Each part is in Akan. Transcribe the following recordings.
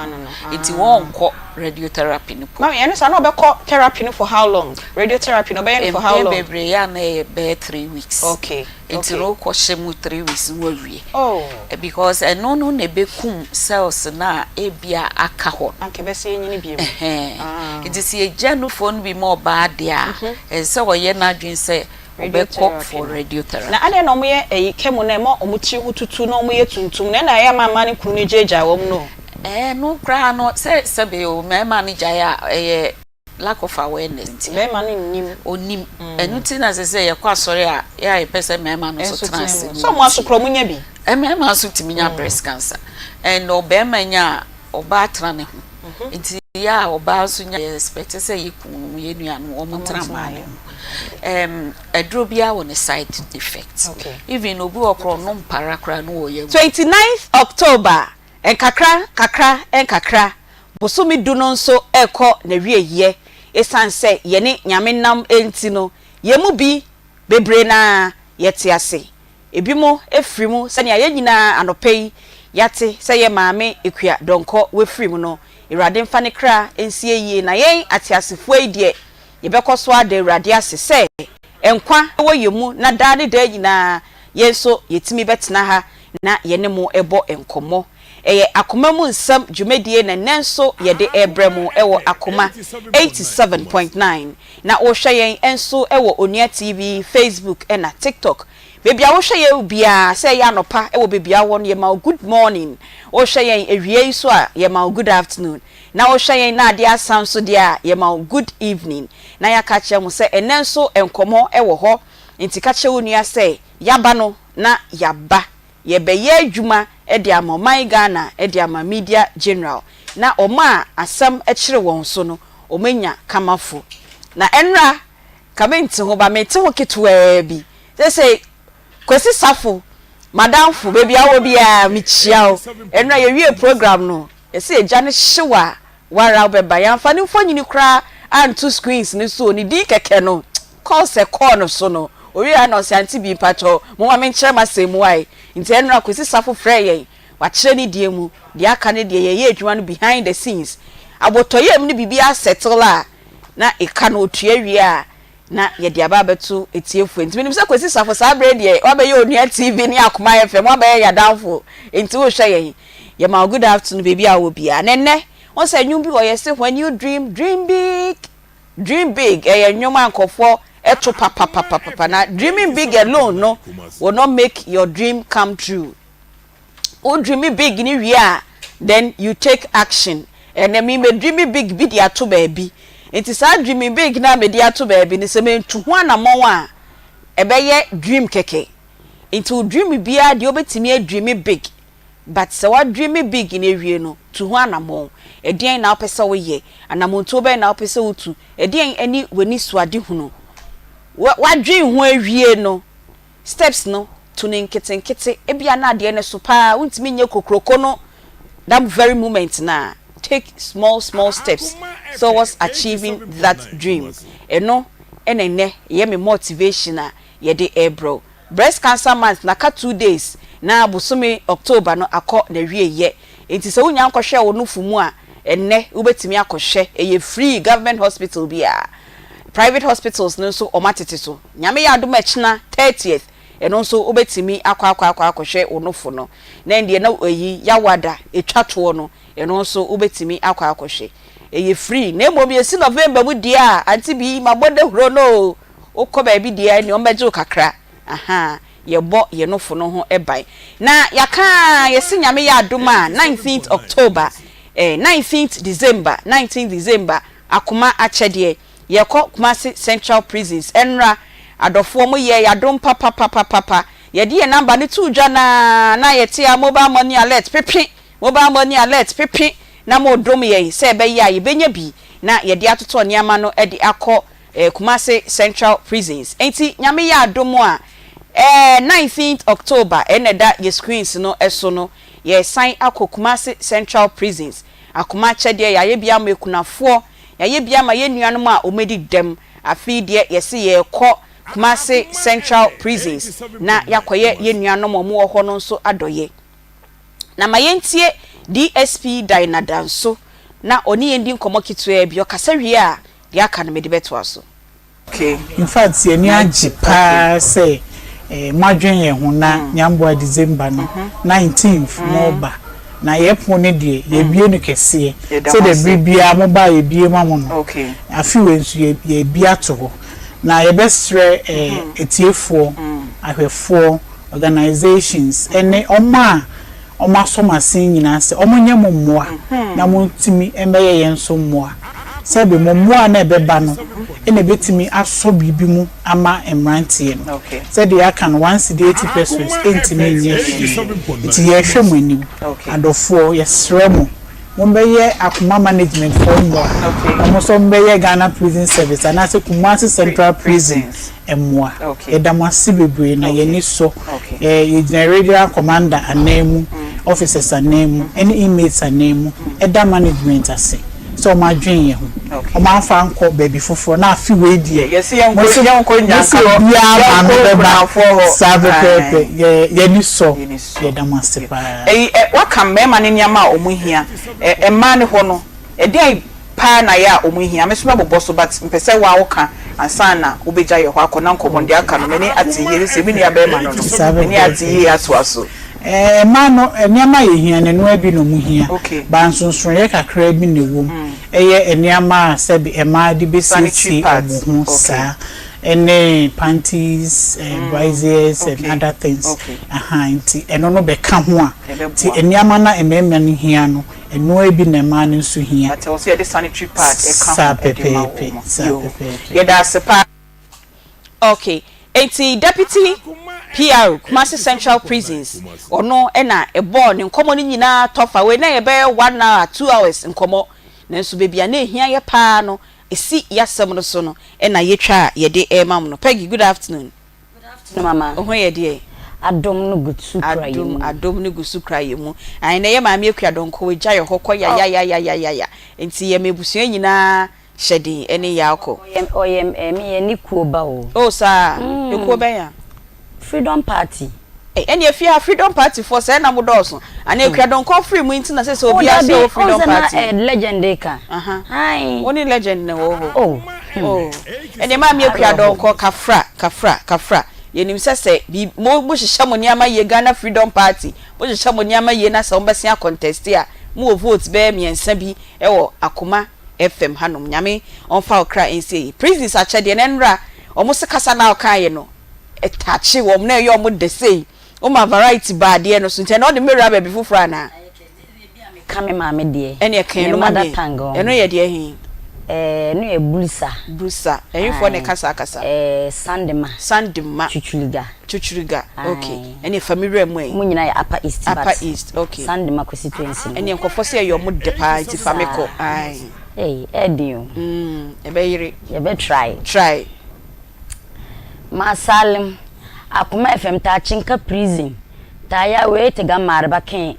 ano no. Nti wɔnkɔ radiotherapy no po. Mami, ɛno saa na ɔbɛkɔ therapy no for how long? Radiotherapy no, ɔbɛyɛ no for how Mpɛn long? bebree yɛ a, na ɛyɛ bɛyɛ 3 weeks. Nti no wokɔhyɛ mu 3 weeks na wawie. Because ɛno no na ɛbɛkum cells na ebia aka hɔ no. Anka ɛbɛsɛ yɛnyini bio. Ɛhɛn. Ah. Nti sɛ yɛgya nufoɔ no bi ma ɔbaa deɛ a, ɛsɛ sɛ ɔyɛ n'adwene sɛ ɔbɛkɔ Radiotherapy for no. radiotherapy. Na adeɛ na ɔmoyɛ ɛyi chemo na ɛma ɔmo tiri ho tutu na ɔmo yɛ tuntum na ɛna ɛyɛ ma ama ne kunu no gyagya wɔm no? Ɛɛ, no koraa no sɛ sɛbe o, mmarima no gyae a, ɛyɛ lack of awareness nti. Bɛrima no nnim. Onim. Ɛno ti na sɛ yɛkɔ asɔre a, yɛ a yɛpɛ sɛ mmarima no nso ɛnso tena ase. Tena mu sɛ ɔmo aso korɔ ɔmo nya bi. Mmarima nso tumi nya breast cancer, and ɔbarima nya a, ɔbaa tena ne ho. Nti yɛ a ɔbaa nso nya, yɛ expect sɛ yɛ kunu, yɛ nuanom, wɔn tena mmaa ne ho. Aduro biara wɔ ne side effect. Even obi wɔ korɔ ɔno mpara koraa no wɔ yɛ. 29th October, nkakra kakra nkakra, bosome 10 no nso ɛrekɔ n'awieyɛ. Ɛsiane sɛ yɛne Nyame nam nti no, yɛn mu bi bebree naa yɛte ase, ebi mo efiri mu. Sɛnea yɛn nyinaa anɔpɛ yi yɛate sɛ yɛ maame Ekua Dɔnkɔ wafiri mu no, Awurade mfa ne kra nsie yie. Na yɛn ateasefoɔ yi deɛ, yɛbɛkɔ so ada Awurade ase sɛ nkwa wɔ yɛn mu, na daa ne daa nyinaa yɛn nso yɛtumi bɛtena ha na yɛne mo ɛbɔ nkɔmmɔ. Ɛyɛ Akoma mu Nsɛm dwumadie na nnɛ nso yɛde ɛrebrɛ mu ɛwɔ Akoma 87.9, na wɔhwɛ yɛn nso ɛwɔ Onua TV, Facebook ɛna TikTok. Beebi a wohwɛ yɛn biara, sɛ ɛyɛ anɔpa ɛwɔ beebi a wɔ no, yɛma wo good morning. Wohwɛ yɛn awia yi so a, yɛma wo good afternoon, na wohwɛ yɛn na adeɛ asa nso deɛ a, yɛma wo good evening. Na yɛaka kyerɛ mo sɛ ɛnɛ nso nkɔmmɔ ɛwɔ hɔ, nti ka kyerɛ wo nua sɛ yaba no na yaba, yɛbɛyɛ adwuma de ama ɔman Ghana, de ama Media General, na ɔmo a asɛm kyerɛ wɔn so no, ɔmo anya kamafo. Na ɛnra ka mente ho ba, mente ho ketewaa bi sɛ Kwasi Safo, madamfo, baabi a wɔ biara mekyia wo. Ɛnra yɛwie program no, yɛsɛ yɛgya no hyew a wara wobɛba. Yɛamfa ne mfonyini koraa anto screens no so, ne din kɛkɛ no call sɛ call no so no, owie a na ɔsɛ, "Auntie bi, mpakyɛw, moma menkyerɛ ma sɛ mu ae." Nti ɛnra Kwasi Safo frɛ yɛn, wakyerɛ ne deɛ mu deɛ aka ne deɛ yɛyɛ adwuma no behind the scenes, abotɔyam no biribi asettle a na ɛka no otua wie a, na yɛde aba abɛto etiefoɔ. Nti menim sɛ Kwasi Safo saa abere deɛ wabɛyɛ Onua TV ne Akoma FM, wabɛyɛ yadamfo. Nti wohwɛ yɛn, yɛma wo good afternoon baabi a wɔ biara. Na nnɛ wɔn sɛ nnwom bi wɔ yɛ sɛ "When you dream, dream big, dream big." Ɛyɛ nnwom a nkɔfoɔ ɛto papapapapa, na dreaming big alone no will not make your dream come true. Wo dream big ni wie a, then you take action. Ɛnna mi mɛ dream big bi de ato baabi, nti saa dream big na mɛ de ato baabi ni, sɛ mɛ ntu ho anamɔn a, ɛbɛyɛ dream kɛkɛ. Nti wo dream biara deɛ, wobɛtumi adream big, but sɛ wadream big na ewie no, tu ho anammɔn. Ɛdeɛn na wopɛ sɛ woyɛ? Anammɔntuo bɛn na wopɛ sɛ wotu? Ɛdeɛn ɛne w'ani so ade hunu? Wadwen ho awie no, steps no to ne nketenkete. Ebia na adeɛ no so paa, wontumi nyɛ kokroko no that very moment. Na take small small steps towards achieving that dream. Ɛno ɛna nnɛ yɛ me motivation a yɛde ɛrebrɛw. Breast Cancer Month na ka 2 days na bosome October no akɔ na wie yɛ. Nti sɛ wonya nkɔhwɛ wo nofo mu a, ɛnnɛ wobɛtumi akɔhwɛ. Ɛyɛ free, government hospital biara, private hospitals no nso ɔmo atete so. Nyame yɛ adom, ɛkyena 30th, ɛno nso wobɛtumi akɔ akɔ akɔ akɔhwɛ wo nofo no. Na deɛ na ɛyi yawada etwa toɔ no, ɛno nso wobɛtumi akɔ akɔhwɛ. Ɛyɛ free. Na mmom yɛsi November mu deɛ a, auntie bi mabɔ dahuro no o, wokɔ baabi deɛ, nea ɔmbɛgye wo kakra. Aha, yɛbɔ yɛn nofo no ho ban. Na yɛka yɛsi Nyame yɛ adom a, 19th October, 19th December, 19th December, Akoma Akyɛdeɛ, yɛkɔ Kumasi Central Prisons. Ɛnra adɔfoɔ mo yɛ yɛadom papapapapa. Yɛde yɛn number no to dwa na yɛte a, mobile money alert pepe, mobile money alert pepe, na mo dom yɛn sɛ ɛbɛyɛ a yɛbɛnya bi na yɛde atotɔ nneɛma no de akɔ Kumasi Central Prisons. Nti Nyame yɛ adom a, 19th October ɛna ɛda yɛ screens no ɛso no, yɛsan akɔ Kumasi Central Prisons. Akoma Akyɛdeɛ, yɛayɛ bi ama ekunafoɔ, yɛayɛ bi ama yɛn nuanom a wɔadi dɛm. Afei deɛ, yɛsi yɛrekɔ Kumasi Central Prisons na yɛakɔyɛ yɛn nuanom a wɔwɔ hɔ no nso adɔyɛ. Na ma yɛntie DSP Dinah Danso na ɔne yɛn di nkɔmmɔ ketewaa bi. Ɔkasa wie a, deɛ aka no mede bɛtoa so. In fact, yɛn ani agye paa sɛ moadwen yɛn ho na Nyamboa December no 19th moreba. Na yɛn pon no deɛ, yɛabue no kɛseɛ sɛdeɛ bere biara moba a yɛbue ma mo no. Afe wei nso yɛabue ato hɔ. Na yɛbɛsrɛ atiefoɔ, ahwɛfoɔ, organisations ne wɔn a wɔasɔ mo asen nyinaa sɛ wɔnyɛ mo mmoa na montumi mmɛyɛ yɛn nso mmoa. Sɛbe mo mmoa no a ɛbɛba no na ɛbɛtumi asɔ biribi mu ama mmeranteɛ no. Sɛdeɛ yɛaka no, one cedi eighty pesos ntumi nyɛ hwee. Nti yɛrehwɛ mo anim. Adɔfoɔ, yɛsrɛ mo, mommɛyɛ Akoma Management foɔ mmoa na mo nso mommɛyɛ Ghana Prison Service anaasɛ Kumasi Central Prison mmoa. Yɛda mo ase bebree na yɛn ani sɔ. Yɛgyina Regional Commander ananmu, officers ananmu ne inmates ananmu da management ase sɛ wɔadwen yɛn ho. Wɔamfa ankɔ baabi foforɔ na afe wei deɛ mo se obiara maame bɛba saa pɛpɛɛpɛ. Yɛn ani sɔ. Yɛda mo ase paa. Woaka mmarima no nneɛma a wɔhia. Mmaa no hɔ no, ɛdeɛn paa na yɛ a ɔmo hia? Me nso mɛbobɔ so but mpɛ sɛ wo a wo ka ansa na wo bɛgya yɛ hɔ akɔ na nkɔmmɔ no deɛ aka no m'ani ate yie sɛsɛ me nua bɛɛma no no m'ani ate yie atoa so. Mmaa no nneɛma a yɛhia no ɛnoa bi na ɔmo hia but nsonsonoeɛ kakraa bi na ɛwɔ mu ɛyɛ nneɛma a sɛbe mmaa de bɛsiesie ɔmo ho saa ɛne panties, braziers and other things ahaa nti ɛno no bɛka ho a nti nneɛma no a mmarima no hia no Ɛnoa bi na mmaa no nso hia. But ɛwɔ sɛ yɛde sanitary pad ɛka Saa ho de ma pɛpɛɛpɛ, wɔn. saa Yoo, pɛpɛɛpɛ. yɛda ase paa. Ok, enti Deputy PR Kumasi Central Prisons, ɔno na ɛbɔɔ ne nkɔmmɔ no nyinaa tɔfa. Wei na ɛyɛ bɛyɛ one hour, 2 hours nkɔmmɔ. Nanso baabi a na ɛhia yɛ paa no, ɛsi y'asɛm no so no na yɛtwa a yɛde rema mo no. Peggy, good afternoon. Good afternoon mama. Wo ho yɛ deɛ? Adom no gu so kura yɛ Adom, mu. adom no gu so kura yɛ mu. Ae, nɛ yɛ maame Akua Donkor wagya yɛ hɔ kɔ yayayayayaya. Nti yɛ ma abusua nyinaa hyɛ den ɛne yɛ akɔ. Ɔyɛ ɔyɛ eh, me yɛ ne kuo ba o. Oh saa? Ekuo bɛn a? Freedom party. Ei, ɛneɛ fie ha Freedom party foɔ sɛɛ na mo dɔɔso. Anaa Akua Donkor firi mu nti na sɛsɛ Oh obiara dabi, hyɛ wɔ ɔn Freedom sɛ na party eh, mu? legend ka. Aha. Ae. Wo ne legend na ɛwɔ hɔ. Oh, hmm. Oh, ɛneɛ Maame Akua Awerɛho. Donkor kafra, kafra, kafra. Yɛnim sɛ sɛ bi, mo, mo hyehyɛ mo nneɛma yie, Ghana Freedom Party, mo hyehyɛ mo nneɛma yie na sɛ mo bɛsen a contest a, mo wɔ votes bɛyɛ mmiɛnsa bi wɔ Akoma FM hanom. Nyame ɔmfa wo kra nsie yie. Prisons akyɛdeɛ no, ɛnora, wɔn se kasa no a wokaeɛ no, ɛtache wɔn na ɛyɛ wɔn dɛ sei. Woma variety ba adeɛ no so, nti ɛnɛ wode me bɛwura baabi foforɔ anaa? Ka me maame deɛ. Ɛneɛ ka Me ɛno ma mother me. tongue ɔho. Ɛno yɛ deɛ he? Ɛɛ ɛno yɛ Bulsa. Bulsa. Ɛhefoɔ na ɛka saa kasa? Ɛɛ Sandema. Sandema. Chuchuliga. Chuchuliga, ok. Ɛneɛ fa me wura mu ɛ. Mo nyinaa yɛ Upper East but. Upper East, ok. Sandema constituency no. Ɛneɛ nkurɔfoɔ se ɛyɛ ɔmo dɛ paa nti fa me kɔ. Ae. Ei ɛɛden o. Mm, ɛbɛyere. Yɛbɛ try. Try. Maasalim, Akoma FM taa Chinka Prison, taa ya wee ti ga maariba kɛ̃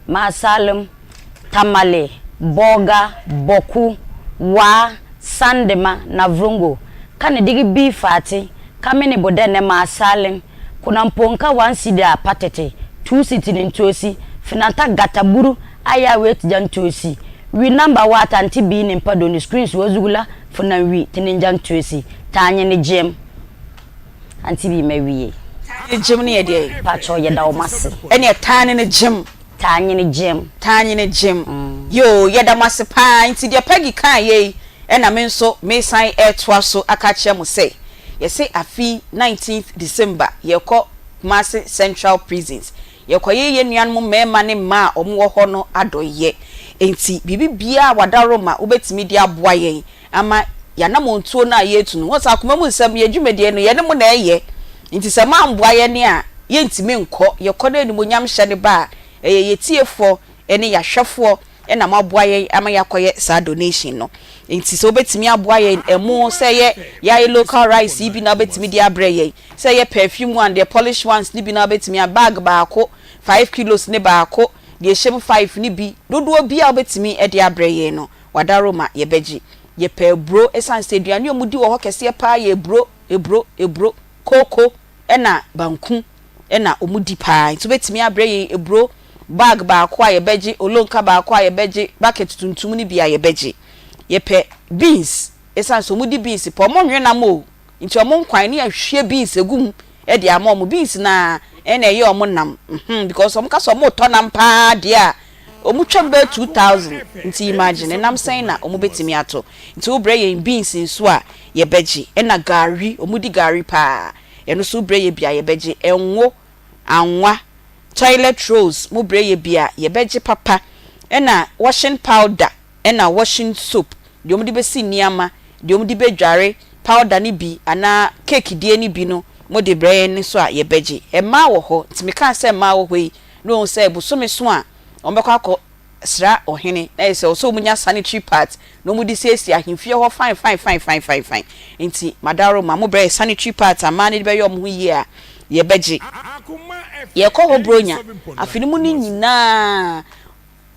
Maasalim, Tamale, Bolga, Bawku, Wa, Sandema, Navrongo, ka ni digi bii Fati, ka mini Bodenne Maasalim, Kunamponka one cedi a patete, two cedi ni ntoosi, Finanta gata buru a ya wee ti ja ntoosi, wi number waata nti bii ni mpa doni screens wa zugu la Funam wi ti ni nja ntoosi, Taanye ne gyem. Auntie bi mawie. Taanye ne gyem no yɛ deɛn? Pakyɛw yɛda wɔn ase. Ɛneɛ taanye ne gyem. Taanye ne gyem. Taanye ne gyem. Yoo yɛda mo ase paa nti deɛ Peggy kaeɛ yi ɛna me nso mesan retoa so aka akyerɛ mo sɛ yɛse afe yi 19th December yɛrekɔ Kumasi Central Prisons yɛrekɔyɛ yɛn nuanom mmarima ne mmaa a wɔwɔ hɔ no adɔeɛ nti biribi biara a w'adaworoma wobɛtumi de aboa yɛn ama y'anamontuo no a yɛretu no. Wohu sɛ akoma mu nsɛm, yɛn dwumadie no, yɛne mo na ɛyɛ. Nti sɛ moamboa yɛn a, yɛntumi nkɔ. Yɛkɔ na animuonyam hyɛ no ba a, ɛyɛ yɛtiefoɔ ne y'ahwɛfoɔ na moaboa yɛn ama yɛakɔyɛ saa donation no. Nti sɛ wobɛtumi aboa yɛn ɛmo, sɛ ɛyɛ yɛayɛ local rice yi bi na wobɛtumi de abrɛ yɛn, sɛ ɛyɛ perfume one, deɛ polish ones no bi na wobɛtumi a, bag baako, 5 kilos ne baako, deɛ ɛhyɛ mu five no bi, dodoɔ biara a wobɛtumi de abrɛ yɛn no, Wadaroma yɛbɛgye. Yɛpɛ aburo ɛsiane sɛ aduane a wɔdi wɔ hɔ kɛseɛ paa yɛ aburo, aburo, aburo, kooko ɛna banku ɛna wɔdi paa. Nti wobɛtumi abrɛ yɛn aburo. Bag baako a yɛbɛgye, olonka baako a yɛbɛgye, bucket tuntum no bi a yɛbɛgye. Yɛpɛ beans, ɛsiane sɛ wɔdi beans pɛ, wɔnwe nam o, nti wɔn nkwan ne yɛahwie beans agu mu de ama wɔn. Beans no ara ɛna ɛyɛ wɔn nam, mhm, because wɔn ka sɛ wɔretɔ nam paa deɛ a, wɔtwam bɛyɛ 2000, nti imagine nam sɛn na wɔbɛtumi atɔ. Nti wobrɛ yɛn beans nso a, yɛbɛgye. Ɛna gari, wɔdi gari paa, ɛno nso wobrɛ yɛn bi a yɛbɛgye. Ngo, anwa, Toilet rolls mo brɛ yɛ bi a yɛbɛgye papa ɛna washing powder ɛna washing soap deɛ wɔde bɛsi nneɛma deɛ wɔde bɛdware powder no bi anaa cake deɛ no bi no mo de brɛ yɛn nso a yɛbɛgye. Mmaa wɔ hɔ nti mekaa sɛ mmaa wɔ hɔ yi na wɔhu sɛ bosome so a wɔbɛkɔ akɔ sra ɔhene na ayɛ sɛ ɔsɛ wɔn nya sanitary pads na wɔn de siesie ahemfie hɔ fine fine fine fine fine fine nti madaroma mo brɛ sanitary pads a mmaa no de bɛyɛ wɔn ho yie a yɛbɛgye. Yɛkɔ hɔ bronya afe no mu no nyinaa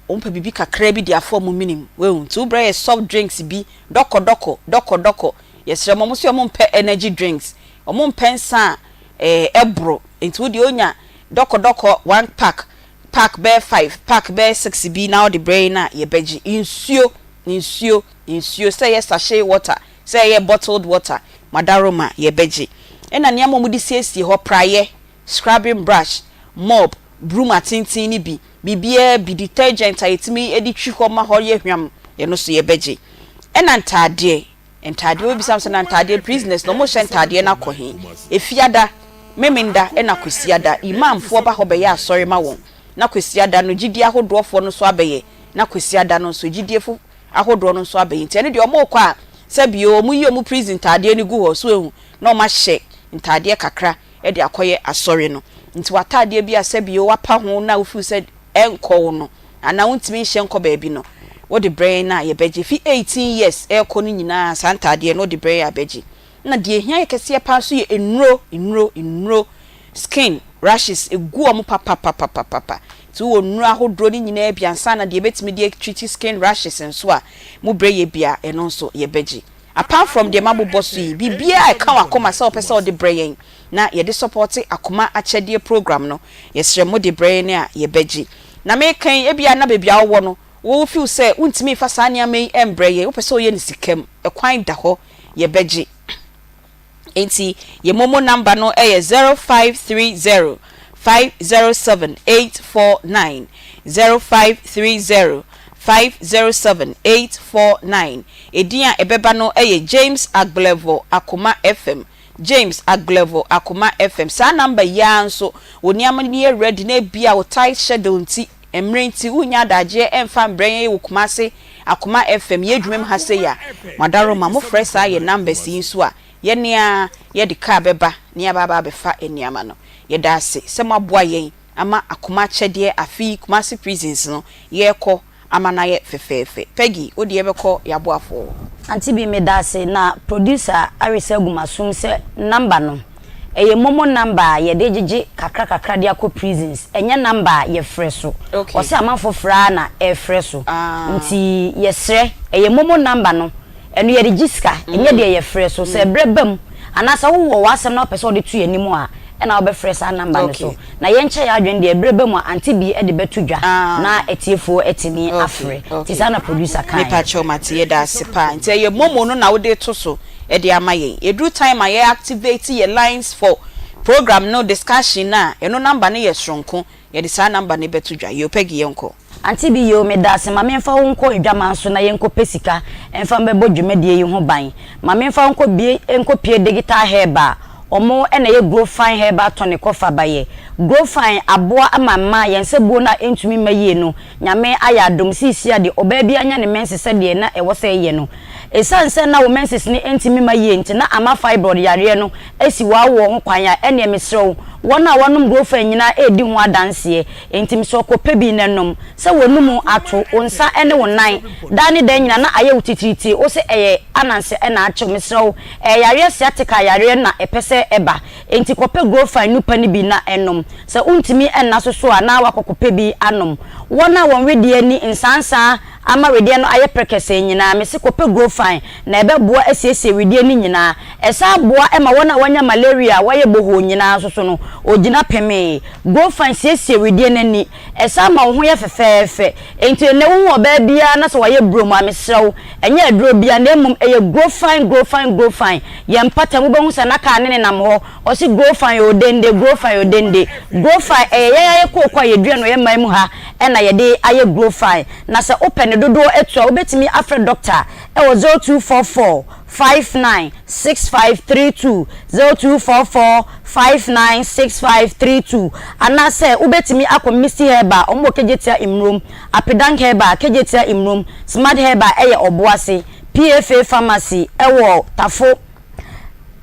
wɔn pɛ biribi kakra bi de afa wɔn menim wahu nti wo brɛ yɛ soft drinks bi dɔkɔ dɔkɔ dɔkɔ dɔkɔ yɛsrɛ mo wɔn nso wɔn mpɛ energy drinks wɔn mpɛ nsa a ɛɛ ɛboro nti wo deɛ onya dɔkɔ dɔkɔ one pack Pack bɛyɛ five, pack bɛyɛ six bi na wode brɛ yɛn a, yɛbɛgye. Nsuo, nsuo, nsuo, sɛ ɛyɛ sachet water, sɛ ɛyɛ bottled water, Madaroma, yɛbɛgye. Ɛna nneɛma a wɔde siesie hɔ, praeɛ, scrubbing brush, mop, broom atenten no bi, biribiara bi, detergent a yɛtumi de twi hɔ ma hɔ yɛ hwam, ɛno nso yɛbɛgye. Ɛna ntaadeɛ. Ntaadeɛ wobɛbisa me sɛ na ntaadeɛ prisoners no wɔhyɛ ntaadeɛ no akɔ he? Efiada, Memenda ɛna Kwasiada Imamfoɔ ba hɔ bɛyɛ asɔre ma wɔn na Kwasiada no gyidie ahodoɔfoɔ no nso abɛyɛ na Kwasiada no nso gyidie fo ahodoɔ no nso abɛyɛ nti ɛno deɛ wɔrekɔ a sɛbio wɔyi wɔn prison ntaadeɛ no gu hɔ so wahu na wɔahyɛ ntaadeɛ kakra de akɔyɛ asɔre no nti w'ataadeɛ bi a sɛbio wapa ho na wo feel sɛ ɛnkɔ wo no anaa wontumi nhyɛ nkɔ baabi no, wode brɛ yɛn a yɛbɛgye. Fi 18 years rekɔ no nyinaa saa ntaadeɛ no wode brɛ yɛn a bɛgye. Ɛna deɛ ɛhia yɛ kɛseɛ paa nso yɛ nnuro, nnuro, nnuro, skin rashes ɛgu wɔn papapapapapa. Nti wowɔ nnuro ahodoɔ no nyinaa bi ansa na deɛ yɛbɛtumi de atreat skin rashes nso a, mo brɛ yɛ bi a ɛno nso yɛbɛgye. Apart from deɛ mabobɔ so yi, biribiara a ɛka w'akoma sɛ wopɛ sɛ wode brɛ yɛn na yɛde sɔpɔte Akoma Akyɛdeɛ program no, yɛsrɛ mode brɛ yɛn a yɛbɛgye. Na meka yi, ebia na baabi a wowɔ no, wo feel sɛ wontumi mfa saa nneɛma yi mbrɛ yɛn, wopɛ sɛ woyɛ no sika mu, ɛkwan da hɔ, yɛbɛgye. Enti yɛn momo number no yɛ 0530 507 849, 0530 507 849. Edin a ɛbɛba no yɛ James Agblevor Akoma FM. James Agblevor Akoma FM. Saa number yi ara nso, wo nneɛma no yɛ ready na ebia wo tight schedule nti, mmerɛ nti, wonnya adagyeɛ ɛmfa mbrɛ yɛn wɔ Kumasi Akoma FM yɛn adwuma mu ha sei a, mo adaworoma mofrɛ saa yɛn numbers yi nso a, yɛn ara yɛde car bɛba na yɛaba aba abɛfa nneɛma no. Yɛda ase sɛ moaboa yɛn ama Akoma akyɛdeɛ afe yi Kumasi prisons no yɛrekɔ ama no ayɛ fɛfɛɛfɛ. Peggy, wo deɛ bɛkɔ yɛaboafoɔ hɔ. Auntie Bee medaase na producer aresa agu m'asom sɛ number no ɛyɛ momo number a yɛde gyegye kakra kakra de akɔ prisons ɛnyɛ number a yɛfrɛ so ɔse amanfo frɛ ara na ɛfrɛ so nti yɛsrɛ ɛyɛ momo number no Ɛno yɛde gye sika, ɛnyɛ deɛ yɛfrɛ so. Sɛ ɛberɛ ba mu, anaasɛ wowɔ w'asɛm na wopɛ sɛ wode to yɛn anim a, ɛna wobɛfrɛ saa number no so. Na yɛnkyɛ yɛn adwene deɛ, ɛberɛ ba mu a, Auntie Bee de bɛto dwa na atiefoɔ atumi afrɛ. Nti saa na producer kaeɛ. Mepa kyɛw mate, yɛda ase paa. Nti ɛyɛ momo no na wode to so de ama yɛn. Ɛduru time a yɛ activate yɛ lines for program no discussion no a, ɛno number no yɛ soronko. Yɛde saa number no bɛto dwa. Yoo Peggy yɛnkɔ. Auntie bi yoo medaase ma menfa wo nkɔ adwaman so na yɛnkɔ pɛ sika mfa mbɛbɔ dwumadie yi ho ban ma menfa wo nkɔ bie nkɔ pie digital herb a ɔmo na ɛyɛ grow fine herbal tonic kɔ fa ba yɛ grow fine aboa ama mmaa yɛn nsa buo no a ɛntumi mma yie no Nyame ayɛ adom seesia deɛ ɔbaa biara nya ne menses sɛdeɛ na ɛwɔ sɛ ɛyɛ no ɛsiane sɛ na wo menses no ɛntumi mma yie nti na ama fibroid yareɛ no asi w'awoɔ ho kwan a ɛneɛ mesrɛ wo wɔn a wɔnom grow fine nyinaa ɛredi ho adanseɛ Enti mesrɛ wo kɔpɛ bi na nom. Sɛ w'anomu ato, wo nsa ne wo nan, daa ne daa nyinaa na ayɛ wo titiritii, wo se ɛyɛ ananse na akye wo, mesrɛ wo, ɛyɛ yareɛ sciatica yareɛ na ɛpɛ sɛ ɛba. Enti kɔpɛ Grofine nupa no bi na nom. Sɛ wontumi nna so so a na woakɔ kɔpɛ bi anom. Wɔn a wɔn wedeɛ ani nsaansaa ama wedeɛ no ayɛ prɛkɛsɛɛ nyinaa. Mese kɔpɛ Growfine na ɛbɛboa asiesie wedeɛ no nyinaa. Ɛsan boa ma wɔn a wɔanya malaria a wɔayɛ bohoo nyinaa nso so no, ɔgyina pemee. Growfine siesie wedeɛ no ani. Ɛsan ma wo ho yɛ fɛfɛɛfɛ. Enti ɛnnɛ wohu ɔbaa biara na sɛ wayɛ burom a, mesrɛ wo, ɛnyɛ aduro biara na mmom ɛyɛ Growfine, Growfine, Growfine. Yɛn mpɔtam wobɛhu sɛ na kaa ne nenam hɔ, ɔse Growfine oo dende, Growfine oo dende. Growfine, ɛyɛ yɛn ara yɛ kooko a yɛdua no yɛn man mu ha na yɛde ayɛ Growfine. Na sɛ wopɛ ne dodoɔ atu a, wobɛtumi afrɛ dɔkta wɔ 0244 59 6532, 0244 59 6532, anaasɛ wobɛtumi akɔ Misty Herbal, wɔn wɔ Kejetia Mmrom, Apedank Herbal, Kejetia Mmrom, Smart Herbal ɛyɛ Ɔboase, PFA Pharmacy ɛwɔ Tafo,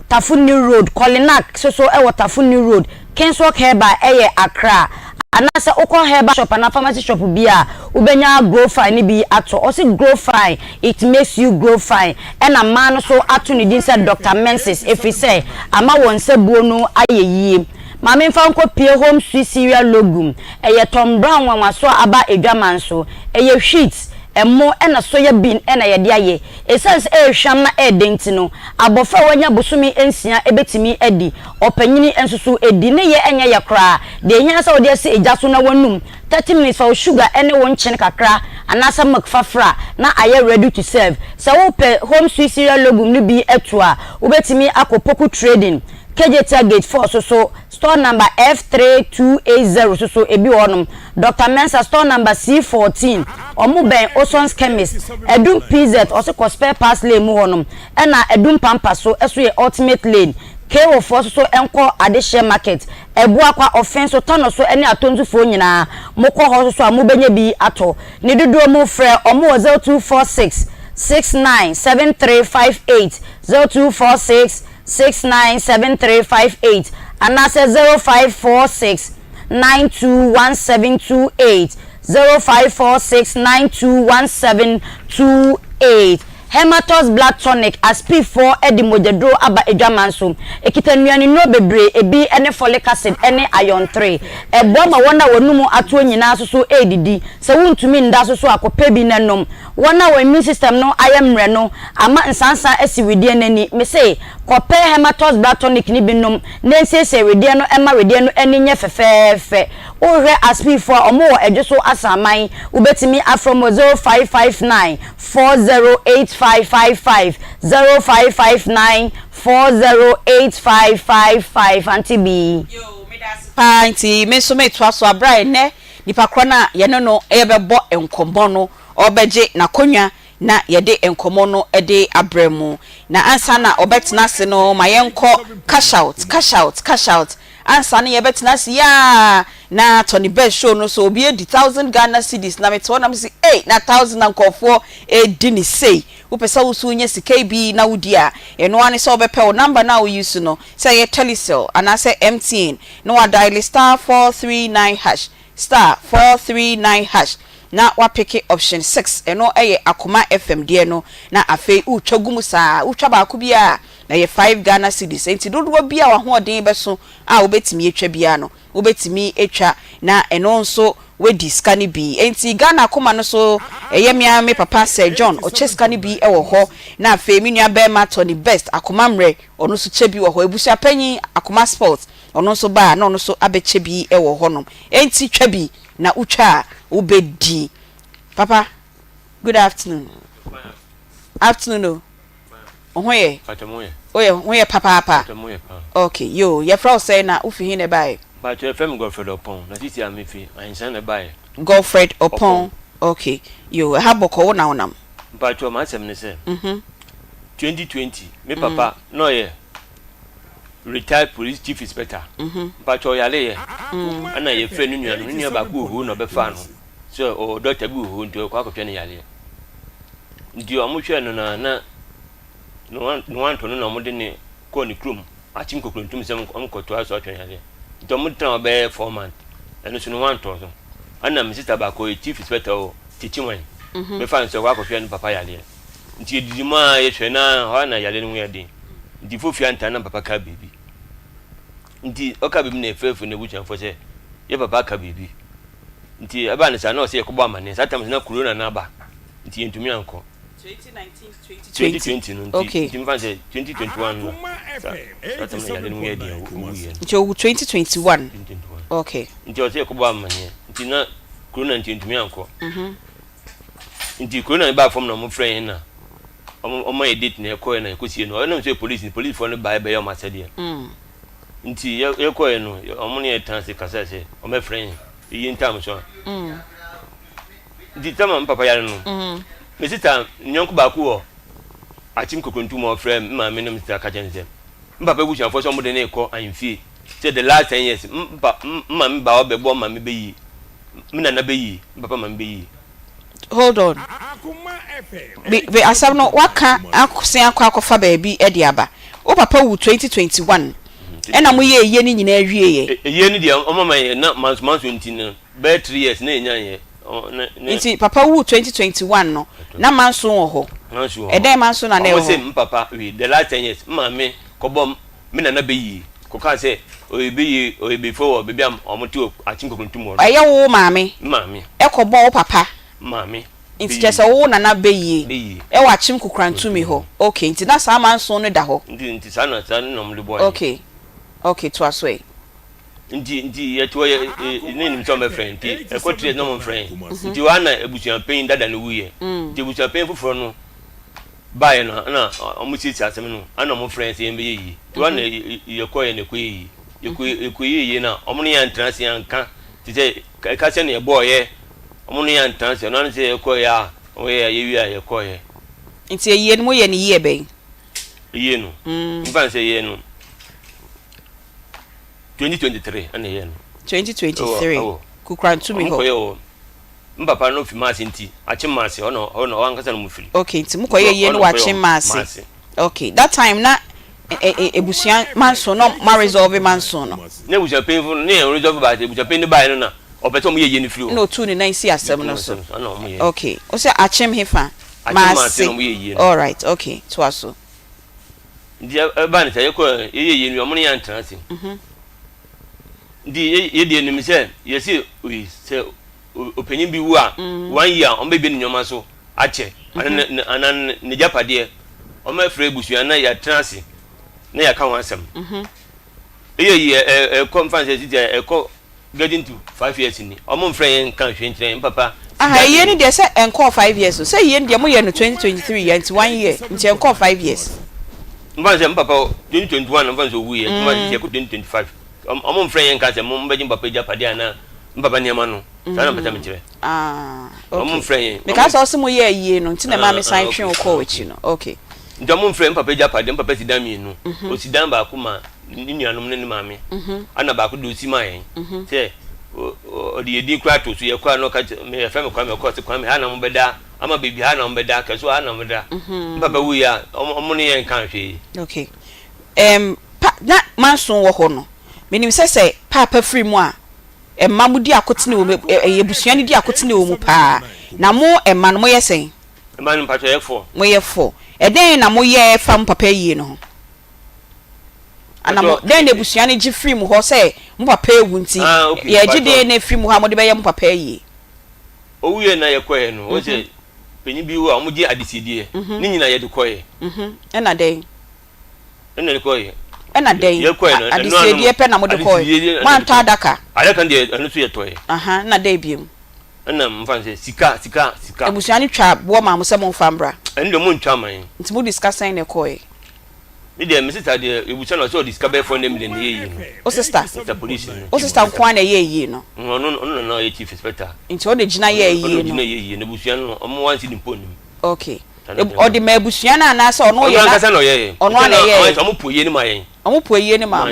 Tafo New Road, Kolinak soso wɔ Tafo New Road, Kingswalk Herbal yɛ Accra. Anaasɛ wokɔ herbal shop anaa pharmacy shop bi a, wobɛnya Growfine no bi atɔ. Ɔse Growfine, it makes you grow fine. Ɛna mmaa no nso ato ne din sɛ Doctor Menses ɛfiri sɛ ama wɔn nsabuo no ayɛ yie. Ma memfa wo nkɔ pie Home Sweet Cereal Logum. Ɛyɛ Tom Brown nwanwasoɔ a aba adwaman so. Ɛyɛ wheat, ɛmo ɛna soya bean na yɛde ayɛ. Esiane sɛ ɛyɛ hwam na ɛyɛ dɛ nti no, abofra a wanya bosome nsia betumi adi. Ɔpanyin nso so di. Ne yɛ nyɛ yɛ koraa. Deɛ ehia ne sɛ wode asi gya so na woanum. 30 minutes fa wo sugar ne wo nkyene kakra anaasɛ milk fa fra na ayɛ ready to serve. Sɛ wopɛ Home Sweet Cereal Legume no bi atu a, wobetumi akɔ Poku Trading, Kejetia Gate 4 so so, store number F3280 so so ebi wɔ hɔnom. Doctor Mensah store number C14, ɔmo bɛn Oson's Chemist, Adum PZ ɔse kɔ spare parts lane mu hɔ nom, ɛna Adum Pampa so ɛso yɛ Ultimate lane, KO foɔ soso nkɔ Adehyeɛ market, Abuakwa, Ɔfen so, Tano so ɛne Atonsu foɔ nyinaa mo kɔ hɔ soso a mo bɛnya bi atɔ ne dodoɔ mu, frɛ ɔmo wɔ 0246 69 7358, 0246 69 7358 anaasɛ 0546 921728, 0546921728. Hematos Blood Tonic, Aspifoɔ de mogyaduro aba adwaman so. Ɛkita nnuanennuro bebree, ebi ne folic acid ne iron 3. Ɛboa ma wɔn a wɔn mu atoɔ nyinaa nso so redidi. Sɛ wontumi nda nso so a, kɔpɛ bi na nom. Wɔn a wɔn immune system no ayɛ mmerɛ no, ama nsansa asi wedeɛ no ani. Mese, Kɔpɛ Hematos Blood Tonic no bi nom na nsiesie wedeɛ no mma wedeɛ no ani nyɛ fɛfɛɛfɛ. Wohwɛ Aspifoɔ a, wɔn wɔ Adwo so Asaman. Wobɛtumi afrɛ wɔn wɔ 0559 408555, 0559 408555. Auntie Bee. Yoo, meda ase paa. Nti me nso metoa so aberɛ a ɛnnɛ nipa korɔ no a yɛne no rebɛbɔ nkɔmmɔ no ɔrebɛgye n'akonnwa na yɛde nkɔmmɔ no de abrɛ mo. Na ansa na ɔbɛtena ase no, ma yɛnkɔ cash out, cash out, cash out. Ansa na yɛbɛtena ase yi ara na Tony Best show no so obi adi thousand Ghana cedis na mete hɔ na mese ei na thousand na nkurɔfoɔ redi ne sei. Wopɛ sɛ wo nso wonya sika yi bi na wodi a, ɛno ara ne sɛ wobɛpɛ wo number no a wo use no, sɛ ɛyɛ Telecel anaasɛ MTN na wadiale star 439 hash. star 439 hash na wapeke option 6 ɛno yɛ Akoma FM deɛ no na afei wotwa gu mu saa wotwa baako biara na ɛyɛ 5 Ghana cedis enti dodoɔ bi a wahoɔden bɛso a wobɛtumi atwa biara no wobɛtumi atwa na ɛno nso wadi sika no bi enti Ghana Akoma no so ɛyɛ me ara me papa Sir John ɔkyɛ sika no bi wɔ hɔ na afei me nua barima Tony Best Akoma Mmerɛ ɔno nso kyɛ bi wɔ hɔ abusua panyin Akoma Sports Ɔno nso ba a, na ɔno nso abɛkyɛ bi wɔ hɔnom. Enti twa bi, na wotwa a, wobɛdi. Papa, good afternoon. Afternoon o. Wo ho yɛ? Woyɛ ho yɛ papaapa. Ok, yo, yɛfrɛ wo sɛn na wofi he na ɛbaeɛ? Mpakyɛ yɛfrɛ me Godfred Ɔpɔn, na sisi a mefi Ahensan na ɛbaeɛ. Godfred Ɔpɔn, ok, yo, ɛha bɔkɔ wo na wonam? Mpakyɛ m'asɛm ne sɛ, 2020 me papa na ɔyɛ retired police chief inspector mpakyɛ ɔyare yɛ ɛna yɛfrɛ ne nua no ne nua baako wɔ hoo na ɔbɛfaa no sɛ ɔwɔ dɔkta bi wɔ hoo nti ɔkɔ akɔhwɛ ne yareɛ nti ɔmo hwɛ no na na ne wantɔ no na ɔmo de ne kɔɔ ne kurom akyem kokurontum sɛ ɔmo kɔtoa so ahwɛ yareɛ nti ɔmo tena hɔ bɛyɛ 4 months, ɛno so ne wantɔ so. Ɛna me sister baako yɛ chief inspector wɔ Kyekyewan bɛfa no sɛ ɔkɔ akɔhwɛ ne papa yareɛ. Nti yɛdidi mu a yɛhwɛ na hɔ a na yareɛ no ho yɛ den. Nti fofie antaa na papa ka biribi. Nti ɔka biribi na yɛfrɛfrɛ n'abusuafoɔ sɛ yɛ papa aka biribi. Nti ɛbaa no saa na ɔsɛ yɛkɔbɔ amanneɛ. Saa tam na corona no aba. Nti yɛntumi ankɔ. 2020 no nti nti mefa sɛ 2021 no sa saa tam na yare no mu yɛ den owuiɛ no. Nti owu 2021. 2021. Okay. Nti ɔsɛ yɛkɔbɔ amanneɛ nti na corona nti yɛntumi ankɔ. Mhm. Nti corona no baa fam na wɔfrɛ yɛn na wɔma yɛ date na yɛkɔɛ na yɛkɔsie no. Ɔnam sɛ police ni policefoɔ no baeɛ bɛyɛ wɔn asɛdeɛ. Mm. Nti yɛkɔɛ no wɔn ne yɛ tena ase kasa sɛ wɔbɛfrɛ yɛn eyi ntam so a. Mm. Nti tam a me papa yare no, me sista ne yɔnko baako wɔ Akyem Kokontu mu a ɔfrɛɛ me maame ne me sista ka kyerɛɛ no sɛ, me papa abusuafoɔ sɛ wɔde no rekɔ ahemfie sɛ the last 10 years me pa me maame ba hɔ bɛbɔ me maame bɛyie, me nana bɛyie, me papa maame bɛyie. Hold on. Be be asɛm no waka asen akɔ akɔfa baabi de aba. Wo papa wu 2021 ɛna mo yɛ ayie no nyinaa wieɛ. Ayie no deɛ wɔn ama yɛ na manso manso nti no Bɛyɛ 3 years na yɛnya yɛ ne ne. Nti papa wuu 2021 no na manso wɔ hɔ? Manso wɔ hɔ. Ɛdɛn manso na na ɛwɔ Ɔmo se hɔ? me papa wei the last 10 years me maame kɔbɔ me nana bɛyie kɔkaa sɛ ɔyɛ bɛyie ɔyɛ bɛyifoɔ wɔ baabi a ɔmo te wɔ Akyem Kokontum hɔ no. Ɛyɛ wo maame Me maame. ɛkɔbɔ wo papa? Me maame Nti kyerɛ bɛyie. sɛ wo nana bɛyie Bɛyie. ɛwɔ Akyem Kokurantumi hɔ? Okay nti na saa manso no da hɔ? Nti nti saa na saa na ɔmo de bɔɔ yɛn. Okay okay toa so ɛ. Nti nti yɛte hɔ yɛ yɛ ne nim sɛ ɔmɛfrɛ yɛn nti ɛkɔ tiri na ɔmfrɛ yɛn nti hɔ ana abusua panyin dada no wuyɛ nti abusua panyin foforɔ no baeɛ no ana ɔmo siesie asɛm no ana ɔmo frɛ yɛn sɛ yɛn bɛyɛ yie nti hɔ ana yɛkɔ yɛ na ɛkɔ yɛ yie yɛkɔ yɛkɔ yɛ yie na ɔmo ne yɛn antena ase anka te sɛ ɛka sɛ na yɛbɔɔ yɛ ɔmo ne yɛn antena ase ɔno ano sɛ yɛkɔ yɛ a ɔmo yɛ yɛwie a yɛkɔ yɛ. Nti ayie no mo yɛ no yie bɛn? Yie no nfa nsɛ yie no. 2023 ɛna ɛyɛ no. 2023 Kukurantumi hɔ. Ɔmo kɔyɛ wɔ m papa no fi Maase nti Akyem Maase hɔ na hɔ na ɔankasa na ɔmo firi. Okay nti mo kɔyɛ yie no wɔ Akyem Maase. Okay that time na ebusua manso no ma resolve manso no. Na ebusua panyinfo no ne yɛn resolve baase ebusua panyin no baeɛ no na ɔpɛ sɛ ɔmo yɛ yie no firi hɔ. Na otuu ne nan si asɛm no so. Ɛna ɔmo yɛ. Okay ɔsɛ Akyem hefa? Akyem Maase na ɔmo yɛ yie no. Alright okay toa so. Nti ɛbaa no sɛ yɛkɔ yɛyɛ yie no wɔn ne yɛn antena ase. Nti yɛ deɛ nim sɛ yɛsi oyi sɛ ɔpanyin bi wu a one year wɔn bɛbie ne nneɛma so akyɛ anaa ne gyapadeɛ wɔn afrɛ abusua na yɛatena ase na yɛaka ho asɛm. Ɛyɛ yie ɛkɔ nfa sɛ sisi ɛkɔ getting to 5 years ni ɔmo nfrɛ yɛn nka hwee nkyerɛ yɛn papa. Aha yie no deɛ sɛ ɛnkɔɔ 5 years o, sɛ yie no deɛ moyɛ no 2023 yɛ nti one year nti ɛnkɔɔ 5 years. Nfa sɛ mpapa 2021 nfa sɛ owu yɛ nfa sɛ ɛkɔ 2025 ɔmo nfrɛ yɛn nka sɛ mo mbɛgye mpapa agyapadeɛ anaa mpapa nneɛma no saa na mpɛsɛ mekyerɛ. Ah, ɔmo okay. nfrɛ yɛn. Mekaa sɛ ɔse mo yɛ yie no nti na ɛmaa me san twe wo kɔɔ akyi no, okay. Nti ɔmo nfrɛ mpapa agyapadeɛ, mpapa si dan mmienu, osi dan baako ma ne nuanom ne ne maame, ɛna baako de osi maa yɛn sɛ ɔde yɛ din koraa to so. Yɛkɔ a na ɔka kyerɛ me, yɛfrɛ me Kwame, ɔkɔ ɔse Kwame ha na mo bɛda ama baabi ha na mo bɛda kɛso ha na mo bɛda. Mpapa wuiɛ a ɔmo ne yɛn nka hwee. Okay. Pa na manson wɔ hɔ no, menim sɛ sɛ paapa firi mu a, mma mo di akotene wɔ mu, ɛyɛ abusua no di akotene wɔ mu paa. Na mo mma no, moyɛ sɛn? Mma no mpakyɛ yɛ four. Moyɛ four. Ɛdɛn na moyɛ fa mo papa ayie no ho? Ana mo, dɛn na abusua no gye firi mo hɔ sɛ mo papa awu nti, Ah, okay, yɛgye mpakyɛ. dɛn na afiri mo hɔ a mode bɛyɛ mo papa ayie? Owuiɛ na yɛkɔeɛ no, wohu sɛ panyin bi wu a, wɔgye adesiedeɛ, ne nyinaa yɛde kɔeɛ. Ɛna dɛn? Ɛna yɛde kɔeɛ. Ɛna dɛn? Yɛkɔeɛ no, ɛno ano no, Adesiedeɛ pɛ na mode kɔeɛ? adesiedeɛ na yɛde Moantɔ kɔeɛ. adaka? Adaka no deɛ, ɛno nso yɛtɔeɛ. Aha, ɛna dɛn bio? Ɛna mfa no sɛ sika, sika, sika. Abusua no twaa boɔ maa mo sɛ momfa mbra? Ɛno deɛ wɔntwa mma yɛn. Nti mode sika sɛn na ɛkɔeɛ? Me deɛ me sister deɛ yɛbusa no ɔsɛ ɔde sika bɛyɛ 400 million na ɛyɛ yie no. Wo sister? Sister police no. Wo sister nko ara na ɛyɛɛ yie no? Ɔno ɔno na na ɔyɛ chief inspector. Nti ɔno na ɛgyina yɛɛ yie no? Ɔno na ɔgyina yɛɛ yie no, abusua no ɔmo one cedi mpo nnim. Okay. Ɔde maa abusua no anaasɛ ɔno yɛ na? Ɔno ankasa na ɔyɛɛ. Ɔno ara na ɛyɛɛ. Ɔmo po yie no maa yɛn. Ɔmo po yie no maa mo.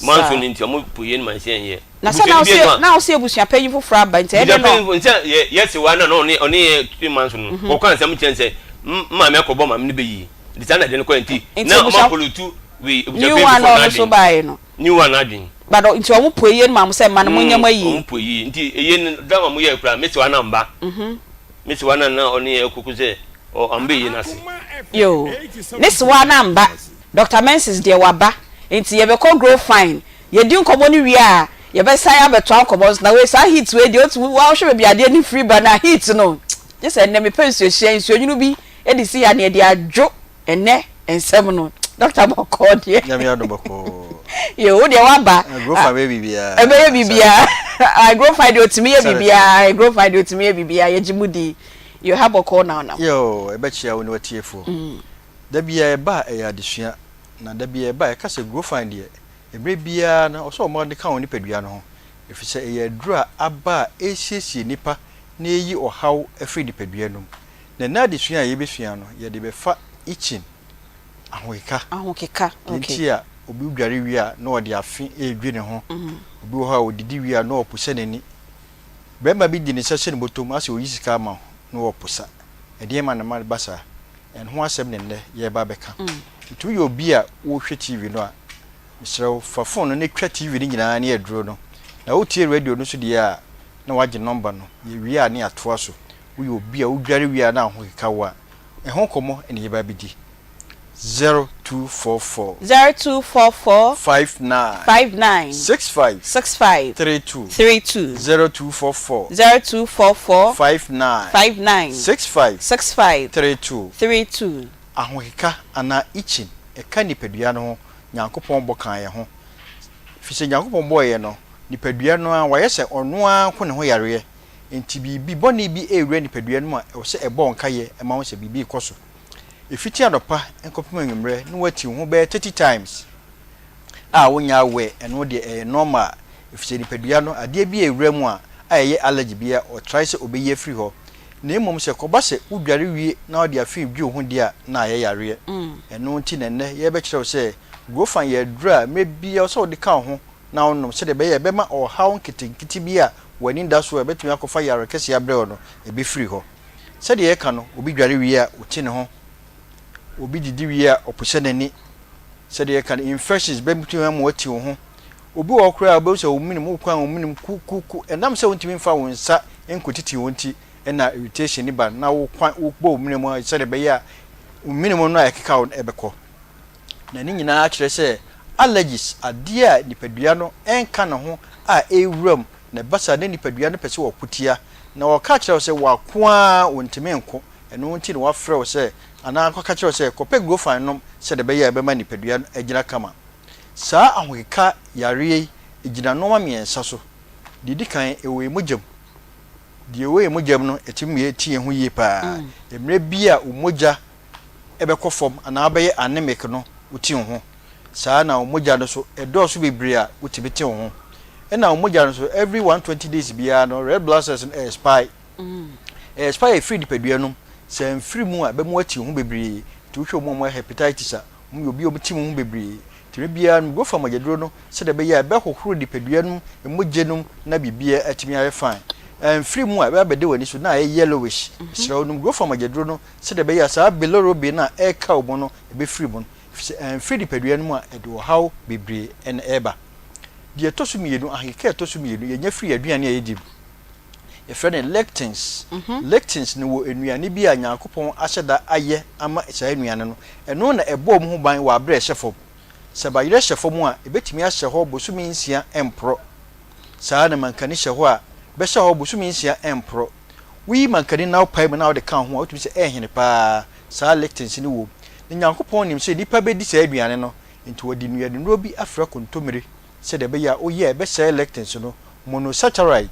Manso no nti ɔmo po yie no maa yɛn sɛ yɛn yɛ. Na sɛ na ɔsɛ na ɔsɛ abusua panyin foforɔ aba nti ɛyɛ dɛ na. Abusua panyin sɛ yɛ yɛ sewa na ɔne ɔne yɛ tutu manso no ɔkɔ ansɛm kyɛn sɛ maame akɔbɔ maame no bɛ yie. Nti saa na ade no kɔɛ nti Nti na abusua ɔmo akɔlutu wei abusua new panyin one foforɔ na ɔno nso n'adwen. baeɛ no. New one n'adwen. But nti ɔmo po eyie no maa mo sɛ mma no mo nyɛ mo ayie. Ɔmo po eyie nti eyie no da a ɔmo yɛɛ koraa me sewa no amba. Me sewa no a na ɔne yɛn koko sɛ ɔmba eyie no ase. Yoo ne sewa no amba, Doctor Mensis deɛ waba nti yɛbɛkɔ grow fine. Yɛdi nkɔmmɔ no wie a yɛbɛsan abɛtoa nkɔmmɔ no so na wei saa heat wei deɛ wotumi wohwɛ baabi adeɛ no firi ba no a heat no. Gye sɛ ɛnnɛ mepɛ nsuohyia, nsuonwunu bi de si ha na yɛde adwo ɛnnɛ nsɛm no. Dɔkta bɔkɔɔ deɛ. Nyame adom bɔkɔɔ. Yo, wo deɛ woaba. Grofa bɛyɛ biribiara. Ɛbɛyɛ biribiara. Grofa deɛ ɔtumi yɛ biribiara. Grofa deɛ ɔtumi yɛ biribiara. Yɛgye mu di. Yo, ha bɔkɔɔ na wonam. Yo, ɛbɛkyea wo ne w'atiefoɔ. Da biara ɛba a ɛyɛ adesua, na da biara ɛba a yɛka sɛ Grofan deɛ, mmerɛ biara no ɔsɛ ɔma de ka wo nipadua no ho, ɛfiri sɛ ɛyɛ aduro a aba a ɛresiesie nnipa na ɛyi ɔhaw firi nipadua no mu. Na ɛnnɛ adesua a yɛbɛsua no, yɛde bɛfa itching, ahokeka. Ahokeka, Deɛ okay. nti a obi dware wie a na ɔde afe redwi ne ho, obi wɔ hɔ a ɔdidi wie a na ɔposa n'ani. Barima bi de ne nsa hyɛ ne bɔtɔ mu asɛ ɔyi sika ama wo na ɔreposa. Ɛdeɛn ma na ɛma no ba saa? Ɛno ho asɛm na nnɛ yɛreba abɛka. Nti woyɛ obi a wohwɛ TV no a, mesrɛ wo fa phone no na twa TV no nyinaa ne aduro no. Na wotie radio no nso deɛ a, na woagye nɔmba no. Yɛwie a na yɛatoa so. Woyɛ obi a wodware wie a na wo ho keka wo a, ɛho nkɔmmɔ na yɛreba abɛdi. 0244. 0244. 59. 59. 65. 65. 32. 32. 0244. 0244. 59. 59. 65. 65. 32. 32. Ahokeka anaa itching, ɛka nipadua no ho, Nyankopɔn bɔ kaa yɛn ho. Efisɛ Nyankopɔn bɔɔ yɛn no, nipadua no ara, wayɛ sɛ ɔno ara nko ne ho yareɛ. Enti biribi bɔne bi rewura nipadua no mu a, ɛwɔ sɛ ɛbɔ wo nkaeɛ ma wohu sɛ biribi rekɔ so. Ɛfiti anɔpa nkɔpem anwummerɛ na woati wo ho bɛyɛ 30 times a wonyɛ aware, ɛno deɛ ɛyɛ normal ɛfiri sɛ nipadua no adeɛ bi a ɛwura mu a a ɛyɛ allergy biara ɔtrae sɛ ɔbɛyi afiri hɔ. Na mmom sɛ ɛkɔba sɛ wodware wie na wode afei dwi wo ho deɛ a na ayɛ yareɛ. Ɛno nti na ɛnnɛ yɛrebɛkyerɛ wo sɛ Grofan yɛ aduro a mmerɛ biara ɛwɔ sɛ wode ka wo ho na wonom sɛdeɛ ɛbɛyɛ a ɛbɛma ɔhaw nketenkete bi a w'ani nda so a ɛbɛtumi akɔfa yare kɛseɛ abrɛ wo no ɛbɛfiri hɔ. Sɛdeɛ yɛka no, obi dware wie a, ɔti ne ho. Obi didi wie a, ɔposa n'ani. Sɛdeɛ yɛka no, infections bɛtumi ama wati wo ho. Obi wɔ hɔ koraa a, wobɛhu sɛ wo menem, wokɔ a wo menem ku ku ku. Ɛnam sɛ wontumi mfa wo nsa nkɔtiti hɔ nti na irritation no ba na wokwa wobɔ wo menem sɛdeɛ ɛbɛyɛ a wo menem no a ɛkeka wo no ɛbɛkɔ. Na ne nyinaa kyerɛ sɛ allergies, adeɛ a nipadua no nka ne ho a ɛrewura mu Na ɛba saa a, na nipadua no pɛ sɛ ɔko tia, na ɔka kyerɛ wo sɛ wako ara ɔntumi nko. Ɛno nti na wafrɛ wo sɛ, anaa akɔka kyerɛ wo sɛ, kɔpɛ Grofan nom sɛdeɛ ɛbɛyɛ a ɛbɛma nipadua no agyina kama. Saa ahokeka yareɛ yi gyina nnoɔma mmiɛnsa so. Deɛ ɛdi kan, ɛwɔ yɛn mogya mu. Deɛ ɛwɔ yɛn mogya mu no, ɛtumi ma yɛte yɛn ho yie pa ara. Mmerɛ bi a wo mogya bɛkɔ fam anaa wobɛyɛ anemic no, wote wo ho. Saa ara na wo mogya no nso, ɛdɔɔso bebree a, wotumi te wo ho. Ɛna wo mogya no nso, every 120 days biara no, red blood cells no expire. Expire ɛfiri nipadua no mu. Sɛ ɛmfiri mu a, ɛbɛma woate wo ho bebree. Nti wohwɛ wɔn a wɔwɔ hepatitis a, wɔyɛ obi a wɔte wɔn ho bebree. Nti mmerɛ biara no, go fa mogyaduro no sɛdeɛ ɛbɛyɛ a ɛbɛhohoro nipadua no mu mogya no mu na biribiara atumi ayɛ fine. Ɛmfiri mu a, ɛbɛba abɛda w'ani so na ayɛ yellowish. Mesrɛ wo, nom go fa mogyaduro no sɛdeɛ ɛbɛyɛ a saa bilirubin no a ɛreka wo mu no, ɛbɛfiri mu. Efisɛ ɛmfiri nipadua no mu a, ɛde ɔhaw bebree na ɛba. Deɛ ɛtɔ so mmienu, ahokeka a ɛtɔ so mmienu, yɛnya firi yɛn aduane a yɛdi mu. Yɛfrɛ no lectins. Lectins no wɔ nnuane bi a Nyankopɔn ahyɛ da ayɛ ama saa nnuane no. Ɛno na ɛbɔ wɔn ho ban wɔ aberɛ a ɛhyɛ fam. Sɛ bayerɛ hyɛ fam a, ɛbɛtumi ahyɛ hɔ bosome nsia ɛmporɔ. Saa ara na mankani hyɛ hɔ a, bɛhyɛ hɔ bosome nsia ɛmporɔ. Woyi mankani na wopae mu na wode ka ho a, wotumi sɛ ɛhene paa. Saa lectins no wom. Na Nyankopɔn nim sɛ nnipa bɛdi saa aduane no, enti ɔde nnuanennuro bi afra kontommire sɛdeɛ ɛbɛyɛ a woyɛ a ɛbɛsɛe lectins no, monosaccharide,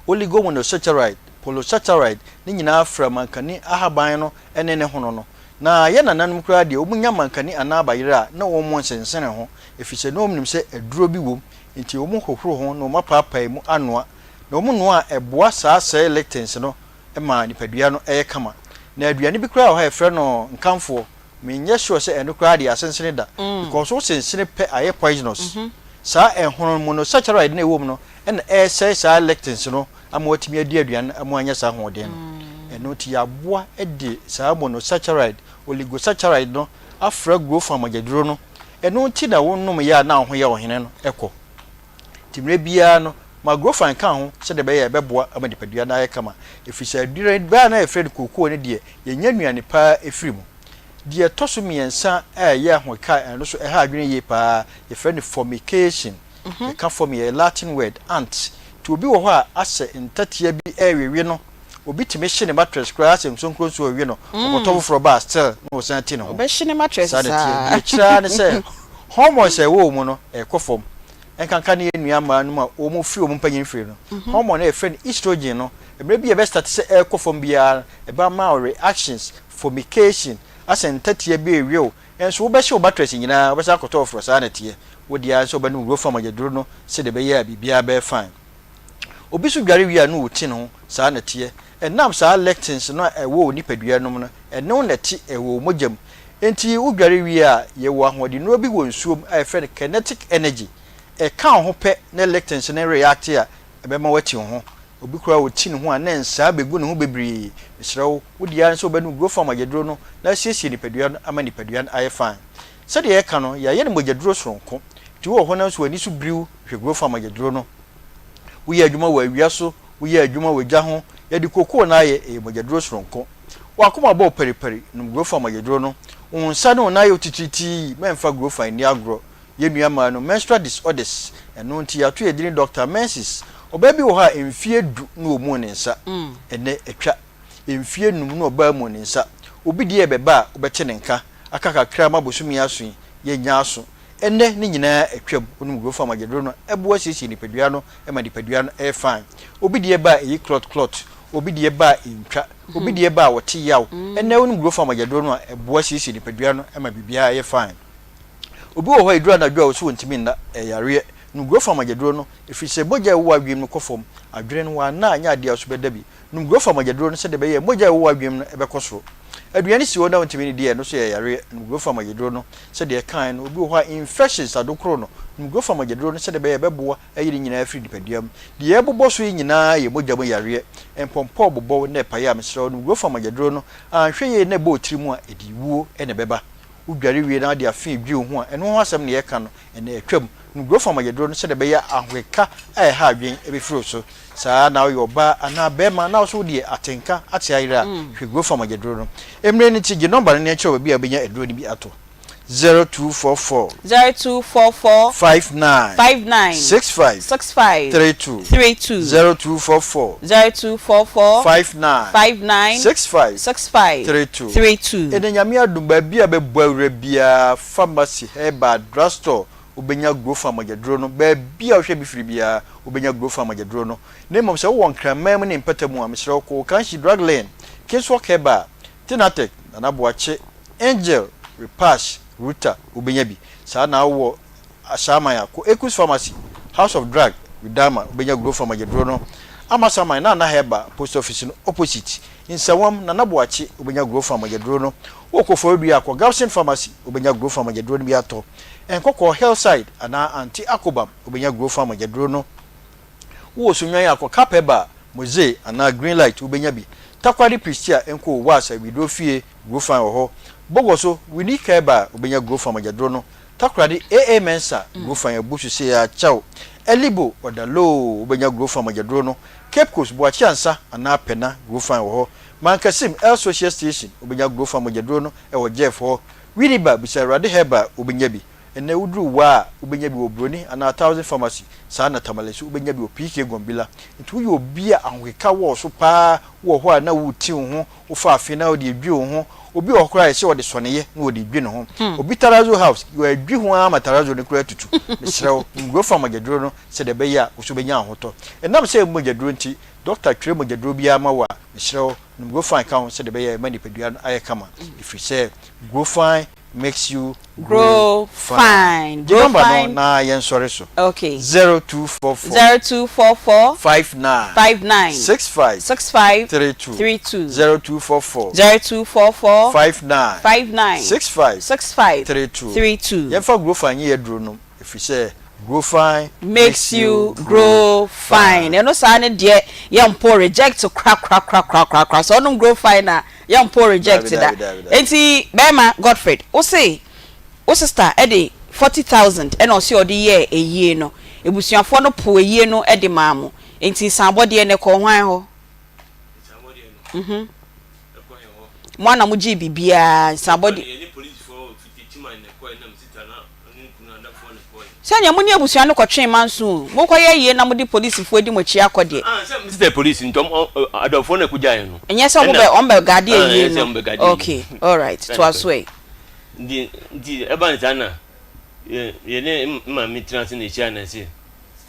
oligomonosaccharide, polysaccharide, ne nyinaa fra mankani ahaban no ne ne hono no. Na yɛn nananom koraa deɛ, wɔnya mankani anaa bayerɛ a, na wɔnsensene ho, ɛfiri sɛ na wɔnim sɛ aduro bi wom, enti wɔhohoro ho na wɔapaapae mu anoa. Na wɔnoa a, ɛboa saa sɛe lectins no ma nipadua no yɛ kama. Na aduane bi koraa wɔ hɔ a yɛfrɛ no nkamfoɔ, menyɛ sure sɛ ɛno koraa deɛ asensene da because wo sensene pɛ ayɛ poisonous. Saa ɛhono mu no saccharide no a ɛwɔ mu no na ɛresɛe saa lectins no ama watumi adi aduane no ama wanya saa ahoɔden no. Ɛno nti yɛaboa de saa monosaccharide, oligosaccharide no afra growth mogyaduro no. Ɛno nti na wonom yɛ a na wo ho yɛ ɔhene no kɔ. Nti mmerɛ biara no, ma Grofan ka ho sɛdeɛ ɛbɛyɛ a ɛbɛboa ama nipadua no ayɛ kama, ɛfiri sɛ aduane a na yɛfrɛ no kookoo no deɛ, yɛnya nnuane pa ara firi mu. Deɛ ɛtɔ so mmiɛnsa a ɛyɛ ahokeka a ɛno nso ɛha adwene yie pa ara, yɛfrɛ no formication. Yɛka formi, ɛyɛ Latin word, ant. Nti obi wɔ hɔ a asɛ ntatea bi rewewe no, Obi tumi hye ne mattress koraa sɛ nsonkro nsuo rewe no, ɔkɔtɔ foforɔ ba a still na ɔsan ti ne ho. Ɔbɛhye ne mattress Saa na ɛteɛ. saa. Deɛ ɛkyerɛ ara ne sɛ hormones a ɛwɔ wɔn mu no ɛrekɔ fam. Ɛnkanka ne yɛn nua mmaa nom a wɔn firi wɔn mpanyin mfiri no. Hormone a yɛfrɛ no estrogen no, mmerɛ bi a ɛbɛ start sɛ ɛrekɔ fam biara no, ɛbɛma wo reactions, formication, asɛ ntatea bi rewe wo, nso wobɛhye wo mattress nyinaa, wobɛsan akɔtɔ foforɔ, saa na ɛteɛ. Wo deɛ ara ne sɛ wobɛnom Rofa mogyaduro no sɛdeɛ ɛbɛyɛ a biribiara bɛyɛ fine. Obi nso dware wie a na ɔti ne ho, saa na ɛteɛ. Ɛnam saa lectins no a ɛwɔ wo nipadua no mu no, ɛne wo na ɛte, ɛwɔ wo mogya mu. Enti wodware wie a, yɛwɔ ahoɔdennuro bi wɔ nsuo mu a yɛfrɛ no kinetic energy. Ɛka wo ho pɛ na lectins no react a, ɛbɛma woati wo ho. Obi koraa ɔti ne ho a na nsaa bɛgu ne ho bebree. Mesrɛ wo, wo deɛ ara ne sɛ wobɛnom Growfarm mogyaduro no na asiesie nipadua no ama nipadua no ayɛ fine. Sɛdeɛ yɛka no, yɛayɛ no mogyaduro soronko. Nti wowɔ hɔ na nso w'ani so biri wo, hwɛ Growfarm mogyaduro no. Woyɛ adwuma wɔ awia so, woyɛ adwuma wɔ gya ho, yɛde kokoo na ayɛ, ɛyɛ mogyaduro soronko. W'akoma bɔ wo paripari, nom Growfarm mogyaduro no. Wo nsa ne wo nan yɛ wo titiritii, mɛmfa Growfarm nni agorɔ. Yɛn nua mmaa no, menstrual disorders, ɛno nti yɛato yɛn dini Doctor Menses. Ɔbaa bi wɔ hɔ a mfeɛ du na ɔmuu ne nsa, ɛnnɛ atwa mfeɛ num na ɔbaa muu ne nsa. Obi deɛ ɛbɛba a wobɛte ne nka, aka kakra ma bosome aso yi, yɛnnya aso. Ɛnnɛ ne nyinaa atwam, wonom Grofam agyaduro no, ɛboa siesie nipadua no ma nipadua no yɛ fine. Obi deɛ ba a ɛyi clot clot, obi deɛ ba a ɛntwa, obi deɛ ba a ɔte yaw. Ɛnnɛ wonom Grofam agyaduro no a, ɛboa siesie nipadua no ma biribiara yɛ fine. Obi wɔ hɔ a ɛduru anadwo a ɔse ɔntumi nna, ɛyɛ yareɛ. Nom Grofam agyaduro no, ɛfiri sɛ mogya a ɛwɔ w'adwenem no kɔ fam, adwene no wanna a nyɛ adeɛ a wo so bɛda bi. Nom Grofam agyaduro no sɛdeɛ ɛbɛyɛ a mogya a ɛwɔ w'adwenem no bɛkɔ soro. Aduane si hɔ na wontumi nnidi a, ɛno nso yɛ yareɛ. Nom Grofam agyaduro no sɛdeɛ ɛkaeɛ no. Obi wɔ hɔ a infections adokoro no. Nom Grofam agyaduro no sɛdeɛ ɛbɛyɛ a ɛbɛboa ayi ne nyinaa afiri nipadua mu. Deɛ yɛrebobɔ so yi nyinaa yɛ mogya mu yareɛ. Mpɔmpɔ rebobɔ wo na ɛpae a, mesrɛ wo nom Grofam agyaduro no. Anhwɛ yie na ɛbɔ wo tiri mu a, ɛde wuo na ɛbɛba. Wodware wie na wode afe redwi wo ho a, ɛno ho asɛm na yɛreka no, ɛnnɛ atwam. Nom Grofam agyaduro no sɛdeɛ ɛbɛyɛ a ahokeka a ɛha adwene bɛfiri wo so. Saa ara na woyɛ ɔbaa anaa barima na wo nso wodeɛ atenka ate ayera a, hwɛ Grofam agyaduro no. Mmerɛ no nti, gye nɔmba no na yɛnkyerɛ wo baabi a wobɛnya aduro no bi atɔ. 0244. 0244. 59. 59. 65. 65. 32. 32. 0244. 0244. 59. 59. 65. 65. 32. 32. Ɛnɛ Nyame adom baabi a bɛbɔ awura biara, pharmacy, herbal, drugstore, wobɛnya Grofan mogyaduro no. Baabi a wohwɛ bi firi biara, wobɛnya Grofan mogyaduro no. Na mmom sɛ wowɔ Nkraman mu ne mpata mu a, mesrɛ wo kɔ Okanshi Drug Lane, Kingswalk Herbal, Tinatech, Nana Boakye, Angel, Repash, Ruta, wobɛnya bi. Saa na wowɔ Ashaiman a, kɔ Ekus Pharmacy, House of Drug, Widama, wobɛnya Grofan mogyaduro no. Amasaman, Nana Herbal, Post Office no opposite. Nsawam, Nana Boakye, wobɛnya Grofan mogyaduro no. Wowɔ Koforidua a, kɔ Gabson Pharmacy, wobɛnya Grofan mogyaduro no bi atɔ. Nkɔkɔɔ Hillside anaa Aunty Akobam, wobɛnya Grofan mogyaduro no. Wowɔ Sunnwan a, kɔ Cap Herbal, Moze anaa Green Light, wobɛnya bi. Takoradi Prestea nkɔ Owase Awiduro Fie, Grofan wɔ hɔ. Bogoso, Winnie Herbal, wobɛnya Grofan mogyaduro no. Takoradi AA Mensah, Grofan abu so sei ara kyɛw. Elibo, Ɔdaloo, wobɛnya Grofan mogyaduro no. Cape Coast, Boakye Ansa anaa Pɛna, Grofan wɔ hɔ. Mankasim, El Social Station, wobɛnya Grofan mogyaduro no wɔ Jeff hɔ. Winneba, bisa Awurade Herbal, wobɛnya bi. Ɛnnɛ woduru Wa a, wobɛnya bi wɔ Broni anaa Thousand Pharmacy, saa na Tamale nso wobɛnya bi wɔ PK Gombila. Nti woyɛ obi a ahokeka wɔ wo so paa, wowɔ hɔ a na woreti wo ho, wofa afe na wode redwi wo ho, obi wɔ hɔ koraa a ɛsɛ ɔde sɔneyɛ na ɔde redwi ne ho. Obi Tarazo House, wɔadwi ho ara ma Tarazo no koraa atutu. Mesrɛ wo, nom Grofa mogyaduro no sɛdeɛ ɛbɛyɛ a wo nso wobɛnya ahotɔ. Ɛnam sɛ ɛyɛ mogyaduro nti, dɔkta twerɛ mogyaduro biara ma wo a, mesrɛ wo, nom Grofine ka ho sɛdeɛ ɛbɛyɛ a ɛbɛma nipadua no ayɛ kama, ɛfiri sɛ Grofine makes you grow fine. Gye Grow nɔmba no fine. na yɛnsɔre so. Okay. 0244. 0244. 59. 59. 65. 65. 32. 32. 0244. 0244. 59. 59. 65. 65. 32. 32. Yɛmfa Grow Fine nyɛ yɛn aduro nom, ɛfiri sɛ Grow Fine makes you grow fine. Ɛno saa no deɛ yɛmpo reject korakorakorakorakora. Sɛ ɔnom Grow Fine a Yɛmpo reject da. Enti bɛɛma Godfred wo se wo sister de 40,000 ɛna ɔse ɔde yɛɛ ayie no, abusuafoɔ no poo ayie no de maa mo, enti nsaabɔdeɛ no ɛkɔɔ hwan hɔ? Mhm. Mo ara na mo gyee biribiara, nsaabɔdeɛ. Sɛnea mo ne abusua no kɔtwee manso o, mokɔyɛ ayie na mode polisifoɔ adi mo akyi akɔ deɛ. Ah, sɛ mete sɛ polisi nti ɔmo adɔfoɔ na ɛkɔgyaa yɛn no. Ɛnyɛ sɛ ɔmo bɛ ɔmo bɛ guarde ayie no. Okay, alright, toa so ɛ. Nti nti ɛba no saa na yɛ yɛne maame tena ase na yɛhyia na ɛse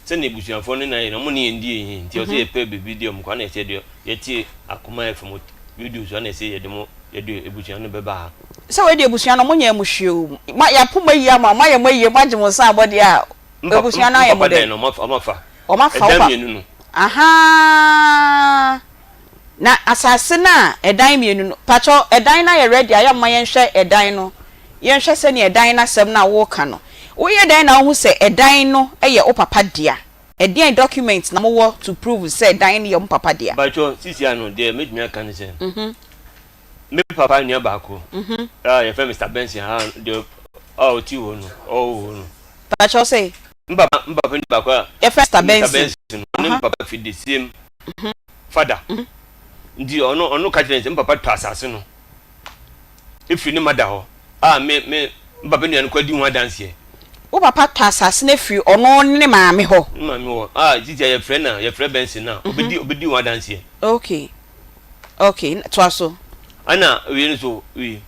sɛnea abusuafoɔ no na yɛ no ɔmo ne yɛn di yɛn nti ɔsɛ yɛpɛ baabi de ɔmo kɔ ana ɛsɛ deɛ yɛte Akoma FM radio so ana ɛsɛ yɛde mo yɛde abusua no bɛba ha. Sɛ wei deɛ abusua no monyɛɛ mo hwee o, mo yɛapo mo ayi ama mo, moayɛ mo ayie, moagye mo nsa abɔ deɛ a, abusua no ayɛ mo dɛn? Mpapa dan no wɔafa, Wɔafa wo ɛdan pa mmienu no. Ahaa, na asase no a ɛdan mmienu no, pakyɛw ɛdan no ayɛ ready a, yɛ a momma yɛnhwɛ ɛdan no, yɛnhwɛ sɛdeɛ ɛdan no asɛm no a woreka no, woyɛ dɛn na wohu sɛ ɛdan no yɛ wo papa dea? Ɛdeɛn document na mowɔ to prove sɛ dan no yɛ mo papa dea? Mpakyɛw, sisi ano deɛ mɛtumi aka ne sɛ, me papa nua baako a yɛfrɛ no Mister Benson a deɛ a ɔte hɔ no, ɔwɔ hɔ no. Mpakyɛw sɛ? Me papa me papa nua baako a Yɛfrɛ Mister Mister Benson. Benson no, ɔne me papa fi the same father. Nti ɔno ɔno ka kyerɛ no sɛ me papa tɔ asase no efiri ne mada hɔ a me me me papa nua no kɔ di ho adanseɛ. Wo papa tɔ asase no afiri ɔno ne ne maame hɔ? Ne maame hɔ a sisi a yɛfrɛ no a yɛfrɛ Benson no a ɔbɛdi ɔbɛdi ho adanseɛ. Okay. Okay, toa so. Ɛna wei no so wei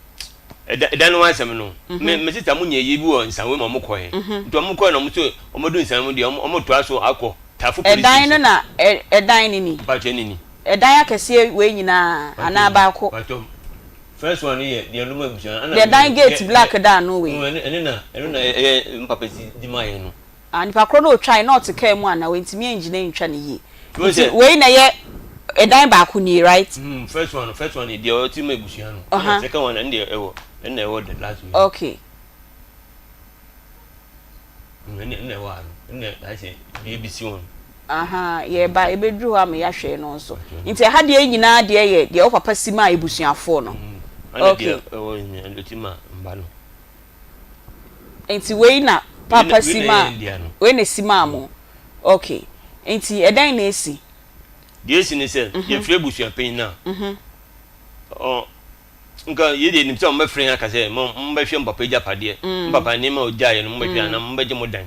ɛda ɛdan no ho asɛm no me me sista mo nya yie bi wɔ nsanwe mu a wɔn kɔɛ nti wɔn kɔɛ na wɔn so wɔn du nsanwe mu deɛ wɔn wɔn toa so akɔ tafo police Ɛdan no na ɛ ɛdan no ni. Mpatsɔ ɛne ni. Ɛdan akɛseɛ wei nyinaa anaa baako. Mpatsɔ first one no yɛ deɛ ɔno ma abusua no. Deɛ dan gate black da ano wei. Ɛno na ɛno na ɛyɛ mpapa si di maa yɛn no. Ah nipa korɔ no ɔtwae na ɔte car mu anaa wantumi angyina antwa no yie nti wei na ɛyɛ ɛdan baako nie right. Mm first one first one deɛ ɔte ma abusua no ɛna second one ɛno deɛ ɛwɔ ɛna ɛwɔ the last one. Okay. Ɛna ɛna ɛwɔ ha no ɛna ayɛ sɛ dua bi si hɔ no. Aha yɛba ɛbɛduru hɔ ama yɛahwɛ no nso nti ɛha deɛ nyinaa deɛ yɛ deɛ wo papa si maa abusuafoɔ no. Ɛna deɛ ɛwɔ ɛti ma mba no. Nti wei na paapa si maa wei na esi maa mo okay nti ɛdɛn na esi. Deɛ esi ne sɛ yɛfrɛ abusua panyin no a ɔ nka yɛ deɛ nim sɛ wɔbɛfrɛ yɛn aka sɛ mo mombɛhwɛ mo papa agyapadeɛ mo papa nneɛma a ɔgyaeɛ no mombɛhwɛ anaa mombɛgye mo dan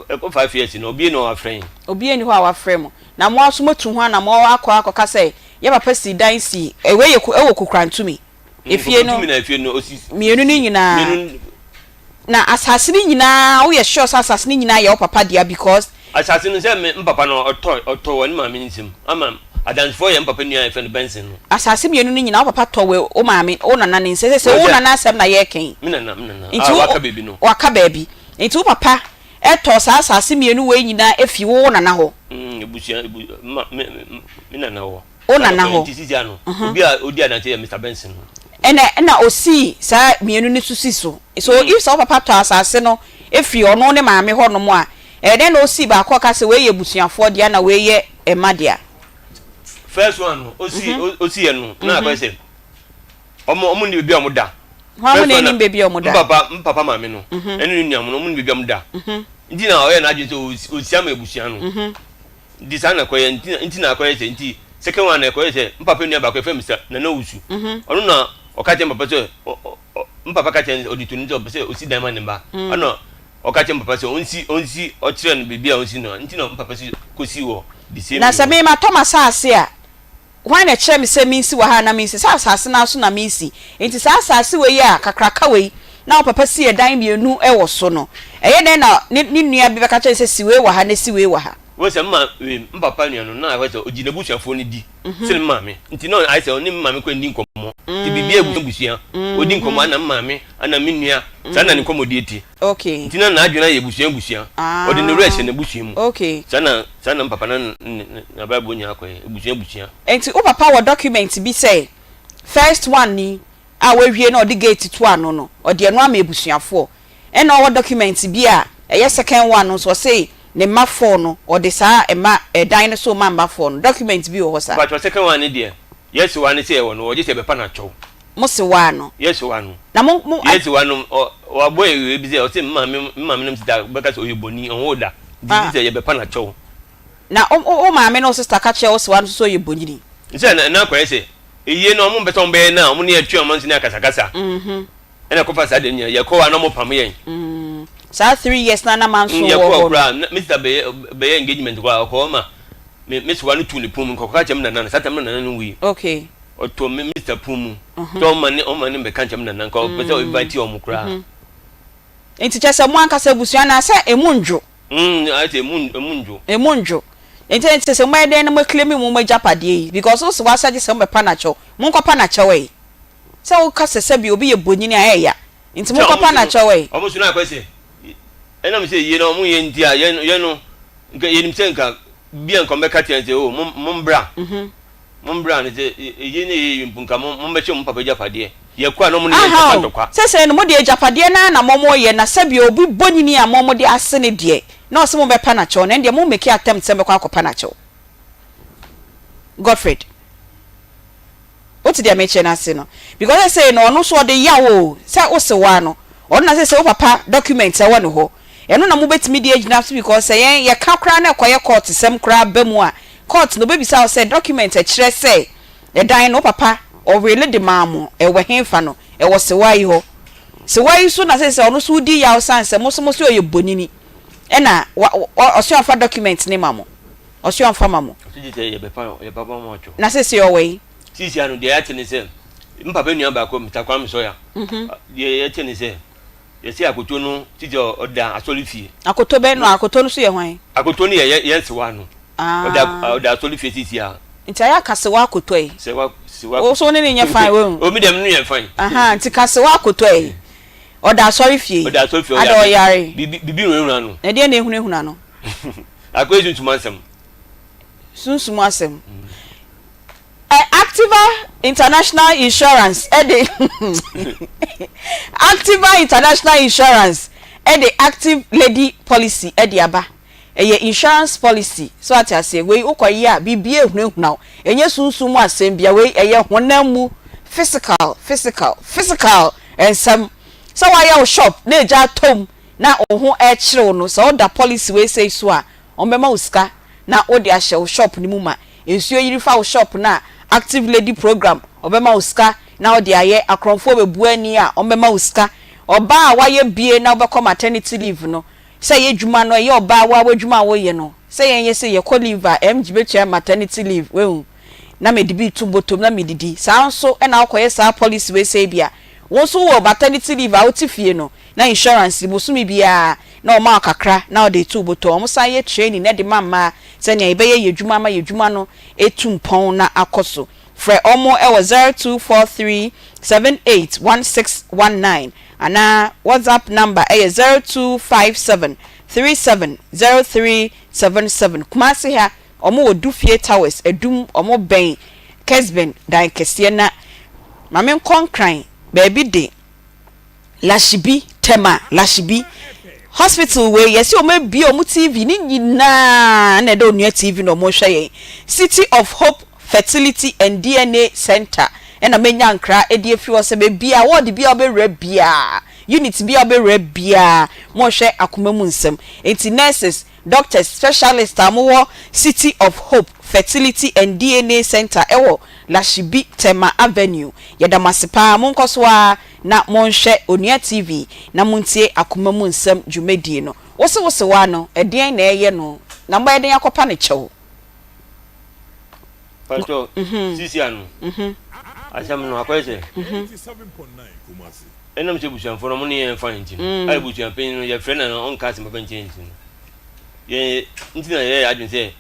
ɛkɔ 5 years no obi nni hɔ a wafrɛ yɛn. Obi nni hɔ a wafrɛ mo na mo ara nso moatu ho anammɔn akɔ akɔka sɛ yɛ papa sii dan sii wei yɛ ɛwɔ Kukurantumi. Efie no mmienu no nyinaa. Na asase no nyinaa woyɛ sure sɛ asase no nyinaa yɛ wo papa dea because. Asase no sɛ me mpapa no ɔtɔ ɔtɔ wɔ ne maame nsam ama adansefoɔ yɛ mpapa nua a yɛfrɛ no Benson no. Asase mmienu no nyinaa wo papa tɔ wɔ wo maame wo nana ne nsam sɛ wo nana asɛm na yɛreka yi. Me nana me nana a waka baabi no. Waka baabi nti wo papa tɔɔ saa asase mmienu wei nyinaa efi wo wo nana hɔ. Ebusua ebu ma me me nana hɔ. Wo nana hɔ. Nti sisi ano, obi a odi adanse yɛ Mister Benson no. Ɛna ɛna osii saa mmienu no so si so. So if sɛ wo papa tɔ asase no firi ɔno ne maame hɔ nom a, ɛyɛ dɛn na osii baako a ɔka sɛ wei yɛ abusuafoɔ dea na wei yɛ mma dea? First one no, osi osiiɛ no, na akɔyɛ sɛ ɔmo ɔmo nni baabi a ɔmo da. Hwan mo na ɛnim baabi a ɔmo da? Mpapa mpapa maame no ɛne ne nua mo no ɔmo nni baabi a ɔmo da. Nti na ɔyɛ n'adwene sɛ osi ama abusua no. Nti saa na ɛkɔyɛ nti na nti na akɔyɛ sɛ nti second one na ɛkɔyɛ sɛ mpapa nua baako yɛfrɛ Mr Nana Owusu ɔno na ɔka kyerɛ mpapa sɛ ɔ ɔ mpapa ka kyerɛ no ɔde to no sɛ ɔpɛ sɛ ɔsi dan ma ne ba ɛna ɔka kyerɛ mpapa sɛ ɔnsi ɔnsi ɔkyerɛ no baabi a ɔnsi no nti na mpapa si kɔsi wɔ the same Na sɛ me matɔ m'asaase a Hwan na ɛkyerɛ me sɛ mensi wɔ ha anaa mensi? Sɛ asase no ara so na meresi. Enti saa asase wei a kakraka wei na wo papa sii ɛdan mmienu wɔ so no, ɛyɛ dɛn na ne ne nua bi bɛka kyerɛ no sɛ si wei wɔ ha na si wei wɔ ha? Wohu sɛ me ma wei, me papa nua no, na ayɛ sɛ ɔgye n'abusuafoɔ no di sene me maame. Nti na ayɛ sɛ ɔne me maame koraa nni nkɔmmɔ. Nti biribiara abusua abusua, ɔdi nkɔmmɔ ana me maame, ana me nua, saa na ne nkɔmmɔdie te. Okay. Nti na n'adwene ayɛ abusua abusua. Ɔde ne werɛ hyɛ n'abusua mu. Okay. Saa na saa na me papa na n'abrabɔ nyinaa kɔyɛ, abusua abusua. Nti wo papa wɔ document bi sɛ first one ni a wawie na ɔde gate to ano no, ɔde ɛno ama abusuafoɔ. Ɛna ɔwɔ document bi a ɛyɛ second one no nso ɔse ne mma four no ɔde saa mma ɛdan no so rema mma four no. Document bi wɔ hɔ saa? Mpakyɛw second one no deɛ yɛsewa no sɛ yɛwɔ no ɔgye sɛ yɛbɛpa no akyɛw. Mo sewaa no. Yɛ sewa no. Na mo mo. Yɛ sewa no ɔ wabɔ awiei bi sɛ ɔse me maame me maame nom sista bɛka sɛ ɔyɛ bɔni ɔnwoo da nti gye sɛ yɛbɛpa no akyɛw. Na wo wo maame ne wo sista ka kyerɛ wo sewa no nso sɛ ɔyɛ bɔnyini. Nsɛ na na akɔyɛ sɛ eyie no ɔmo mpɛ sɛ ɔmo bɛyɛ no a ɔmo ne yɛn twe ɔmo nso ne akasakasa ɛna ɛkɔfa saa deɛ no nyinaa yɛkɔ hɔ a na ɔmo pam yɛn. Saa 3 years na na manso wɔ Yɛkɔɔ hɔ no. koraa na me sister bɛyɛ bɛyɛ engagement koraa, ɔkɔɔ hɔ ma me me sewa no tuu ne pon mu kɔka kyerɛ me nana no, saa time no nana no wui. Ɔtoo me me sister pon mu sɛ ɔmma ne ɔmma ne mbɛka nkyerɛ me nana, nka ɔpɛ sɛ ɔ invite wɔn koraa. Nti kyerɛ sɛ mo ankasa abusua no sɛ emu ndwo. Ayɛ sɛ emu emu ndwo. Emu ndwo. Nti nti sɛ moayɛ dɛn na mo claim mo mo agyapadeɛ yi, because wo se w'asa gye sɛ mobɛpa no akyɛw, monkɔpa no akyɛw ɛ. Sɛ woka sɛ sɛbi obi yɛ bonyini a ɛɛya. Nti Sɛ monkɔpa wɔn no so akyɛw ɛ. no, wɔn so no akɔyɛ sɛ ɛnam sɛ yie na wɔn yɛ nti a yɛn yɛn no nka yɛnim sɛ nka bi a nka wɔbɛka kyerɛ yɛn sɛ o mo mombra mombra no sɛ eye ne eye mpo nka mo mombɛhyɛ mo papa agyapadeɛ yɛkɔ a na wɔn ne yɛn Aha ntɔkwa o, ntɔkwa. sɛsɛɛ no mode agyapadeɛ no ara na moyɛ na sɛbi obi bonyini a mode ase no deɛ na ɔse mobɛpa no akyɛw no ɛndeɛ mo make attempt sɛ mobɛkɔ akɔpa no akyɛw. Godfred. Wote deɛ mekyerɛ no ase no? Because sesei no ɔno nso ɔde yaw o, sɛ wo sewaa no, ɔno na sesei wo papa document ɛwɔ ne hɔ, ɛno na mobɛtumi de agyina so because sɛ yɛn yɛka koraa na ɛkɔyɛ court sɛm koraa ba mu a, court no ɔbɛbisa wo sɛ document ɛkyerɛ sɛ ɛdan no wo papa ɔwele de maa mo, ɛwɔ henfa no, ɛwɔ sewaa yi hɔ. Sewaa yi nso na sesei ɔno nso redi yaw sane sɛ mo nso mose ɔyɛ bonini ɛna wa wa ɔse ɔmfa document no ma mo. Ɔse ɔmfa ma mo. Ɔse gyesɛ yɛbɛpa yɛbɛpa mo akyɛw. Na sesei ɔwɔ he? Seesei ano deɛ yɛate ne sɛ, me papa nua baako Mister Kwame Sawyer, deɛ yɛte ne sɛ, yɛse Akoto no sisi a ɔda asɔre fie. Akoto bɛn no? Akoto no so yɛ hwan? Akoto no yɛ yɛn sewa no. Ɔda ɔda asɔre fie sisi a. Nti ayɛ a ka sewa akoto ɛ. Sewa sewa. Wo so wo ne no nyɛ fine wahu. O me deɛ me ne no yɛ fine. Ahaa nti ka sewa akoto ɛ. Ɔda asɔre fie. Ɔda asɔre fie ɔyare. Ada ɔyare. Bibi bibi hunahuna no. Na ɛdeɛn na ehunahuna no? Akɔyɛ sunsum asɛm. Sunsum asɛm. Ɛ Activa International Insurance de Activa International Insurance de Active Lady Policy de aba. Ɛyɛ insurance policy. So ate aseɛ? Wei wokɔyɛ a, biribiara ehunahuna wo. Ɛnyɛ sunsum mu asɛm biara. Wei ɛyɛ honam mu, physical, physical, physical nsɛm. Sɛ woayɛ wo shop na egya atɔ mu na wo ho rekyere wo no, sɛ woda policy wei sei so a, wɔbɛma wo sika na wode ahyɛ wo shop no mu ma. Nsuo yiri fa wo shop no a, Active Lady program, wɔbɛma wo sika na wode ayɛ. Akorɔmfoɔ bɛbu ani a, wɔbɛma wo sika. Ɔbaa a woayɛ bie na wobɛkɔ maternity leave no, sɛ ɛyɛ adwuma no, ɛyɛ ɔbaa wo ara w'adwuma a woyɛ no, sɛ yɛn yɛ sei, yɛkɔ leave a, MG bɛtua maternity leave, woahu, na mede bi reto bɔtɔm na medidi. Saa ara nso na wokɔyɛ saa policy wei sei bi a, wo nso wowɔ maternity leave a wote fie no, na insurance bosome biara na wɔma wo kakra na wɔde reto wo bɔtɔ. Wɔsan yɛ training de ma mmaa sɛnea yɛbɛyɛ yɛn adwuma ama yɛn adwuma no atu mpɔn na akɔ so. Frɛ wɔn wɔ 0243 78 1619 anaa WhatsApp number yɛ 0257 37 0377. Kumasi ha, wɔwɔ Dufie Towers, Adum, wɔbɛn Kesben dan kɛseɛ na ma menkɔ Nkran baabi de. Lashibi, Tema, Lashibi hospital wei yɛsi wɔn abue wɔn TV ne nyinaa na ɛda onua TV na wɔn rehwɛ yɛn. City of Hope Fertility and DNA Center ɛna menya nkra ɛde afiri hɔ sɛ baabi a ward bi a wobɛwura biara, unit bi a wobɛwura biara mohwɛ akoma mu nsɛm. Nti nurses, Doctors, specialists a wɔwɔ City of Hope Fertility and DNA Centre wɔ Lashibi, Tema Avenue. Yɛda mo ase paa. Monkɔ so ara na monhwɛ Onua TV na montie Akoma Mu Nsɛm dwumadie no. Wose wo sewaa no, ɛdeɛn na ɛreyɛ no na mobɛyɛ dɛn akɔpa no kyɛw? Pastor, sisi ano, asɛm no akɔyɛ sɛ ɛnam sɛ abusuafoɔ no ɔmo ne yɛn fa nti no, a abusuapanyin no yɛfrɛ no na ɔnka asɛm papa nkyerɛ nti no, yɛn nti na yɛyɛ adwene sɛ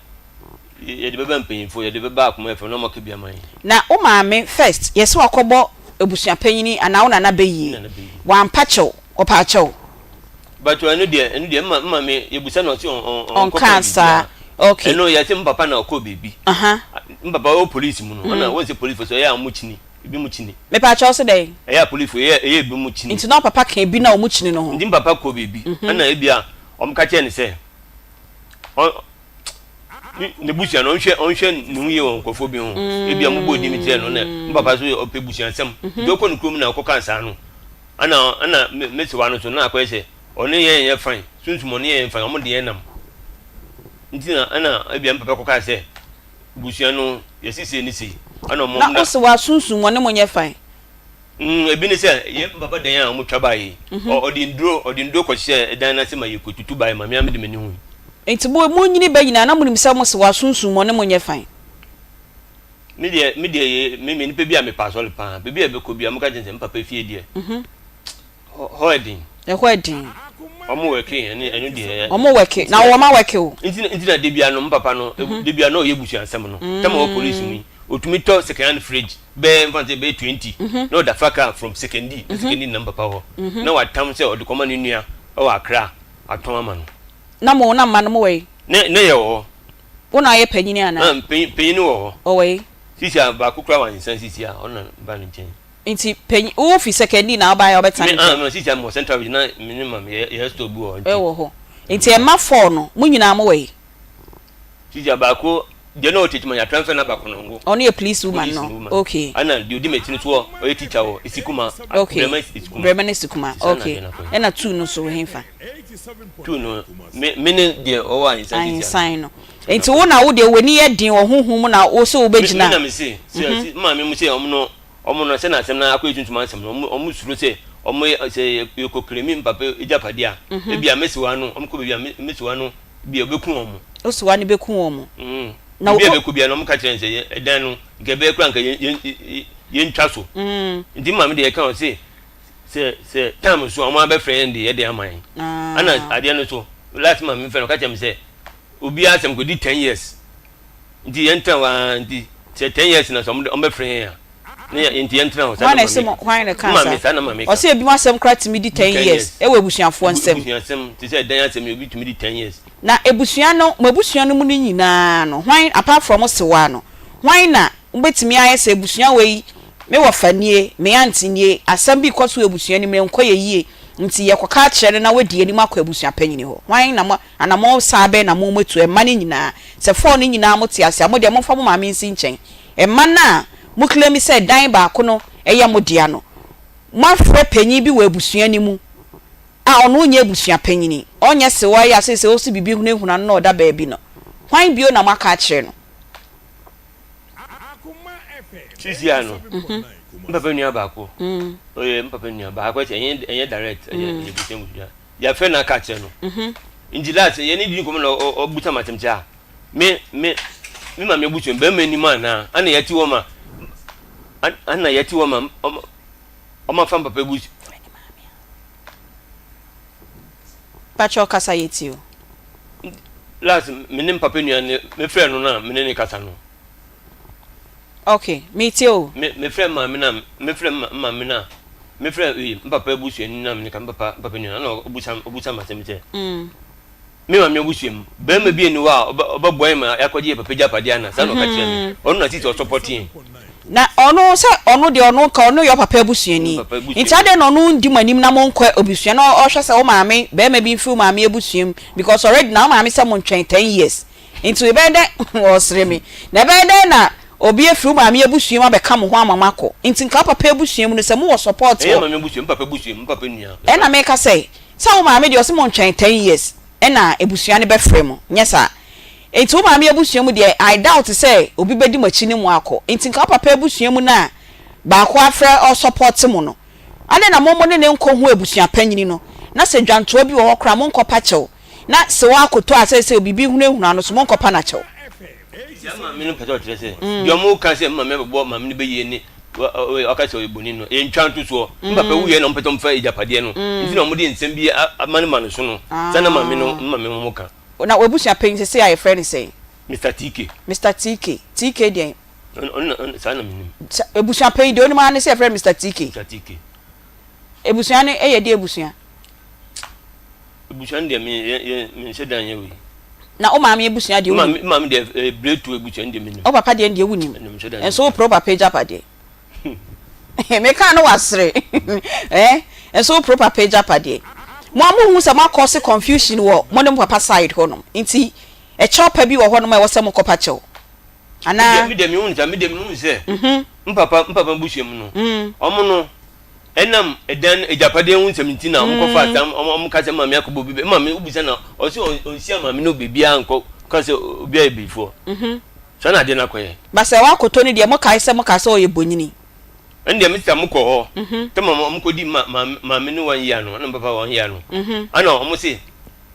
yɛde bɛba mpanyinfoɔ, yɛde bɛba akoma fam na ɔmo aka bi ama yɛn. Na wo maame first yɛse wakɔbɔ abusuapanyin anaa wo nana bɛyie, wampa kyɛw, ɔpaa kyɛw? But ɛno deɛ ɛno deɛ mma mma me yɛbusa no ɔse ɔnkɔka Ɔnkaa saa biribiara. Okay. Ɛno yɛse me papa na ɔkɔɔ baabi. Me papa ɔwɔ police mu no ɛna wɔn sɛ police fo so ɛyɛ a wɔn kyini ebi mo kyini. Mepaakyɛw se dɛn? Ɛyɛ a police fo ɛyɛ ɛyɛ ebi mo kyini. Nti na ɔpapa ka ebi na wɔn kyini no ho. Nti me papa kɔɔ baabi ɛna ebi a wɔn ka kyerɛ no sɛ ɔn ne busua no ɔnhwɛ ɔnhwɛ ne ho yie wɔ nkurɔfoɔ bi ho. Ebi a wɔn bɔ din bi kyerɛ no na me papa so ɔpɛ busuasɛm. Nti ɔkɔ ne kurom na ɔkɔka saa no. Ɛna ɛna me me sewa no so na akɔyɛ sɛ ɔne yɛn yɛ fine, sunsum ɔne yɛn yɛ fine, ɔmo de yɛn nam. Nti na ɛna ebia me papa kɔkaa sɛ busua no yɛsi sei ne sei, ɛna ɔmo Na wo sewa sunsum ɔne mo nyɛ fine? Mm, ebi ne sɛ yɛn papa dan a wɔtwa baeɛ yi, mhm. ɔde nduro ɔde nduro kɔhyehyɛ dan no ase ma yɛkɔtutu baeɛ ma me a mede m'ani hui. Nti mo monyini bɛ nyinaa na monim sɛ mo se wɔasonsum mo ne mo nyɛ fan. Me deɛ me deɛ ye me me nipa bi a mepɛ asɔre paa baabi a ɛbɛkɔ bi a moka kyerɛ sɛ me papa fie deɛ mhm. hɔ ɛden. Ɛhɔ ɛden. Ɔmo wɛke ɛne ɛno deɛ. Ɔmo wɛke na wɔn ma wɛke o. Nti nti na debia no me papa no mhm. debia no ɔyɛ busuansɛm no tɛm ɔwɔ polisi mu yi otumi tɔ second hand fridge bɛyɛ nfa sɛ bɛyɛ 20 mhm. na ɔda fa car from Sekondi na mhm. Sekondi nam papa hɔ mhm. na watam sɛ ɔde kɔma ne nua ɛwɔ Accra atɔn ama no. Na mo na mma no mo wɔ yi. Ne ne yɛ wɔ hɔ. Wo na ayɛ panyini anaa? Ah, panyin panyin wɔ hɔ. Ɔwɔ yi. Sisi a baako kura wɔ nsa sisi a ɔno na ba ne nkyɛn. Nti panyin wo fi Sekondi na ɔba yɛ ɔbɛtena ne nkyɛn. Me ah sisi a mo central region na me ne ma yɛ yɛ store bi wɔ hɔ nti. Ɛwɔ hɔ. Nti ɛma fɔɔ no mo nyinaa mo wɔ yi. Sisi baako deɛ na ɔtete ma yɛatransfer no aba Konongo. Ɔno yɛ police woman no. Police woman. Okay. Ɛna deɛ odi m'akyi no so ɔyɛ teacher wɔ Esikuma. Okay. Brɛma Esikuma. Brɛma ne Esikuma. Okay. Ɛna two no so hefa? Two no me me ne deɛ ɔwɔ Ahinsan sisi Ahinsan no. Nti wo na wo deɛ w'ani yɛ den wɔ honhom mu na wo so wobɛgyina. Me na me se sɛ mhm. maame mu sɛ ɔmo no ɔmo no sɛ na asɛm no akɔyɛ sunsum asɛm no ɔmo ɔmo suro sɛ ɔmo sɛ yɛkɔ kiremi mpapa agyapadeɛ a mhm. ebi a mesiwa no ɔmo kɔ baabi a mesiwa no Ebia obeku wɔn. Osiwa no beku wɔn. Mm. Na Biribi a ɛbɛkɔ biara no, wɔka kyerɛ no sɛ yɛn ɛdan no nka ɛbɛyɛ koraa nka yɛn yɛn yɛntwa so. Mm. Nti maame deɛ ɛka ɔse sɛ sɛ time so a wɔn abɛfrɛ yɛn de yɛde ama yɛn. Ah. Ɛna adeɛ no so last maame fɛ no ɔka kyerɛ me sɛ obiara asɛm kɔdi ten years nti yɛn tena hɔ ara nti sɛ ten years na sɛ wɔn bɛfrɛ yɛn a. Ne yɛ nti yɛn tena hɔ. Hwan na ɛsɛ mo hwan na ɛka saa? Saa na maame ka. Ɔsɛ ebinom asɛm koraa tumi di ten years ɛwɔ abusuafoɔ nsam. Abusua asɛm te sɛ ɛdan asɛm yi obi tumi di ten years. Na abusua no mo abusua no mu no nyinaa no hwan apart from sewaa no hwan na mobɛtumi ayɛ sɛ abusua wei me wɔfa nie me aunt nie asɛm bi rekɔ so wɔ abusua no mu ɛnkɔ yɛ yie nti yɛkɔka akyerɛ no na wadi anim akɔ abusua panyini hɔ hwan na mo anamɔn saa bɛn na mo moatu ɛmma no nyinaa sɛ four no nyinaa mote ase a mo deɛ momfa mo maame nsi nkyɛn Mma no a mo claim sɛ dan baako no yɛ mo dea no, moafrɛ panyin bi wɔ abusua no mu a ɔno ɔnyɛ abusua panyini, ɔnyɛ sewa yi a seesei ɔsi biribi hunahuna no na ɔda baabi no, hwan bio na moaka akyerɛ no? Seesei ara no, me papa nua baako, ɔyɛ me papa nua baako, ɛnyɛ ɛnyɛ direct, ɛyɛ abusua abusua. Yɛafrɛ no aka akyerɛ no. Nti last yɛne di nkɔmmɔ na ɔbusa me asɛm sɛ ah, me me me maame abusua bɛrima anim anaa ana yɛte hɔ ma ana yɛte hɔ ma ɔma fa papa abusua. Pakyɛ ɔkasa yɛ ti o. Last me ne papa nua ne me frɛ no na me ne ne kasa no. Ok, me tie o. Me me frɛ maame na me frɛ maame na me frɛ ee me papa abusua ni na me ne ka me papa me papa nua na ɔbusa ɔbusa ma asɛm sɛ. Mm. Me maame abusua mu, barima bi nni hɔ a ɔbɛboa yɛn ma yɛakɔgye yɛn papa agyapadeɛ anaa? Saa na ɔka kyerɛɛ me. Ɔno na seesei ɔsɔpɔte yɛn. Na ɔno, sɛ ɔno deɛ ɔno nka ɔno yɛ ɔpapa abusuani, nti adɛn na ɔno ndi mo anim na monkɔ abusua na ɔhwɛ sɛ wo maame, barima bi mfiri wo maame abusua mu, because already na wo maame sɛ montwɛn ten years, nti ɛbɛyɛ dɛn, ɔresere me, na ɛbɛyɛ dɛn na obi afiri wo maame abusua mu abɛka mo ho ama moakɔ, nti nka wo papa abusua mu no sɛ mowɔ support Ɛnyɛ wɔ. maame abusua mu, me papa abusua mu, me papa nua. Ɛna meka sɛ, Sɛ wo maame deɛ ɔse mo ntwɛn ten years ɛna abusua no bɛfrɛ mo nyɛ saa nti wo maame abusua mu deɛ I doubt sɛ obi bɛdi mo akyi ne mo akɔ nti nka wo papa abusua mu no a baako afrɛ ɔsupporte mo no adɛn na mo mo ne no nkɔ hu abusua panyini no na sɛ dwantoa bi wɔ hɔ koraa mo nkɔ pa kyɛw na se wakɔtɔ a sɛ sɛ biribi hunahuna no so mo nkɔ pa no akyɛw. Saa maame no pɛ sɛ ɔkyerɛ sɛ deɛ ɔmo ka sɛ maame bɛbɔ maame no bɛyie ne ɔka sɛ ɔyɛ boni no ɛntwa nto soɔ. Me papa wuiɛ na ɔmo pɛ sɛ ɔmo fa agyapadeɛ no nti na ɔmo de nsɛm bi ama no ma no so no. Saa na maame no maame mo ka. Na w'abusua panyin sesei a yɛfrɛ no sɛn? Mister TK. Mister TK. TK deɛn? Ɔno saa na menim. Abusua panyin deɛ onim ara ne sɛ yɛfrɛ no Mister TK. Mister TK. Abusua no yɛ deɛ abusua? Abusua no deɛ me yɛ yɛ me nhyɛ da nyɛ wei. Na wo maame abusua deɛ wonim? Me maame deɛ ɛɛ Bretu abusua no deɛ menim. Wo papa deɛ no deɛ wonim? Ɛno menhyɛ da nyɛ. Nso wopere wo papa agyapadeɛ. Mekaa no wasere eh nso wopere wo papa agyapadeɛ. Mo a monhu sɛ mo akɔse confusion wɔ mo ne mo papa side hɔ nom nti ɛkyɛw pa bi wɔ hɔ nom a ɛwɔ sɛ mokɔpa kyɛw anaa? Me deɛ mehu sɛ me deɛ mehu sɛ me papa me papa abusua mu no wɔn no Ɛnam ɛdan no agyapadeɛ ho nsɛm nti na wɔkɔfaa saa wɔn ka sɛ maame akɔbɔ obi bɛ maame wobisa na ɔsɛ ɔnsia maame no baabiara nkɔ ka sɛ obi ayɛ bɛyifoɔ saa na adeɛ no akɔyɛ. Ba sɛ wakɔtɔ no deɛ mokae sɛ mokaa sɛ ɔyɛ bonyini. Ɛndeɛ me sister mo kɔ hɔ tɛm a ɔmo kɔ di ma maame no one year no ɛna me papa one year no ɛna ɔmo se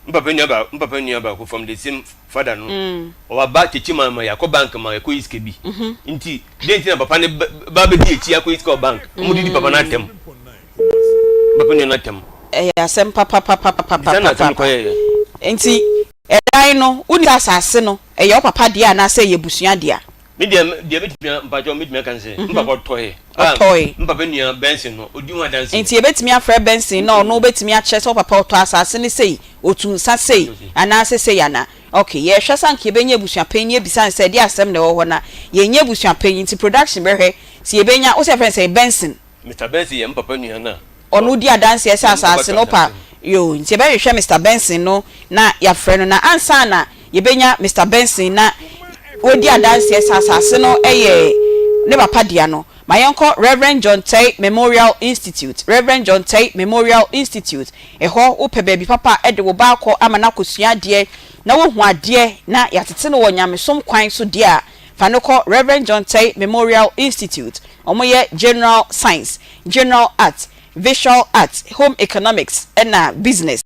me papa nua baako me papa nua baako from the same father no ɔwɔ ba kyekye ma ma yakɔ bank ma yakɔ yi sika bi nti den ti na papa ne ba bɛ di akyi akɔ yi sika wɔ bank ɔmo didi papa no atɛm papa nua no atɛm. Ɛyɛ asɛm Bisa na asɛm no papapapapapapa kɔ yɛyɛ. Nti ɛdan no wonni sɛ asase no ɛyɛ wo papa dea anaasɛ ɛyɛ abusua dea? Me deɛ deɛ mɛtumi a mpakyɛw mɛtumi aka ne sɛ me papa ɔtɔe a Ɔtɔe. me papa nua Benson no ɔdi ho adanseɛ. Nti yɛbɛtumi afrɛ Benson na ɔno bɛtumi akyerɛ sɛ wo papa ɔtɔ asase no sei, ɔtu nsa sei anaasɛ sei anaa? Ok, yɛrehwɛ sɛ anka yɛbɛnya abusuapanyin na yɛabisa no sɛ ɛdeɛ asɛm na ɛwɔ hɔ na yɛnnya abusuapanyin nti production bɛhwɛ sɛ yɛbɛnya, wo sɛ yɛfrɛ no sɛn, Benson? Mister Benson yɛ me papa nua na. Ɔno di adanseɛ sɛ asaase no pa yoo nti yɛbɛhwehwɛ Mister Benson no na yɛafrɛ no na ansa na yɛbɛnya Mister Benson na wadi adanseɛ sɛ asaase no yɛ ne papa dea no ma yɛnkɔ Rev. John Tei Memorial Institute Rev. John Tei Memorial Institute ɛhɔ wopɛ baabi papa de wo ba akɔ ama no akɔsua adeɛ na wahu adeɛ na yɛatete no wɔ nyamesom kwan so deɛ a fa no kɔ Rev. John Tei Memorial Institute Wɔyɛ General Science, General Arts, Visual Arts, Home Economics ɛna Business.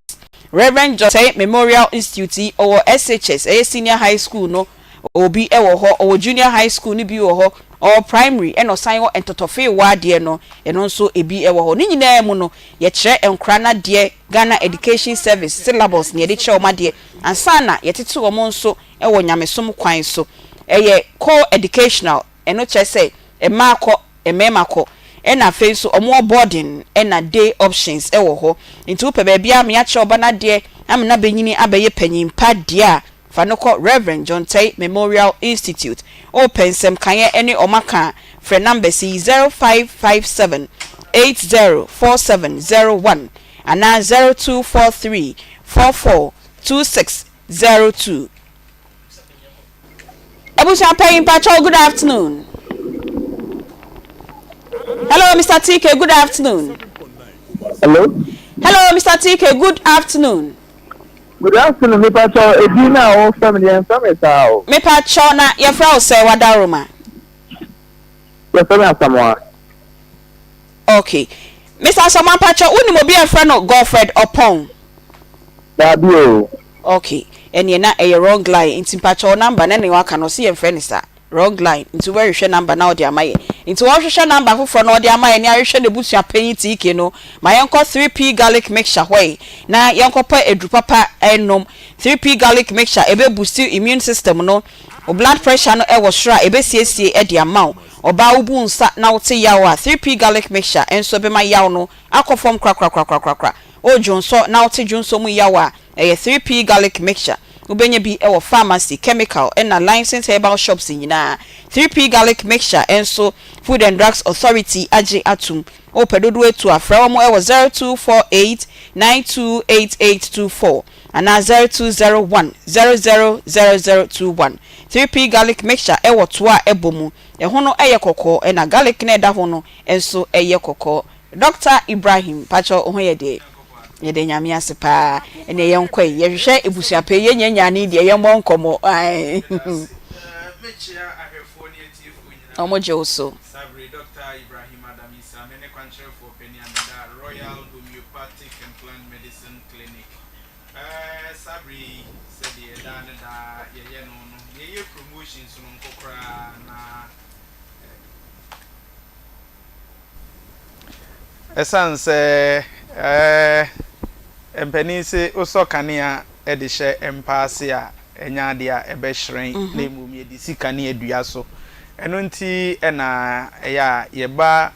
Rev. John Tei Memorial Institute yi ɔwɔ SHS, ɛyɛ Senior High School no ɔwɔ bi wɔ hɔ, ɔwɔ Junior High School no bi wɔ hɔ, ɔwɔ Primary ɛna ɔsan wɔ Ntɔtɔfeewa deɛ no ɛno nso ɛbi wɔ hɔ. Ne nyinaa mu no yɛkyerɛ nkwadaa no adeɛ, Ghana Education Service syllabus na yɛde kyerɛ wɔn adeɛ ansa na yɛtete wɔn nso wɔ nyamesom kwan so. Ɛyɛ co-educational. Ɛno kyerɛ sɛ mmaa kɔ, mmarima kɔ. Ɛna afei nso wɔwɔ boarding ɛna day options wɔ hɔ. Nti wopɛ baabi a meakyerɛ wo ba no adeɛ ama no abɛnyini abɛyɛ panyin pa deɛ a, fa no kɔ Rev. John Tei Memorial Institute. Wopɛ nsɛmkaeɛ ne wɔn aka a, frɛ numbers yi, 0557 804701 anaa 0243 44 2602. Abusua panyin mpakyɛw good afternoon. Hello Mr. TK good afternoon. Hello. Hello Mr. TK good afternoon. Good afternoon mepakyɛw edin na wɔfrɛ me deɛ mfrɛ me saa o. Mepakyɛw na yɛfrɛ wo sɛ wadaroma. Yɛfrɛ me Asamoah. Okay. Mr. Asamoah mpakyɛw wonim obi a yɛfrɛ no Godfred Opong? Daabi o. Ok ɛneɛ na ɛyɛ wrong line nti mpakyɛw wo number no ɛne waka no ɔse yɛnfrɛ no saa wrong line nti wobɛhwehwɛ number na ɔde ama yɛn nti ɔhwehwɛ number foforɔ na ɔde ama yɛn ne ahwehwɛ n'abusua panyin TK no ma yɛnkɔ 3P garlic mixture hɔ yi na yɛnkɔ pɛ aduru papa ɛnom 3P garlic mixture ɛbɛ boost immune system no wo blood pressure no ɛwɔ soro a ɛbɛsiesie ɛde ama wo ɔbaa wobu nsa na wote yaw a 3P garlic mixture ɛnso ɛbɛma yaw no akɔ fam korakorakorakorakora O dwonsɔ na wote dwonsɔ mu yaw a, ɛyɛ 3P Garlic Mixture. Wobɛnya bi wɔ pharmacy, chemical ɛna licensed herbal shops nyinaa. 3P Garlic Mixture nso Food and Drugs Authority agye atom. Wopɛ dodoɔ atu a, frɛ wɔn wɔ 0248 928824 anaa 0201 000021. 3P Garlic Mixture wɔ toa a ɛbɔ mu. Ɛho no yɛ kɔkɔɔ ɛna garlic no a ɛda ho no nso yɛ kɔkɔɔ. Doctor Ibrahim mpakyɛw wo ho yɛ deɛ? Yɛda Nyame ase paa. Ɛneɛ yɛnkɔ yi, yɛhwehwɛ abusua pɛ yi, yɛnya nyaa ne deɛ yɛmmɔ nkɔmmɔ ae. Mekyia ahwɛfoɔ ne atiefoɔ nyinaa. Ɔmo gye wo so. Saa bere yi, Dɔkta Ibrahim Adam Issah, me ne kwankyerɛfoɔ panin a meda Royal Homeopathic and Plant Medicine Clinic. Ɛɛ, saa bere yi, sɛdeɛ daa ne daa yɛyɛ no no, yɛyɛ promotion sononko koraa na. Ɛsiane sɛ mpanin se wosɔ kanea de hyɛ mpa ase a, ɛnyɛ adeɛ a ɛbɛhyerɛn na mmom yɛde si kanea dua so. Ɛno nti na ɛyɛ a yɛba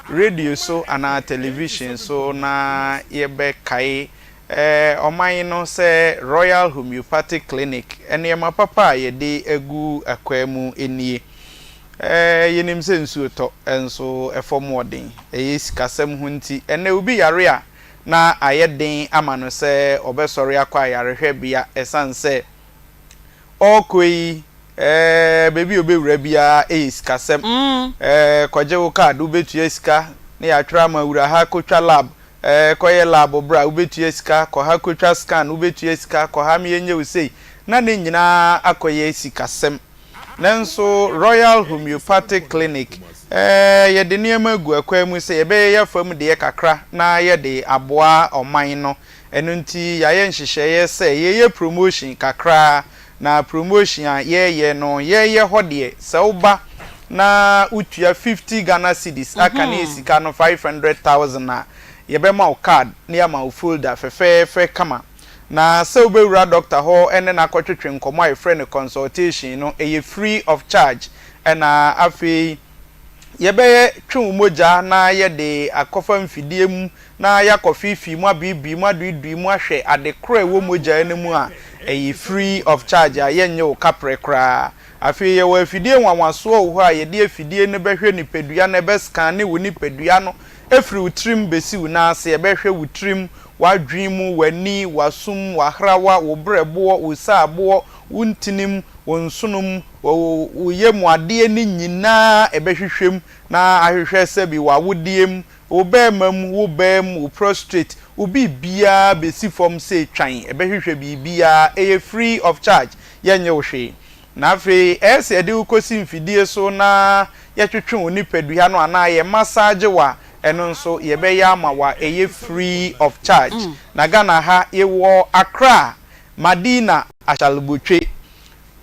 radio so anaa television so na yɛbɛkae ɔman no sɛ Royal Homeopathic Clinic nneɛma papa a yɛde agu akwaa mu nie. Yɛnim sɛ nsuo tɔ nso fam wɔ den. Ɛyɛ sikasɛm ho nti. Ɛnnɛ obi yare a, na ayɛ den ama no sɛ ɔbɛsɔre akɔ ayarehwɛbea ɛsiane sɛ ɔrekɔ yi, baabi a ɔbɛwura biara yɛ sikasɛm. Kɔgye wo card, wobɛtua sika na yɛatwerɛ ama wura ha kɔtwa lab, kɔyɛ lab bra, wobɛtua sika, kɔ ha kɔtwa scan, wobɛtua sika, kɔ ha ma yɛnyɛ wo sei, na ne nyinaa akɔyɛ sikasɛm. Nanso Royal Homeopathic Clinic Ɛɛ, yɛde nneɛma agu akwan mu sɛ yɛbɛyɛ yɛn fam deɛ kakra na yɛde aboa ɔman no. Ɛno nti yɛayɛ nhyehyɛeɛ sɛ yɛyɛ promotion kakra, na promotion a yɛreyɛ no, yɛreyɛ hɔ deɛ, sɛ woba na wotua 50 Ghana cedis aka ne sika no 500,000 a, yɛbɛma wo card na yɛama wo folder fɛfɛɛfɛ kama. Na sɛ wobɛwura dɔkta hɔ ne no akɔtwetwe nkɔmmɔ a yɛfrɛ no consultation no, ɛyɛ free of charge. Ɛna afei yɛbɛyɛ twe wo mogya na yɛde akɔfa mfidie mu na yɛakɔfeefee mu abeebee mu aduidui mu ahwɛ ade korɔ a ɛwɔ mogya no mu a, ɛyɛ free of charge a yɛnnye wo kaprɛ koraa. Afei yɛwɔ afidie nwanwasoɔ wɔ hɔ a yɛde afidie no bɛhwɛ nipadua no, ɛbɛ scanne wo nipadua no firi wo tirim bɛsi wo nan ase, ɛbɛhwɛ wo tirim, w'adwene mu, w'ani, w'asom, w'ahrawa, wo berɛboɔ, wo saaboɔ, wo ntinim, wo nsonom, wo wo yamu adeɛ no nyinaa ɛbɛhwehwɛ mu na ahwehwɛ sɛbi w'awodeɛ mu, wo barima mu, wo baa mu, wo prostrate, wo biribiara bɛsi fam sɛ twan, ɛbɛhwehwɛ biribiara, ɛyɛ free of charge, yɛnnye wo hwee. Na afei ɛyɛ sɛ yɛde wo kɔsi mfidie so na yɛtwetwe wo nipadua no anaa yɛ massage wo a, ɛno nso yɛbɛyɛ ama wo a ɛyɛ free of charge. Na Ghana ha yɛwɔ Accra, Madina Ashalbotwe,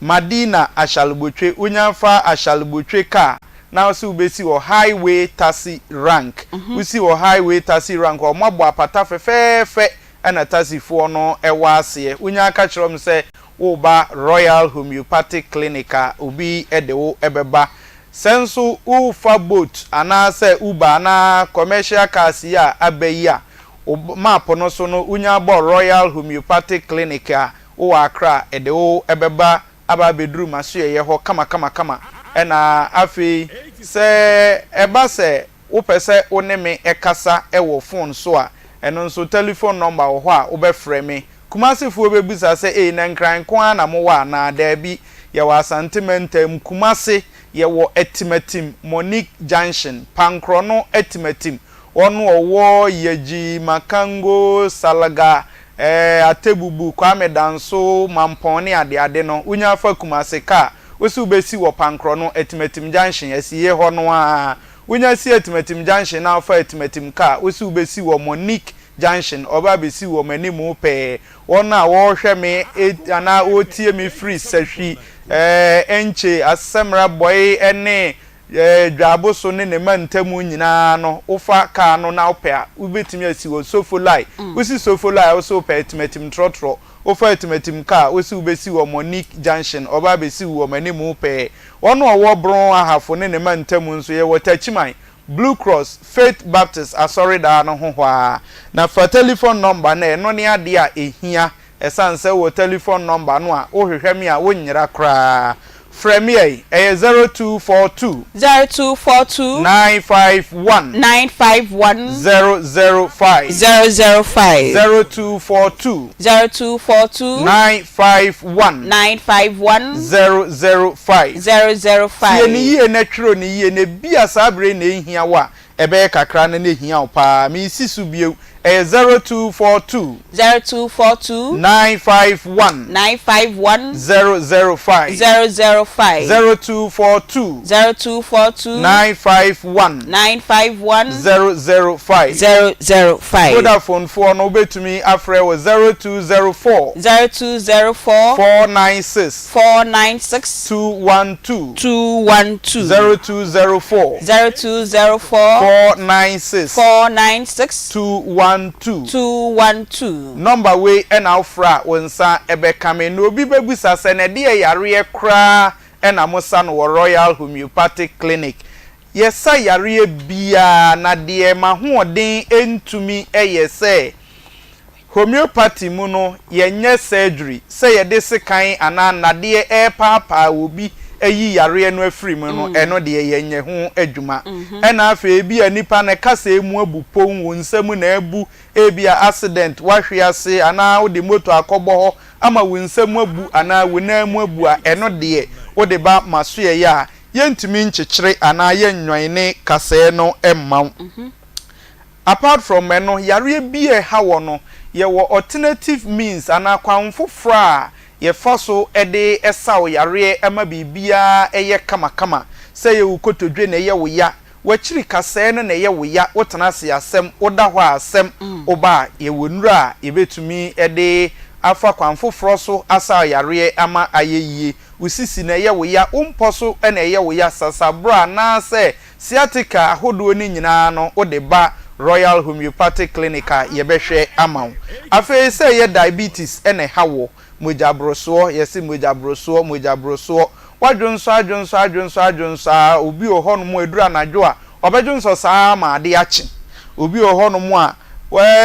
Madina Ashalbotwe, wonya fa Ashalbotwe car na wose wobɛsi wɔ Highway Taxi Rank, wosi wɔ Highway Taxi Rank a wɔabɔ apata fɛfɛɛfɛ na taxifoɔ no wɔ aseɛ, wonya ka kyerɛ wɔn sɛ woreba Royal Homeopathic Clinic a obi de wo bɛba. Sɛ nso worefa boat anaasɛ Uber anaa commercial cars yi a aba yi a, wo map no so no wonya bɔ Royal Homeopathic Clinic a wowɔ Accra a, ɛde wo bɛba aba abɛduru m'asoɛeɛ hɔ kamakamakama. Ɛna afei sɛ ɛba sɛ wopɛ sɛ wo ne me kasa wɔ fon so a, ɛno nso tɛlifon nɔmba wɔ hɔ a wobɛfrɛ me. Kumasefoɔ bɛbisa sɛ, Ei, na Nkran nko ara na mowɔ anaa? Daabi, yɛwɔ Asante mantam, Kumase, yɛwɔ Atimatim, Monique Junction, Pankrɔno Atimatim, Wɔn wɔwɔ Yagyi, Makango, Salaga, eh, Atebubu, Kwame Danso, Mampɔn ne adeade no, wonya fa Kumase kaa, wose wobɛsi wɔ Pankrɔno, Atimatim Junction, asiie hɔ no ara. Wonya si Atimatim Junction na wofa Atimatim kaa, wose wobɛsi wɔ Monique Junction, ɔba abɛsi wɔ m'animu pɛɛ. Wɔn a wɔrehwɛ me anaa wɔretie me firi Sahwi, eh, Enche, Asemra Bɔe ne Dwaabo so ne ne mantamu nyinaa no, wofa kaa no na wopɛ a, wobɛtumi asi wɔ Sofolai. Wosi Sofolai a, wose wopɛ Atimatim trɔtrɔ. Wofa Atimatim kaa a, wose wobɛsi wɔ Monique Junction, ɔba abɛsi wo wɔ m'animu pɛɛ. Wɔn a wɔwɔ Bron Ahafo ne ne mantamu nso, yɛwɔ Takyiman, Blue Cross, Faith Baptist Asɔredaa no ho hɔ ara. Na fa telefon nɔmba no, ɛno ne adeɛ a ɛhia Ɛsiane sɛ wowɔ tɛlifon nɔmba no a, wohwehwɛ me a, wonyera koraa. Frɛ me ɛ, ɛyɛ 0242. 0242. 951. 951. 005. 005. 0242. 0242. 951. 951. 005. 005. Tie no yie na twerɛ no yie, na ebia saa berɛ yi na ɛhia wo a, Ɛbɛyɛ kakra no na ehia wo paa. Meresi so bio, ɛyɛ 0242. 0242. 951. 951. 005. 005. 0242. 0242. 951. 951. 005. 005. Vodafone foɔ no wobɛtumi afrɛ wɔ 0204. 0204. 496. 496. 212. 212. 0204. 0204. 496. 496. 212. 212. Nɔmba wei na wofrɛ a wo nsa bɛka me. Na obi bɛbisa sɛ, na ɛdeɛ yareɛ koraa na mosa no wɔ Royal Homeopathic Clinic? Yɛsa yareɛ biara, na deɛ m'ahoɔden ntumi yɛ sɛ Homeopathy mu no, yɛnyɛ surgery, sɛ yɛde sekan anaa nnadeɛ repaapaa obi ayi yareɛ no afiri mu no, ɛno deɛ yɛnyɛ ho adwuma. Ɛna afei ebia nipa no kasɛɛ mu abu pon, wo nsa mu na abu, ebia accident, woahwe ase anaa wode motor akɔbɔ hɔ ama wo nsa mu abu anaa wo nan mu abu a, ɛno deɛ wode ba masoɛeɛ a, yɛntumi nkyekyere anaa yɛnnwɔne kasɛɛ no mma wo. Apart from ɛno, yareɛ bi a ɛha wɔ no, yɛwɔ alternative means anaa kwan foforɔ a yɛfa so de sa wo yareɛ ma biribiara yɛ kamakama. Sɛ ɛyɛ wo kotodwe na ɛyɛ wo ya, w'akyiri kasɛɛ no na ɛyɛ wo ya, wotena ase asɛm, woda hɔ a asɛm, woba a, yɛwɔ nnuro a yɛbɛtumi de afa kwan foforɔ so asa wo yareɛ ama ayɛ yie. Wo sisi na ɛyɛ wo ya, wo mpɔ so na ɛyɛ wo ya, sasaborɔ anaasɛ Sciatica ahodoɔ no nyinaa no wode ba Royal Homeopathic Clinic a yɛbɛhwɛ ama wo. Afei sɛ ɛyɛ diabetes na ɛha woɔ, mogya borosoɔ, yɛse mogya borosoɔ, mogya borosoɔ, woadwonsɔ adwonsɔ adwonsɔ adwonsɔ ara, obi wɔ hɔnom a ɛduru anadwo a ɔbɛdwonsɔ saa ara ma adeɛ akye. Obi wɔ hɔnom a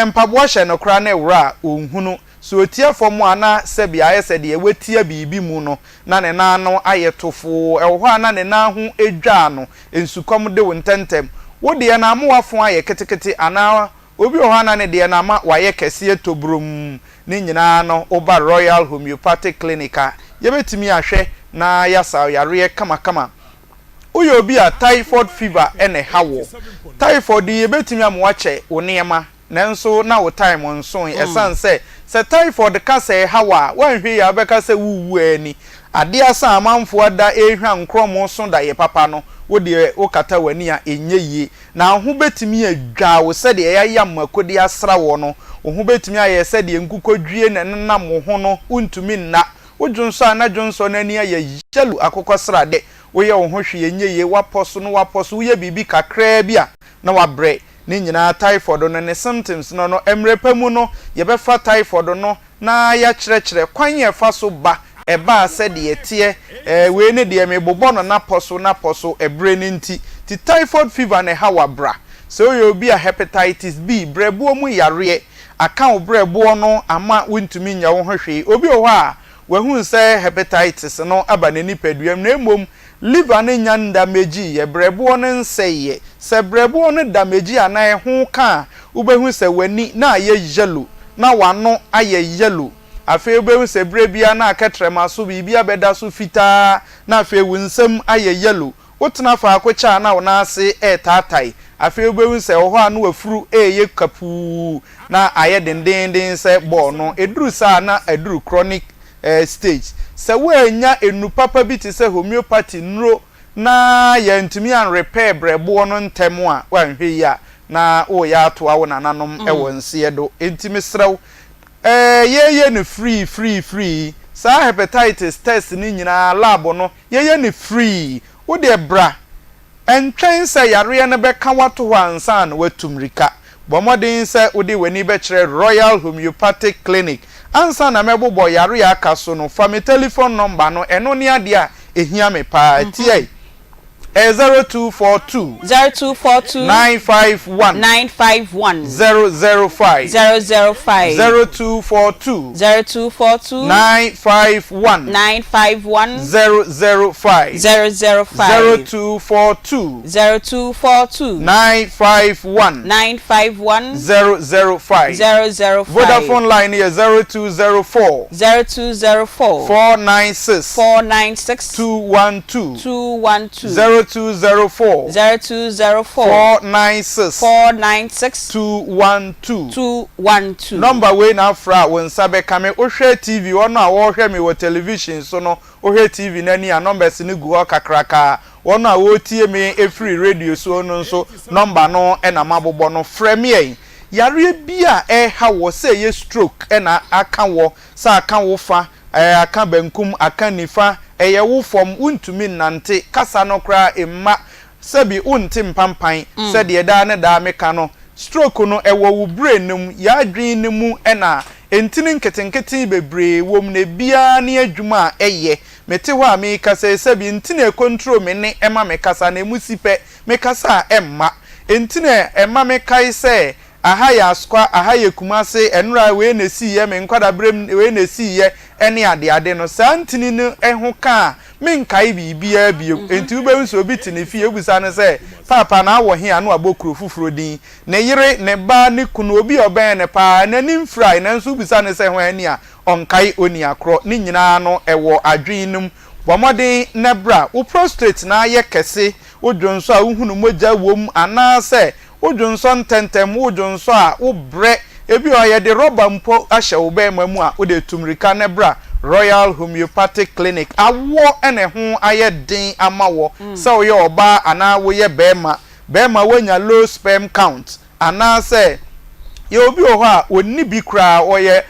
mpaboa hyɛ no koraa na ɛworɔ a ɔnhunu. Sɛ ɔtia fam a na sɛbi ayɛ sɛ deɛ watia biribi mu no, na ne nan ano ayɛ tofoo. Ɛwɔ hɔ a na ne nan ho dwa no, nsukɔm de wo ntɛmntɛm. Wo deɛ no ama w'afõ ayɛ ketekete anaa obi wɔ hɔ a na ne deɛ no ama wayɛ kɛseɛ tobrommm. Ne nyinaa no woba Royal Homeopathic Clinic a, yɛbɛtumi ahwɛ na yɛasa wo yareɛ kamakama. Woyɛ obi a typhoid fever na ɛha wo. Typhoid yi ɛbɛtumi ama woakyɛ wo nneɛma. Nanso na wo time nsoe. Ɛsiane sɛ, sɛ typhoid ka sɛ ɛha wo a, woanhwɛ yie a wobɛka sɛ worewu ara ni. Adeɛ asa a amanfoɔ ada rehwa nkorɔmo so da yɛ papa no, wo deɛ wokata w'ani a ɛnyɛ yie. Na wo ho bɛtumi adwa wo sɛdeɛ yɛayam mako de asra woɔ no. Wo ho bɛtumi ayɛ sɛdeɛ nkokɔdwie na ɛnenam wo ho no, wontumi nna. Wo dwonsɔ a na dwonsɔ no ani ayɛ yellow akokɔsradeɛ. Woyɛ wo ho hwee ɛnyɛ yie, woapɔ so na woapɔ so, woyɛ biribi kakraa bi a na wabrɛ. Ne nyinaa typhoid no ne symptoms no no mmerɛ pa mu no yɛbɛfa typhoid no na yɛakyerɛkyerɛ kwan a ɛfa so ba, ɛba a sɛdeɛ ɛteɛ, ɛɛ wei ne deɛ mebobɔ no napɔ so napɔ so ɛberɛ no nti. Nti typhoid fever na ɛha wo a bra. Sɛ woyɛ obi a hepatitis B, berɛboɔ mu yareɛ, aka wo berɛboɔ no ama wontumi nyɛ wo ho hwee. Obi wɔ hɔ a Wahunu sɛ hepatitis no aba ne nipadua mu na mmom liver no nnya ndamegyiiɛ, berɛboɔ no nsɛeɛ. Sɛ berɛboɔ no damegyi anaa ɛho ka a, wobɛhu sɛ w'ani na ayɛ yellow na w'ano ayɛ yellow. Afei wobɛhu sɛ berɛ biara na akɛtrɛma so biribi abɛda so fitaa na afei wo nsam ayɛ yellow. Wotena faako kyɛ a na wo nan ase retaatae. Afei wubehu sɛ ɛwɔ hɔ a na w'afuru reyɛ kapuu na ayɛ dendeenden sɛ bɔɔl no. Eduru saa a na aduru chronic stage. Sɛ woannya nnuru papa bi te sɛ homeopathy nnuro na yɛantumi anrepɛɛ berɛboɔ no ntɛm a, woanhwɛ yie a na woreyɛ atoa wo nananom wɔ nseɛ do. Enti mesrɛ wo, yɛreyɛ no free free free. Saa hepatitis test no nyinaa lab no, Yɛyɛ no free. Wo deɛ bra. Ntwɛn sɛ yareɛ no bɛka wo ato hɔ ansa na woatu mmirika. Bɔ mmɔden sɛ wode w'ani bɛkyerɛ Royal Homeopathic Clinic. Ansa na mɛbobɔ yareɛ a aka so no, fa me telefon nɔmba no, ɛno ne adeɛ a ɛhia me paa. Tiae. Ɛyɛ 0242. 0242. 951. 951. 005. 005. 0242. 0242. 951. 951. 005. 005. 0242. 0242. 951. 951. 005. 005. Vodafone line no yɛ 0204. 0204. 496. 496. 212. 212. 0204. 0204. 496. 496. 212. 212. Nɔmba wei na afrɛ a wo nsa bɛka me. Wohwɛ TV, wɔn a wɔrehwɛ me wɔ television so no, wohwɛ TV no ani a, numbers no gu hɔ kakrakaa. Wɔn a wɔretie me firi radio so no nso, nɔmba no na mabobɔ no. Frɛ me ɛ. Yareɛ bi a ɛreha wo, sɛ ɛyɛ stroke na aka wɔ, sɛ aka wo fa, Ɛɛ, aka benkum, aka nifa, ɛyɛ wo fam, wontumi nnante, kasa no koraa mma, sɛbi wonte mpampan, sɛdeɛ daa ne daa meka no, stroke no ɛwɔ wo brain no mu, y'adwene no mu na ntini nketenkete bebree wɔ mu na ebiara ne adwuma a ɛyɛ. Mete hɔ a merekasa yi, sɛbi ntini a ɛcontrol me nne ma mekasa no, emu si pɛ, mekasa a ɛmma. Ntini a ɛma mekae sɛ Aha yɛ Asokwa, aha yɛ Kumase, ɛnora wei na ɛsiiɛ, me nkwadaaberɛm wei na ɛsiiɛ, ɛne adeade no. Saa ntini no ho ka a, menkae biribiara bio. Enti wobɛhu sɛ obi te ne fie, wobisa no sɛ, Paapa, na wɔ he a? Na wabɔ kuro foforɔ din. Ne yere, ne ba, ne kunu, obi a ɔbɛn no pa ara, n'ani mfirae, nanso wobisa no sɛ hwan ni a, ɔnkae onua korɔ. Ne nyinaa no, ɛwɔ adwene no mu. Bɔ mmɔden na bra. Wo prostrate no ayɛ kɛse, wo dwonsɔ a wohunu mogya wom, anaasɛ Wodwonsɔ ntɛmntɛm, wodwonsɔ a, wobrɛ. Ebi wɔ hɔ a, yɛde rɔba mpo ahyɛ wo bɛɛma mu a, wode tu mmirika na bra. Royal Homeopathic Clinic. Awoɔ na ɛho ayɛ den ama wɔ, sɛ woyɛ ɔbaa anaa woyɛ barima. Barima woanya low sperm count anaasɛ yɛwɔ obi wɔ hɔ a ɔnni bi koraa, ɔyɛ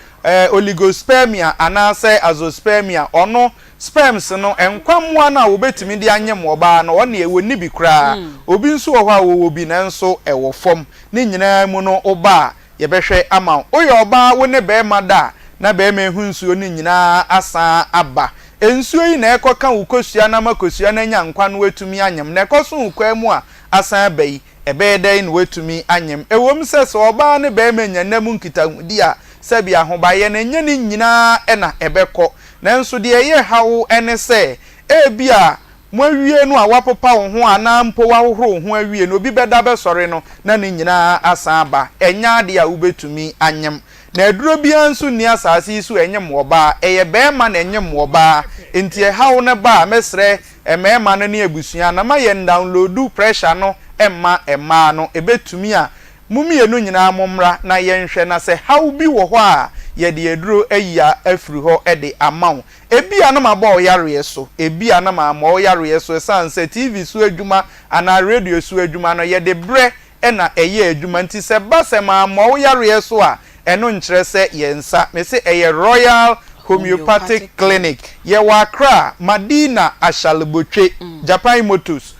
oligospermia anaasɛ azoospermia, ɔno sperms no, nkwammoa no a wɔbɛtumi de anyem ɔbaa no, ɔno deɛ ɔnni bi koraa. Obi nso wɔ hɔ a ɔwɔ bi nanso ɛwɔ fam. Ne nyinaa mu no woba a, yɛbɛhwɛ ama wo. Woyɛ ɔbaa wo ne barima da a, na barima yi ho nsuo no nyinaa asan aba. Nsuo yi na ɛrekɔka wo kosua no ama kosua no anya nkwa na watumi anyem. Na ɛkɔso wo kwaa mu a asan aba yi, ɛbɛyɛ dɛn na watumi anyem? Ɛwom sɛ, sɛ ɔbaa ne barima nya nna mu nkitahodi a, sɛbi ahobaeɛ no, ɛnyɛ ne nyinaa na ɛbɛkɔ. Nanso deɛ ɛyɛ haw ne sɛ, ebia Moawie no a woapopa wo ho anaa mpo woahohoro wo ho awie no, obi bɛda bɛsɔre no na ne nyinaa asan aba. Ɛnyɛ ade a wobɛtumi anyem. Na aduro biara nso nni asase yi so a ɛnyem ɔbaa. Ɛyɛ barima na ɛnyem ɔbaa. Enti ɛhaw no ba a, mɛsrɛ mmarima no ne abusua no ma yɛndownloadu pressure no mma mmaa no. Ɛbɛtumi a, mo mmienu nyinaa mommra na yɛnhwɛ na sɛ haw bi wɔ hɔ a, yɛde aduro ayi afiri hɔ de ama wo. Ebia na mabɔ wo yareɛ so, ebia na mammɔ wo yareɛ so ɛsiane sɛ TV so adwuma anaa radio so adwuma no, yɛde berɛ na ɛyɛ adwuma nti sɛ ɛba sɛ mammɔ wo yareɛ so a, ɛno nkyerɛ sɛ yɛn nsa. Mese ɛyɛ Royal Homeopathic Clinic. Yɛwɔ Accra, Madina Ashalebotwe, Japan Motors.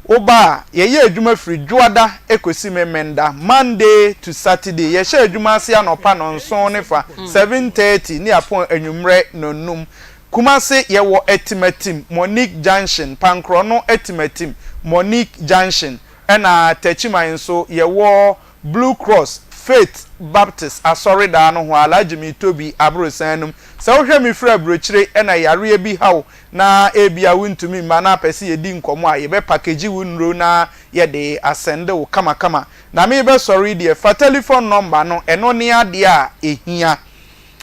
Woba a, yɛyɛ adwuma firi Dwoada kɔsi Memenda, Monday to Saturday. Yɛhyɛ adwuma ase anɔpa nnɔnson ne fa, 7:30, ne yɛapɔn anwummerɛ nnɔnnum. Kumase, yɛwɔ Atimatim, Monique Junction, Pankrɔno Atimatim, Monique Junction, ɛna Takyiman nso, yɛwɔ Blue Cross Faith Baptist Asɔredan no ho, Alhaji Mitobi aborosan no mu. Sɛ wohwɛ me firi aburokyire na yareɛ bi ha wo na ebia wontumi mma na apɛ sɛ yɛdi nkɔmmɔ a, yɛbɛ package wo nnuro na yɛde asɛnde wo kamakama. Na merebɛsɔre yi deɛ, fa telephone number no, ɛno ne adeɛ a ɛhia.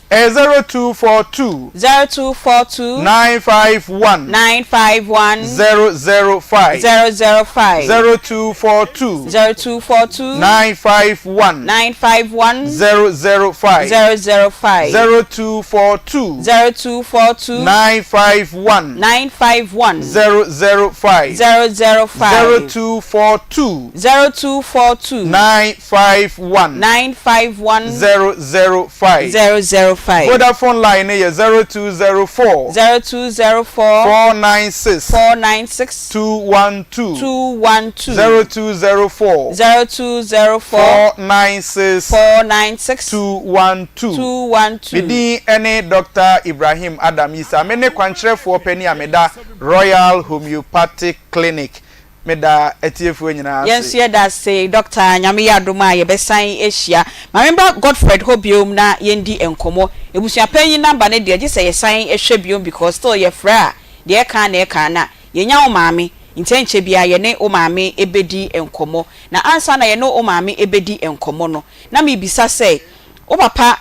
Ɛyɛ 0242. 0242. 951. 951. 005. 005. 0242. 0242. 951. 951. 005. 005. 0242. 0242. 951. 951. 005. 005. 0242. 0242. 951. 951. 005. 005. Vodafone line no yɛ 0204. 0204. 496. 496. 212. 212. 0204. 0204. 496. 496. 212. 212. Me din ne Dɔkta Ibrahim Adam Yisa. Me ne kwankyerɛfoɔ panin a meda Royal Homeopathic Clinic. Meda atiefoɔ nyinaa Yɛn ase. nso yɛda ase Doctor, Nyame yɛ adom a yɛbɛsan ahyia. Ma me mbra Godfred hɔ biom na yɛndi nkɔmmɔ. Abusua panyin number no deɛ gye sɛ yɛsan hwɛ biom because still yɛfrɛ a deɛ ɛka ara na ɛka na yɛnya wo maame nti ɛnkyɛ biara yɛne wo maame bɛdi nkɔmmɔ. Na ansa na yɛne wo maame bɛdi nkɔmmɔ no na mebisa sɛ wo papa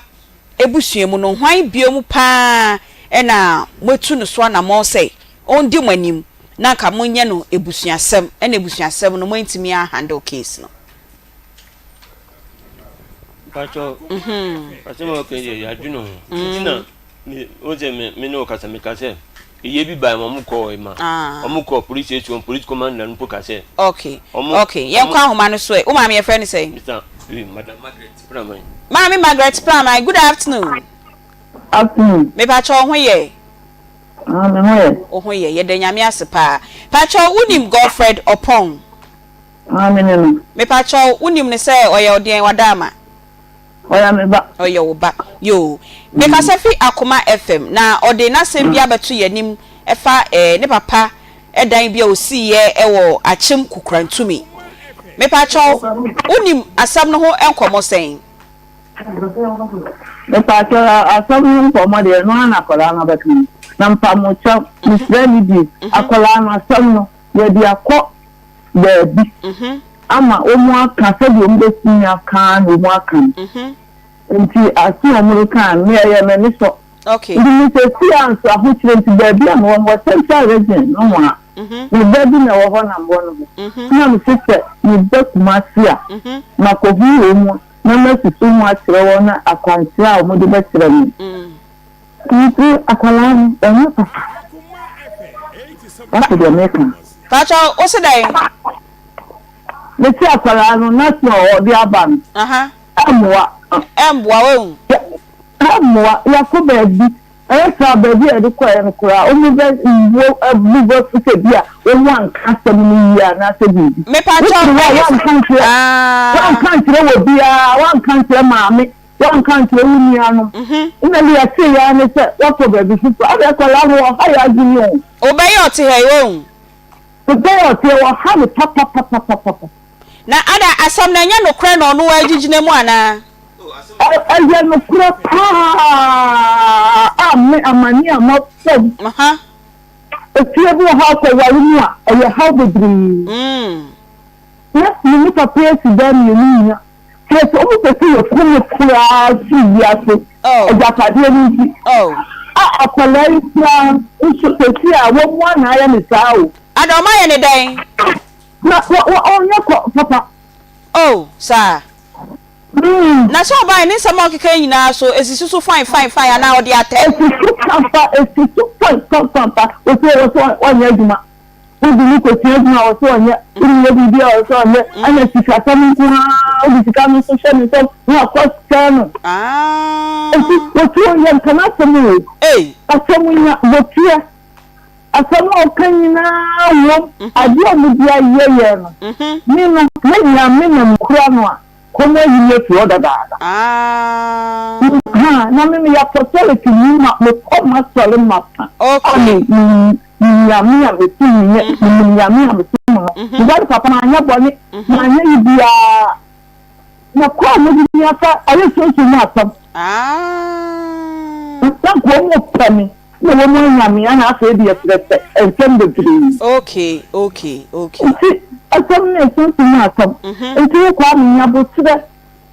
abusua mu no hwan biom paa na moatu no so anamɔn sɛ ɔndi mo anim na anka monyɛ no abusuasɛm ɛna abusuasɛm no moantumi a handle case no. Mpatsɔ asɛm a ɔka yi deɛ yɛadwene ho nti na me wo sɛ me me ne wo kasa meka sɛ ɛyɛ bi bae ma ɔmo kɔɔ ma ɔmo kɔɔ police station police commander no mpo ka sɛ Okay ɔmo okay yɛnkɔ ɔmo ahoma no so ɛ wo maame yɛfrɛ no sɛn? Mr. eh, Madam Margaret Praman. Maame Margaret Praman good afternoon. Afternoon. Mepakyɛ wo ho yɛ? Ah, me ho yɛ. Wo ho yɛ, yɛda Nyame ase paa. Pakyɛw, wonim Godfred Oppong? Ah, me ne no. Mepakyɛw, wonim no sɛ ɔyɛ wo deɛn, w'adaama? Ɔyɛ me ba. Ɔyɛ wo ba. Yoo. Mekasa fi Akoma FM, na ɔde n'asɛm bi abɛto yɛn anim ɛfa eh, ne papa dan bi a osiiɛ wɔ Akyem Kukurantumi. Mepakyɛw, wonim asɛm no ho nkɔmmɔ sɛn? Mepakyɛw asɛm no nkɔmmɔ deɛ ɛno ara na akwadaa no abɛka no na mpamokyɛw mesrɛ ne die akwadaa no asɛm no yɛde akɔ baabi ama wɔn aka sɛdeɛ wɔn bɛtumi aka na wɔn aka no nti ase wɔn reka no me ɛyɛ m'ani sɔ nti me sɛ si a nso ahokyerɛ nti baabi a mewɔ mewɔ central region no ho a me ba bi na ɛwɔ hɔ na mewɔ no hɔ na mese sɛ meba Kumasi a makɔhu wɔn mu na masusu ho akyerɛ wɔn na akwankyerɛ a wɔde bɛkyerɛ me. Nti akwadaa no ɔnyɛ papa. Wate deɛ meka no? Pakyɛ wo se dɛn? Mese akwadaa no n'asɛm a ɔde aba no ɛmmoa. Ɛmmoa wahu. Ɛmmoa yɛakɔ baabi ɛyɛ saa baabi a yɛde kɔɛ no koraa wɔn bɛ bu bɛ fu sɛ bi a wɔn anka asɛm no yie anaasɛ biribi. Mepakyɛ Wofiri hɔ a wanka nkyerɛ wanka nkyerɛ wɔ biara wanka nkyerɛ maame. Woanka ankyerɛ wo nuanom. Nna deɛ yɛteeɛ ara ne sɛ woakɔ baabi foforɔ. Adɛn akwadaa no ɔha yɛn adwene o. Wobɛyɛ ɔte ha yi woahu. Wobɛyɛ ɔte ha ɔha me papapapapapa. Na ada asɛm no ɛnyɛ nokorɛ na ɔno ara gyigyina mu anaa? Ɛyɛ nokorɛ paa a me amane a mafa mu. Efie bi wɔ hɔ a wokɔware mu a ɛyɛ haw bebree. Na me ne papa yi asi dan mmienu nnya. Kyerɛ sɛ, wɔpɛ sɛ yɛku me koraa firi wiase, agyapadeɛ no nti. A akwadaa yi koraa nso, seesei a wɔn ara na ayɛ no saa o. Ada, wɔayɛ no dɛn? Na ɔnyɛ kɔ papa. Oh, saa? Na sɛ ɔbaeɛ, ne nsɛm a ɔkeka yi nyinaa so, ɛsisi so fine fine fine anaa ɔde atɛm? Ɛsisi papa, ɛsi so fine fine fine pa. Ɔsɛ ɔsɛ ɔnyɛ adwuma. Wode no kosua adwuma a ɔsɛ ɔnyɛ, wode yɛ biribi a ɔsɛ ɔnyɛ, ɛna sikasɛm nko ara, wode sika no nso hyɛ ne nsam na wakɔ sɛe no. Enti wɔtuo yɛ nka n'asɛm o. Asɛm nya wɔtua. Asɛm a ɔka nyinaa wom, adeɛ a wɔde ayɛ yɛn no, me no, na Nyame na mekura no a, kɔm ayi me afi hɔ dadaada. Ha, na me meyɛ apostolic ni ma mekɔ m'asɔre mapa a me me Nyame a mesom no nyɛ menim Nyame a mesom no. Meba no papa manyɛ bɔne manyɛ yi biara na kɔ a wɔde me afa ayɛ sunsum mu asɛm. Na nka wɔn pɛ me na wɔn anya me ana afei deɛ kyerɛ sɛ nsɛm bebree. Okay okay okay. Nti asɛm no yɛ sunsum mu asɛm. Nti wo Kwame nya aboterɛ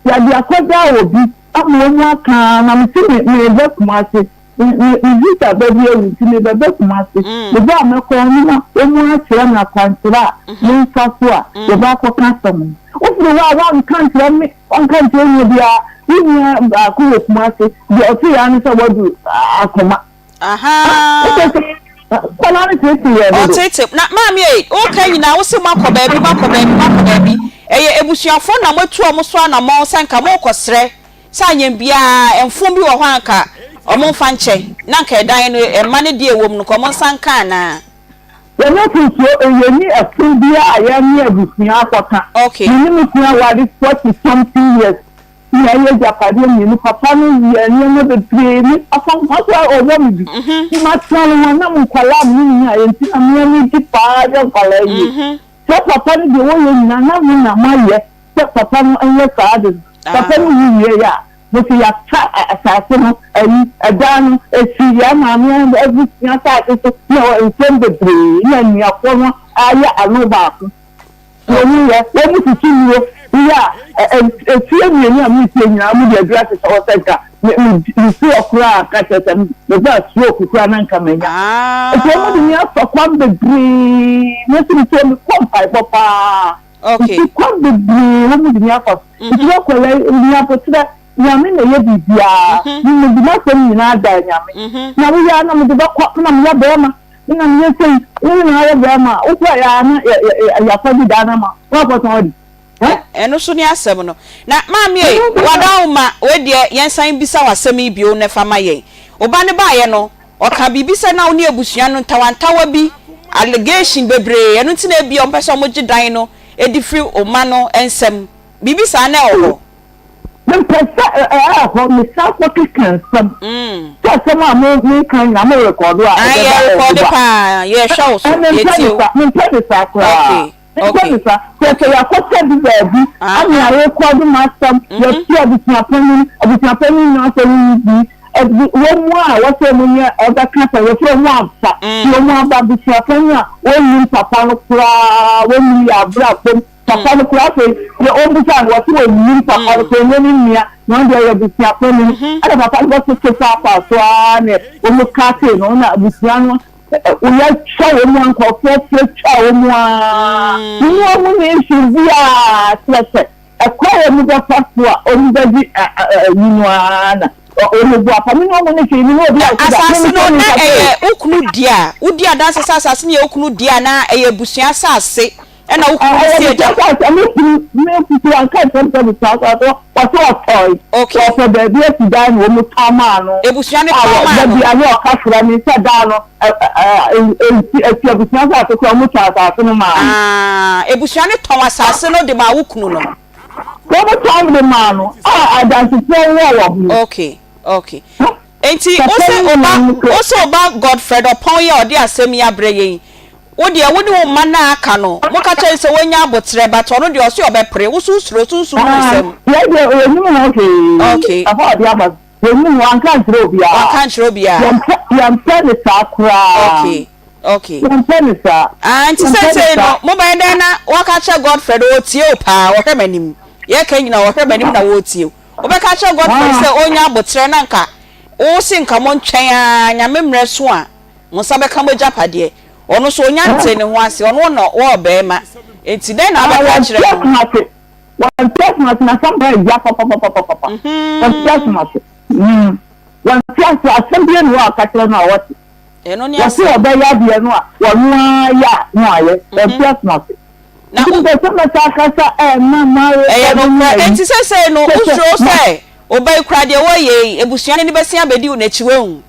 yɛde akɔgyaa obi ama wɔn aka na mese me meba Kumasi me me me visa ba bi awu nti mebɛba Kumasi meba a mɛkɔ hɔ no na wɔn akyerɛ me akwankyerɛ a memfa so a yɛbɛ akɔka asɛm no. Wofiri hɔ a woanka nkyerɛ me wanka nkyerɛ nua biara wo nua baako wɔ Kumasi deɛ ɔte yɛ ara ne sɛ wadu akoma. Ahaa. Nkwadaa no teetee yɛn dodo. Ɔteetee na maame ei woka nyinaa wose moakɔ baabi moakɔ baabi moakɔ baabi ɛyɛ abusuafoɔ na moatu wɔn so anamɔn sɛ nka morekɔsrɛ sɛ anyɛ biara mfom bi wɔ hɔ a anka wɔn mfa nkyɛ na anka ɛdan no mma no deɛ ɛwɔ mu no nka wɔn nsa nka anaa. Yɛn afutuo, yɛnni ɛpono biara a yɛne abusua akɔka. Okay. Me ne me kunu aware 40 something years na yɛayɛ agyapadeɛ mmienu. Papa no yɛɛ nneɛma bebree. Me akwahosan koraa ɔwɔ me bi. Nti matena ne ho ɛnam nkwadaa a me ne no nyaeɛ nti na me ani gye paa yɛ nkwadaa yie. Sɛ papa no deɛ wɔyɛ nyinaa na me na mayɛ sɛ papa no nyɛ saa ade no. Papa no wu wieeɛ a, mese yɛatwa asase no, ayi, ɛdan no, ɛfiri yɛn maame abusua asase so na ɛwɔ nsɛm bebree na anuafoɔ no ayɛ ano baako. Wɔn yɛ, wɔn sisi nnuro, woyɛ a, efie mmienu a meresie nyinaa wɔn de aduru ahyehyɛ hɔ sɛ nka me me mesi hɔ koraa nka kyerɛ sɛ meba stroke koraa na nka manya. Nti wɔn de me afa kwan bebree, me nso metie mekɔ mpaebɔ paa. Okay. Nti kwan bebree wɔn de me afa so. Nti wɔkɔlɛ nya aboterɛ, Nyame na ɛyɛ biribiara. Me mede m'asɛm nyinaa daa Nyame. Na woyɛ a na mede bɛkɔ, me na meyɛ bɛrima, me na meyɛ sei, wo na ayɛ bɛrima a, wokɔ yɛ a na yɛafa bi daa no ama wo, woakɔtɔn adi. Ɛno so ne asɛm no. Na maame ei, w'adaworoma, wei deɛ yɛnsan mbisa wo asɛm yi bio na fa ma yɛn. Wo ba no baeɛ no, ɔkaa biribi sɛ na wo ne abusua no ntawantawa bi, allegation bebree, ɛno nti na ebia wɔpɛ sɛ wɔgye dan no di firi wo mma no nsam. Biribi saa na ɛwɔ hɔ? Mepɛ sɛ ɛwɔ hɔ, mesan kɔkeka nsɛm. Sɛ asɛm a meka nyinaa mo rekɔdo a, ɛbɛba. Yɛrekɔdo paa, yɛhwɛ wo so, yɛtie wo. Mempɛ ne saa koraa. Mempɛ ne saa. Sɛ sɛ yɛakɔhyɛ bi baabi ama yɛarekɔdo m'asɛm, yɛte abusuapanyin, abusuapanyin nyinaa sɛ woyi bi, wɔn mu a wɔsɛ wɔn nyɛ ɔbɛka sɛ wɔsɛ wɔn amfa, nti wɔn aba abusuapanyin a wɔnnim papa no koraa, wɔnnim yɛ abrabɔ mu, papa no koraa afei deɛ wɔn bisa no wɔsɛ wɔnnim papa no koraa, ɔnyɛ ne nua, na ɔno deɛ ɔyɛ abusuapanyin, ɛna papa no bɛtoto paapaa so ara na wɔn katee no na abusua no Yɛtwa wɔn a nkurɔfoɔ frɛ twa wɔn a ne wɔn ne issue biara kyerɛ sɛ ɛkwan a wɔn bɛfa so a wɔn bɛgye ayi no ara na Wɔn bu apa me ne wɔn ne hwee me ne obi Na a ɔte da me asase me no, sɛ me na nsa ɛyɛ sɛ. wo kunu dea? Wodi adanse sɛ asase no yɛ wo kunu dea anaa ɛyɛ abusua asase ɛna wo kunu de Ɛyɛ si abusua agya? asase. Me kunu me kunu wanka nkyerɛ me sɛ abusua asase ɔsɛ ɔtɔe. Okay. Ɔpɛ baabi asi dan na wɔn tɔn maa no. Abusua no A tɔn wɔ maa da no. bi a na ɔka kyerɛ me sɛ dan no ɛ ɛ ɛ esi abusua asase koraa wɔn tɔn asase no maa no. Ah, abusua no tɔn asase no de maa wo kunu no. Wɔn tɔn de maa no a adansefoɔ wɔ wɔ ho. Okay, okay. Enti wo se wo ba wo se wo ba Godfred Ɔpɔn yi a ɔde asɛm yi abrɛ yɛn yi, wo deɛ wo ne wo mma no a aka no, moka kyerɛ no sɛ wɔnya aboterɛ but ɔno deɛ ɔse ɔbɛpere, wo so wosuro sunsum mu nsɛm. Yɛn deɛ yɛnnim ho hwee. Okay. Papa a ɔde aba no, yɛnnim ho, wanka ankyerɛ obiara. Wanka ankyerɛ obiara. Yɛmpɛ, yɛmpɛ no saa koraa. Okay, okay. Yɛmpɛ no saa. Ah, nti Yɛmpɛ no seesei no, saa. mobɛyɛ dɛn na woaka akyerɛ Godfred, ɔretie wo paa, ɔhwɛ m'anim. Yɛreka nyinaa ɔhwɛ m'anim na ɔretie wo. Wobɛka akyerɛ Godfrey sɛ ɔnya aboterɛ na nka wo se nka montwɛn ara Nyame mmerɛ so a mo nsa bɛka mo agyapadeɛ. Ɔno nso ɔnya ntee ne ho ase, ɔno na ɔwɔ ɔbarima nti dɛn na wobɛka akyerɛ no? Wɔnte asem ase, wɔnte asem ase na asɛm no ɛya papapapapapa, wɔnte asem ase, wɔnte ase, asɛm biara nni hɔ a ɔka kyerɛ no a ɔte. Ɛno ne Wɔse asɛm. ɔbɛyɛ adeɛ no a wɔno ara yɛ a na wayɛ, wɔnte asem ase. Na Nti wo. mepɛ sɛ mɛsa akasa ɛma mmayewa Ɛyɛ no ne nokorɛ. ayi. Enti seesei no, Kyerɛ sɛ, wosuro ma. sɛ wo ba yi koraa deɛ woayɛ yi, abusua no ani bɛsen abɛdi wo n'akyi, woahu?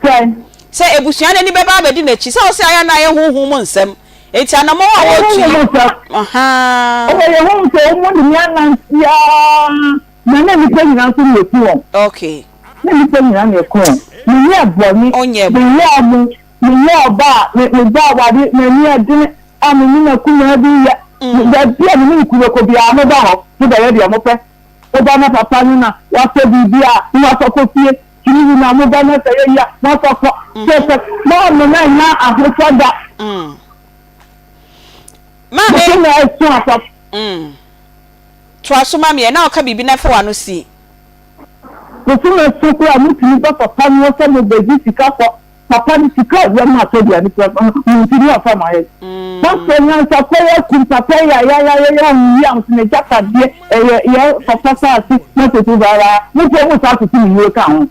Sɛn? Sɛ abusua no ani bɛba abɛdi n'akyi. Sɛ wo sɛ ayɛ a na ayɛ honhom mu nsɛm. Enti anammɔn a Ɛyɛ wɔretu yi. honhom nsɛm. Ahaa. Ɛwɔ yɛn honhom sɛ wɔn de me anante ara, na na nnipa nyinaa nso na ɛku wɔn. Okay. Na nnipa nyinaa na ɛku wɔn. Menyɛɛ bɔne. Ɔnyɛɛ bɔne. Menyɛɛ mo. Menyɛ ɔba a me mebɔ aware, m'ani yɛ den a me ne m'akumaa bi yɛ. Baabi a me ne me kunu bɛkɔ biara, moba hɔ, mobɛyɛ deɛ mopɛ. Moba na papa no na wasɔ biribi a, na wasɔ kɔ fie. TV na moba na sɛ yɛyi a, moasɔ kɔ. Kyerɛ sɛ, moamma no annya ahotɔ da. Maame. Mete na ɛso asafo. Toa so ma me ɛ, na ɔka biribi na fa w'ano si. Bosome so koraa motumi ba papa no hɔ sɛ mobɛgye sika kɔ. Papa no sika a ɔde ama atɔ aduane koraa no, ɔno nti ne ɔfa ma yɛn. Pastor nyansapɔ yi akum papa yi ayayayaya ɔnyi ahosu n'agyapadeɛ ɛyɛ yɛ papa saase na toto baraa mo mpo mo saa toto ne yie ka ho.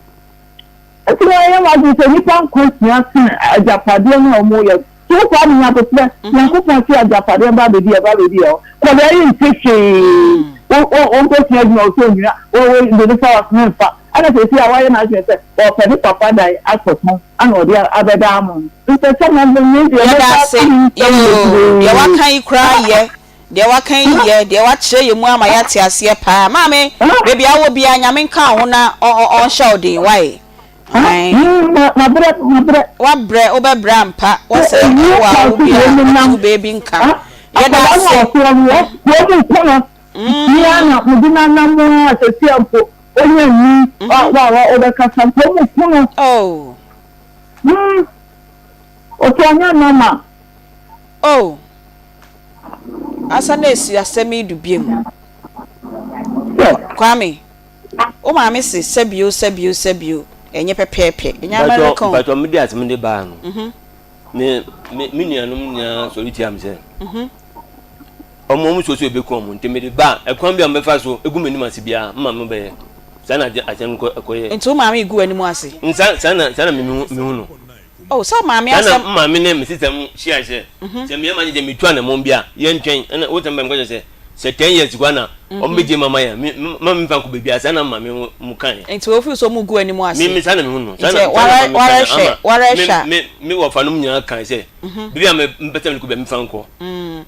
Nti mo ayɛ mo adwene sɛ nipa nkwa sua sene agyapadeɛ no a ɔmo yɛ. So wo Kwame Nyaboterɛ Nyankopɔn se agyapadeɛ ba abɛdi ɛba abɛdi ɛhɔ Kɔdaa yi nte hwee wo wo wo nkɔsua adwuma wo sɛ onua wo wo de ne fa w'aso memfa ɛna seesei a wayɛ n'adwene sɛ ɔɔpɛ ne papa dan akɔtɔn ana ɔde abɛda amo mpɛ sɛ mo mo me deɛ Yɛda mɛsa ase aka me nsɛm yoo deɛ bebree waka yi koraa yɛ deɛ waka yi yɛ deɛ wakyerɛ yɛ mu ama yɛate aseɛ paa maame baabi a wowɔ biara Nyame nka wo ho na ɔnhyɛ wo den wae Ae. Mabrɛ, mabrɛ. Wabrɛ, wobɛbrɛ ampa. Wɔsɛ Owuo ɛwɔ a kwan wo so bi na a wɔnenam. ɔto baabi nka. Yɛda Akwadaa no a ase. ɔte hɔ no, wɔn mu ko no. Me ara na mede no anam a seesei mpo ɔnya nni a wa ɔbɛkasa mpo wɔn mu ko no. Oh. Hmm. Ɔsɛ ɔnyɛ normal. Oh. Asa na esi asɛm yi do biom. Sɛ. Kwame. Wo maame se sɛbio sɛbio sɛbio ɛnyɛ pɛpɛɛpɛ ɛnyɛ America o. Mpatsɔ mede asɛm de baa no me me me nuanom nyinaa sɔre tia me sɛ ɔmo ɔmo sɔ sɛ ebeku ɔmo nti mede ba ɛkwan bi a ɔmo bɛfa so egu m'anim ase biara mma mo bɛyɛ saa na asɛm no kɔ ɛkɔyɛ. Nti wo maame egu w'anim ase? Nsa saa na saa na me me hu no. Oh sɛ wo maame Saa na asɛm. maame ne me sista mu hyia sɛ sɛ meyɛ m'adwene sɛ metu anamɔn bi a yɛntwɛn ɛna wo sɛ mbɛ mekɔkyɛ sɛ sɛ ten years koraa na wɔn bɛ gye mama yɛn me ma me nfa nkɔ baabi a saa na maame mo mo kan yɛ. Nti wofi so mo gu anim ase. Me me saa na me hu no saa Nti na saa na maame warɛ kan hwɛ ama warɛ me hwɛ a. me me wɔfa nom nyinaa kan sɛ baabi a me mpɛ sɛ me kɔ baabi me fa nkɔ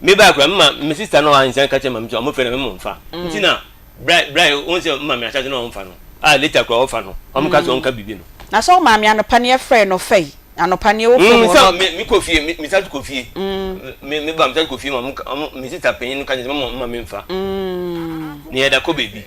me baa koraa me ma me sista no ansan ka kyerɛ maame sɛ ɔmo fɛ na me mo nfa nti na bra bra wɔn sɛ maame ahyɛ na ɔmo fa no a later koraa ɔfa no ɔmo ka sɛ ɔnka biribi no. Na sɛ wo maame anɔpa ne yɛfrɛɛ no fɛ yi anɔpa ne yɛwɔ fam hɔ sɛ no. Me me kɔ fie me me san kɔ fie me me ba me san kɔ fie ma mo ɔmo me sista panyin no ka kyerɛ sɛ mama mama me nfa ne yɛda kɔ baabi.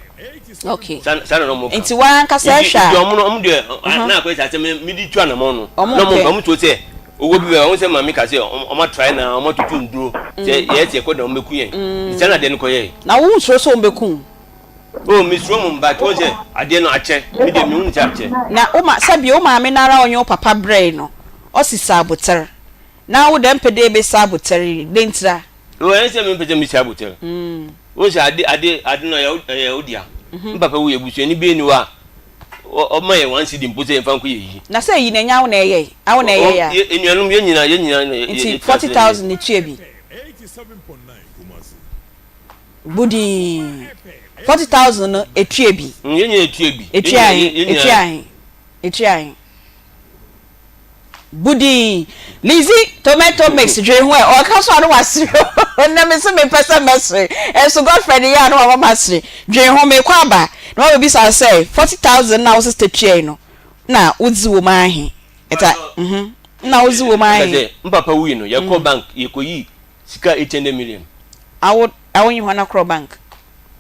Okay. Sa sa na ɔmo ka. Nti wa ankasa ɛhwɛ a. Nti ɔmo no ɔmo deɛ na akɔyɛ sɛ asɛm me di tu anamɔn no. Ɔmo na ɔmo mpɛ. ɔmo tuo sɛ owó bi bɛ ɔmo sɛ maame ka sɛ ɔmo atrae na ɔmo atutu nduro sɛ yɛ sɛ ɛkɔ da ɔmo bɛku yɛn. Nti saa na adeɛ no kɔ yɛɛ. Na wo nsuro sɛ ɔmo bɛku wo? Oh mesuro mo but wohu sɛ adeɛ no akyɛ me deɛ mehu no sɛ akyɛ. Na wo ma sɛbi wo maame no ara ɔnye wo papa brɛe no ɔsi sa abotar na wo dɛ mpɛ dɛ ebesi abotar yi dɛn ntira? Oh ɛnyɛ sɛ mempɛ sɛ mesi abotar wohu sɛ ade ade ade no ɛyɛ wo dea me papa wuiɛ busuani biara nni hɔ a. Ɔma yɛn one cedi mpo sɛ yɛmfa nkɔ yɛ yi. Na sɛ eyi na ɛnyɛ awo na ɛyɛe, awo na ɛyɛe a. Enuanom yɛn nyinaa yɛn nyinaa na yɛ. Nti 40,000 na etua bi. Budii 40,000 no etua bi. Yɛn nyinaa etua bi. Etua ahe? Etua ahe? Etua ahe? Budii Lizzy tomato mix dwen ho ɛ ɔka so a na wasere o nnɛ me se mepɛ sɛ mɛsere ɛnso Godfred yɛ a na wama masere dwen ho mekɔ aba na wabɛbisa wo sɛ 40,000 na wo sister tuae no na wodzi wɔ mu ahe ɛta mhm na wodzi wɔ mu ahe. Sɛ mpapa wui no yɛkɔ bank yɛkɔyi sika 800 million. Awo awo nye hɔn akorɔ bank.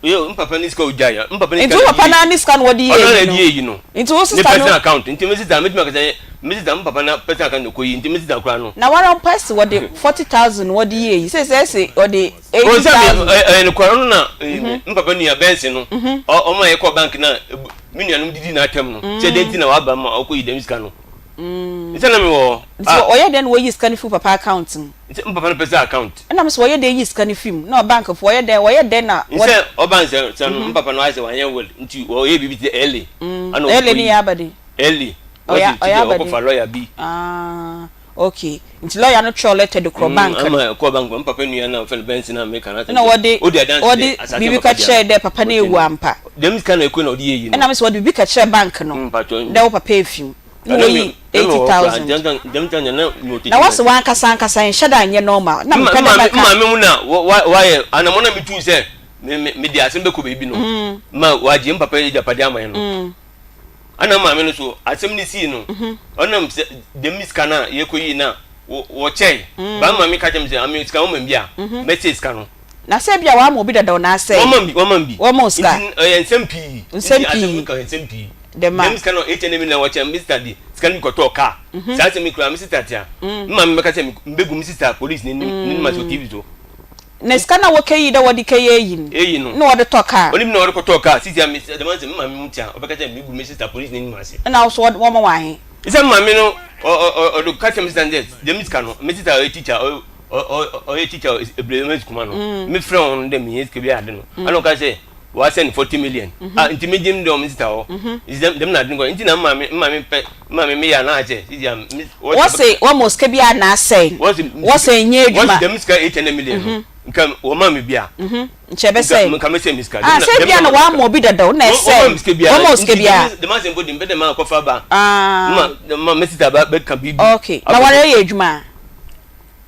Yo, mpapa ne sika ogya ya. Mpapa ne sika. Nti wo papa na ne sika na wɔde yɛ eyi no. Ɔno na no. Nti wo sister no. Ne personal account. Nti me sister metumi akasa me sister mpapa na personal account na kɔ yi. Nti me sister kura no. Na wara mpo ɛsi wɔde 40,000 wɔde yɛ eyi. Sɛ sɛ ɛsi wɔde 80,000. Ɛyɛ no kura no na mpapa nua Benson no. Ɔmo a yɛkɔ bank na me nuanom didi n'atɛm no. Sɛ dɛn ti na waba ma ɔkɔ yi dɛm sika no. Nti na me wɔ hɔ. Nti ɔyɛ dɛn na wɔyi sika no fi wo papa account mu? Nti me papa no personal account. Ɛna me sɛ wɔyɛ dɛn yi sika no fi mu? Na bank fo wɔyɛ dɛn wɔyɛ dɛn na. Nsɛ ɔba nsɛ sɛ no me papa no ayɛ sɛ wanyɛ will nti ɔyɛ biribi te sɛ LA. Ɛna LA ne yɛ aba den. LA. Ɔyɛ ɔyɛ aba den. Ɔkɔfa lawyer bi. Ah okay nti lawyer no twerɛ letter de korɔ bank no. Ama ɛkɔ bank me papa nua na ɔfɛ no Benson a meka no asɛm. Ɛna wɔde wɔde biribi ka kyerɛ dɛ papa no ewu ampa. Dɛm sika na ɛkɔ na ɔde yɛ yi no. Ɛna me sɛ wɔde biribi ka kyerɛ bank no dɛ wo papa efi mu. Na wɔyi 80,000. Na wɔse wankasa ankasa nhyɛ da nyɛ normal. Na mepɛ dɛ mɛka. Maame mu na wayɛ anamɔ na metu sɛ mede asɛm bɛkɔ baabi no ma wagye mpapa agyapadeɛ ama yɛn no. Ana maame no so asɛm no sii no ɔnam sɛ dɛm sika no a yɛkɔyii no a wɔkyɛe ba maame ka kyerɛ me sɛ ame sika wɔma bi a mɛsɛ sika no. Na sɛ ebia wɔama obi dadaw na asɛe. Wɔma bi, wɔma bi. Wɔma wo sika. Nti ɛyɛ nsɛm pii. Nsɛm pii. Nti asɛm ka nsɛm pii. Dɛm a. Dɛm sika no H&M na wɔkyɛ me sista de sika no bi kɔtɔɔ kaa. Saa asɛm yi koraa me sista tea. Me maame bɛka sɛ mbɛgu me sista police n'anim n'anim ase wɔ TV so. Na sika no a wɔkɛyii dɛ wɔde kɛyɛ eyi no. Eyi no. Na wɔde tɔ kaa. Ɔno bi na wɔde kɔtɔɔ kaa. Sisi a me dɛm asɛm me maame mu tea ɔbɛka sɛ megu me sista police n'anim ase. Ɛna wo so wɔma wo ahe? Sɛ me maame no ɔ ɔ ɔde ka kyerɛ me sista no dɛ dɛm sika no me sista ɔyɛ teacher ɔ ɔyɛ teacher ebire kuma no mm. me frɛ wɔn dɛ mehia sika bi ade no mm. ɛna ɔka sɛ wɔasɛn 40 million mm-hmm. ah nti megye m dɛ ɔmo sista hɔ mm-hmm. nti dɛm na ade no kɔ nti na mmaame mmaame pɛ mmaame meyɛ anaa sɛ sisi a wɔse wɔn sika bi anaa sɛ wɔsɛ nyɛ adwuma wɔse dɛm sika 800 million no mm-hmm. nka wɔma me bi a nkyɛ bɛ sɛ nka mɛsɛ me sika ah sɛ bia na wɔama obi dadaw na ɛsɛ wɔma sika bi a dɛm asɛm bɔ de mbɛ dɛm akɔfa ba ah ma ma me sista ba bɛka biribi okay na wɔreyɛ yɛ adwuma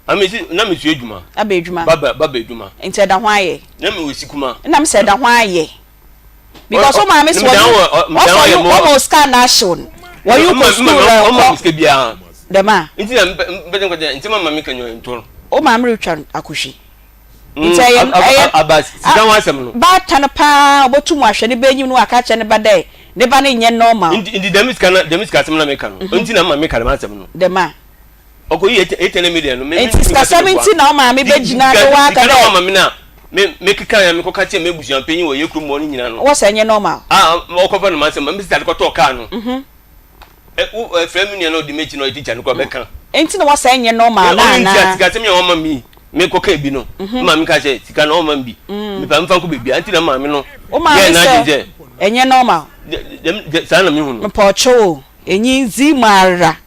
Ame si na me sua adwuma. Aba adwuma. Baba baba adwuma. Nti ɛda ho ayɛ. Na me wɔ si kuma. Ɛna me sɛ ɛda ho ayɛ. Because wo maame sɛ wɔyi wɔsɔ yi wɔma sika na ahyew no. Wɔyi kɔ sukuu na ɛkɔ. Ɔma sika biara. Dɛm a. Nti na mpɛ sɛ nkɔgyina nti ma maame ka nyɛ ntɔn. Wo maame retwa akɔhwi. Nti ɛyɛ ɛyɛ. Aba sika ho asɛm no. Baatan paa obotum ahwɛ ne ba enyim na ɔaka akyerɛ ne ba dɛ ne ba no nnyɛ normal. Nti nti dɛm sika na dɛm sika asɛm na meka no. Nti na maame ka dɛm asɛm no. Dɛm a. Ɔkɔyi 800 million no. Nti sikasɛm nti na wo maame bɛgyina na waka dɛ. Sika na wama me na me mekeka ya mekɔka kyerɛ m'abusuampanyin wɔ yɛ kurom hɔ no nyinaa no. Wɔ sɛ ɛnyɛ normal. Ah ɔkɔfa no m'asɛm me sista de kɔtɔɔ kaa no. Ɛ wo ɛfrɛ me nua na ɔdi m'akyi na ɔyɛ teacher no kora bɛka. Nti na wɔ sɛ ɛnyɛ normal na anaa. Ɔno nti a sikasɛm yɛ ɔma mi mekɔka bi no. Maame ka sɛ sika no ɔma mi bi. Mepa mfa nkɔ baabi a nti na maame no. Wo maame sɛ ɛnyɛ normal. Saa na mehu no. Mepɔkyɛw o enyi ndzi mu ara.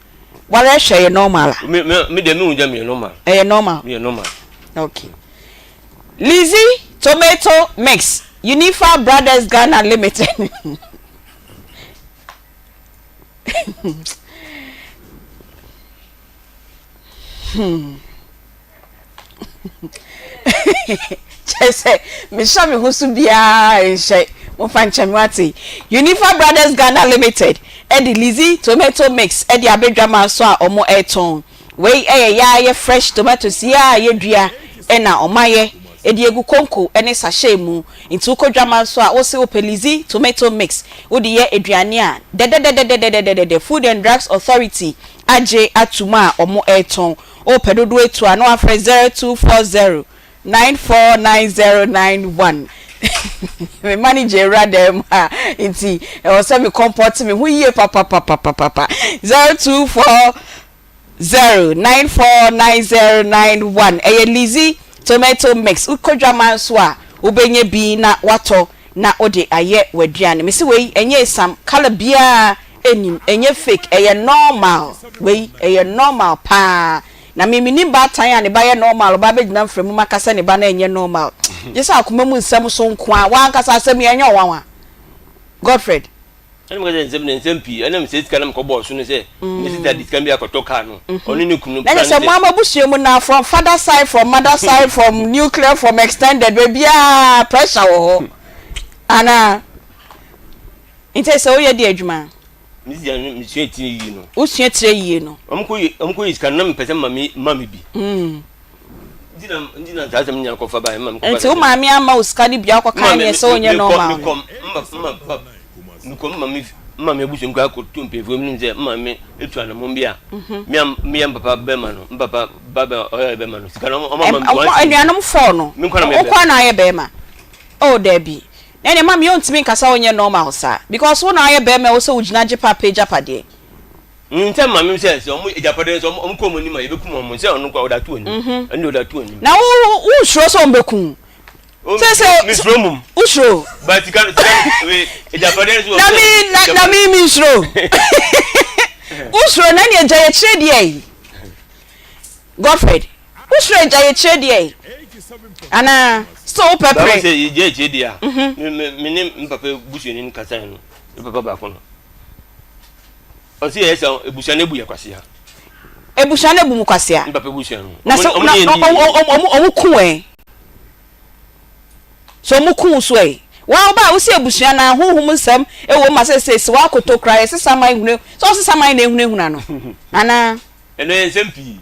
Wara hwɛ yɛ normal a. Me me me deɛ me hu dɛ me yɛ normal. Ɛyɛ normal. Me yɛ normal. Okay. Lizzy tomato mix Unifa Brothers Ghana Limited. hmm. Kyerɛ sɛ mehyɛ me ho so biara nhyɛ momfa nkyɛ me wate. Unifa Brothers Ghana Limited de Lizzy tomato mix de aba dwaman so a wɔretɔn. Wei yɛ yɛa yɛ fresh tomatoes yi a yɛdua na wɔayɛ de agu konko ne sachet mu. Nti wokɔ dwaman so a wose wopɛ Lizzy tomato mix wode yɛ aduane a dɛdɛdɛdɛdɛdɛdɛdɛ Food and Drugs Authority agye atom a wɔretɔn. Wopɛ dodoɔ etu a na wafrɛ 0240 949091. Me manager awura dan mu ha nti ɛwɔ sɛ me kɔmpɔte me ho yie papapapapapa. 0240 949091 ɛyɛ Lizzy tomato mix. Wokɔ dwaman nso a wobɛnya bi na watɔ. na wode ayɛ w'aduane. Mese wei ɛnyɛ esiam, colour biara nnim, ɛnyɛ fake, ɛyɛ normal, wei ɛyɛ normal paa. Na me mennim baatan a ne ba yɛ normal ɔba abɛgyina mfra mu aka sɛ ne ba no ɛnyɛ normal. Gye sɛ akoma mu nsɛm so nko ara, w'ankasa asɛm yi ɛnyɛ wo nwanwa? Godfred. Ɛna meka sɛ nsɛm na nsɛm pii ɛna mesɛ sika na mekɔbɔɔ so no sɛ me sista de sika bi akɔtɔ kaa no ɔne ne kunu Na kyerɛ sɛ mo ara mo abusua mu na from father side from mother side from nuclear from extended baabiara pressure wɔ hɔ anaa? Nti sɛ woyɛ deɛ adwuma? Me sista no mesua tiri yie no. Wosua tiri yie no. Wɔn kɔ yi wɔn kɔ yi sika no na mepɛ sɛ ma me ma me bi. Nti wo maame amma wo sika no bi akɔ kan neɛ sɛ wonyɛ normal no. Mekɔ me maame abusua mu koraa kɔto mpanyinfoɔ mu sɛ maame etu anamɔn bi a me papa bɛrima no me papa ba bɛrima ɔyɛ bɛrima no sika no ɔmo ama me one cedi. Anuanom fɔɔ no wokɔ na ayɛ bɛrima oh dabi na ɛneɛ maame ɔntumi nka sɛ wonyɛ normal saa because wo na ayɛ bɛrima ɛwɔ sɛ wogyina gye papa agyapadeɛ. Nsɛm ma me sɛ sɛ ɔmo agyapadeɛ no sɛ ɔmo kɔ ɔmo anim a yɛbɛkum ɔmo sɛ ɔno nkoa ɔde ato anim mhm. ɛno ɔde ato anim. Na wo wo nsuro sɛ ɔmo bɛkum wo? Sɛ sɛ mesuro mum. Wosuro? Ba sika no sika no agyapadeɛ no so. Na mi na na mi mi nsuro. Wosuro na ne agya yɛ kyerɛ deɛ yi. Godfred wosuro agya yɛ kyerɛ deɛ yi anaa still wo pɛ pere. Báwo sɛ yɛ gya yɛ kyerɛ deɛ a me me me ne me papa busuani no kasa no me papa baako no. Ɔsi yɛ sɛ ebusua no ebu yɛ kwasea. Ebusua no ebu mu kwasea. Mpapa ebusua no. Na sɛ na ɔmo ɔmo ku ɛ. So ɔmo ku so ɛ. Wa ɔba a wosi ebusua na honhom nsɛm ɛwɔ mu asɛ sɛ si wakoto kura yɛ sesa man hune sɛ ɔsesa man na ehunahuna no anaa. Ɛno yɛ nsɛm pii.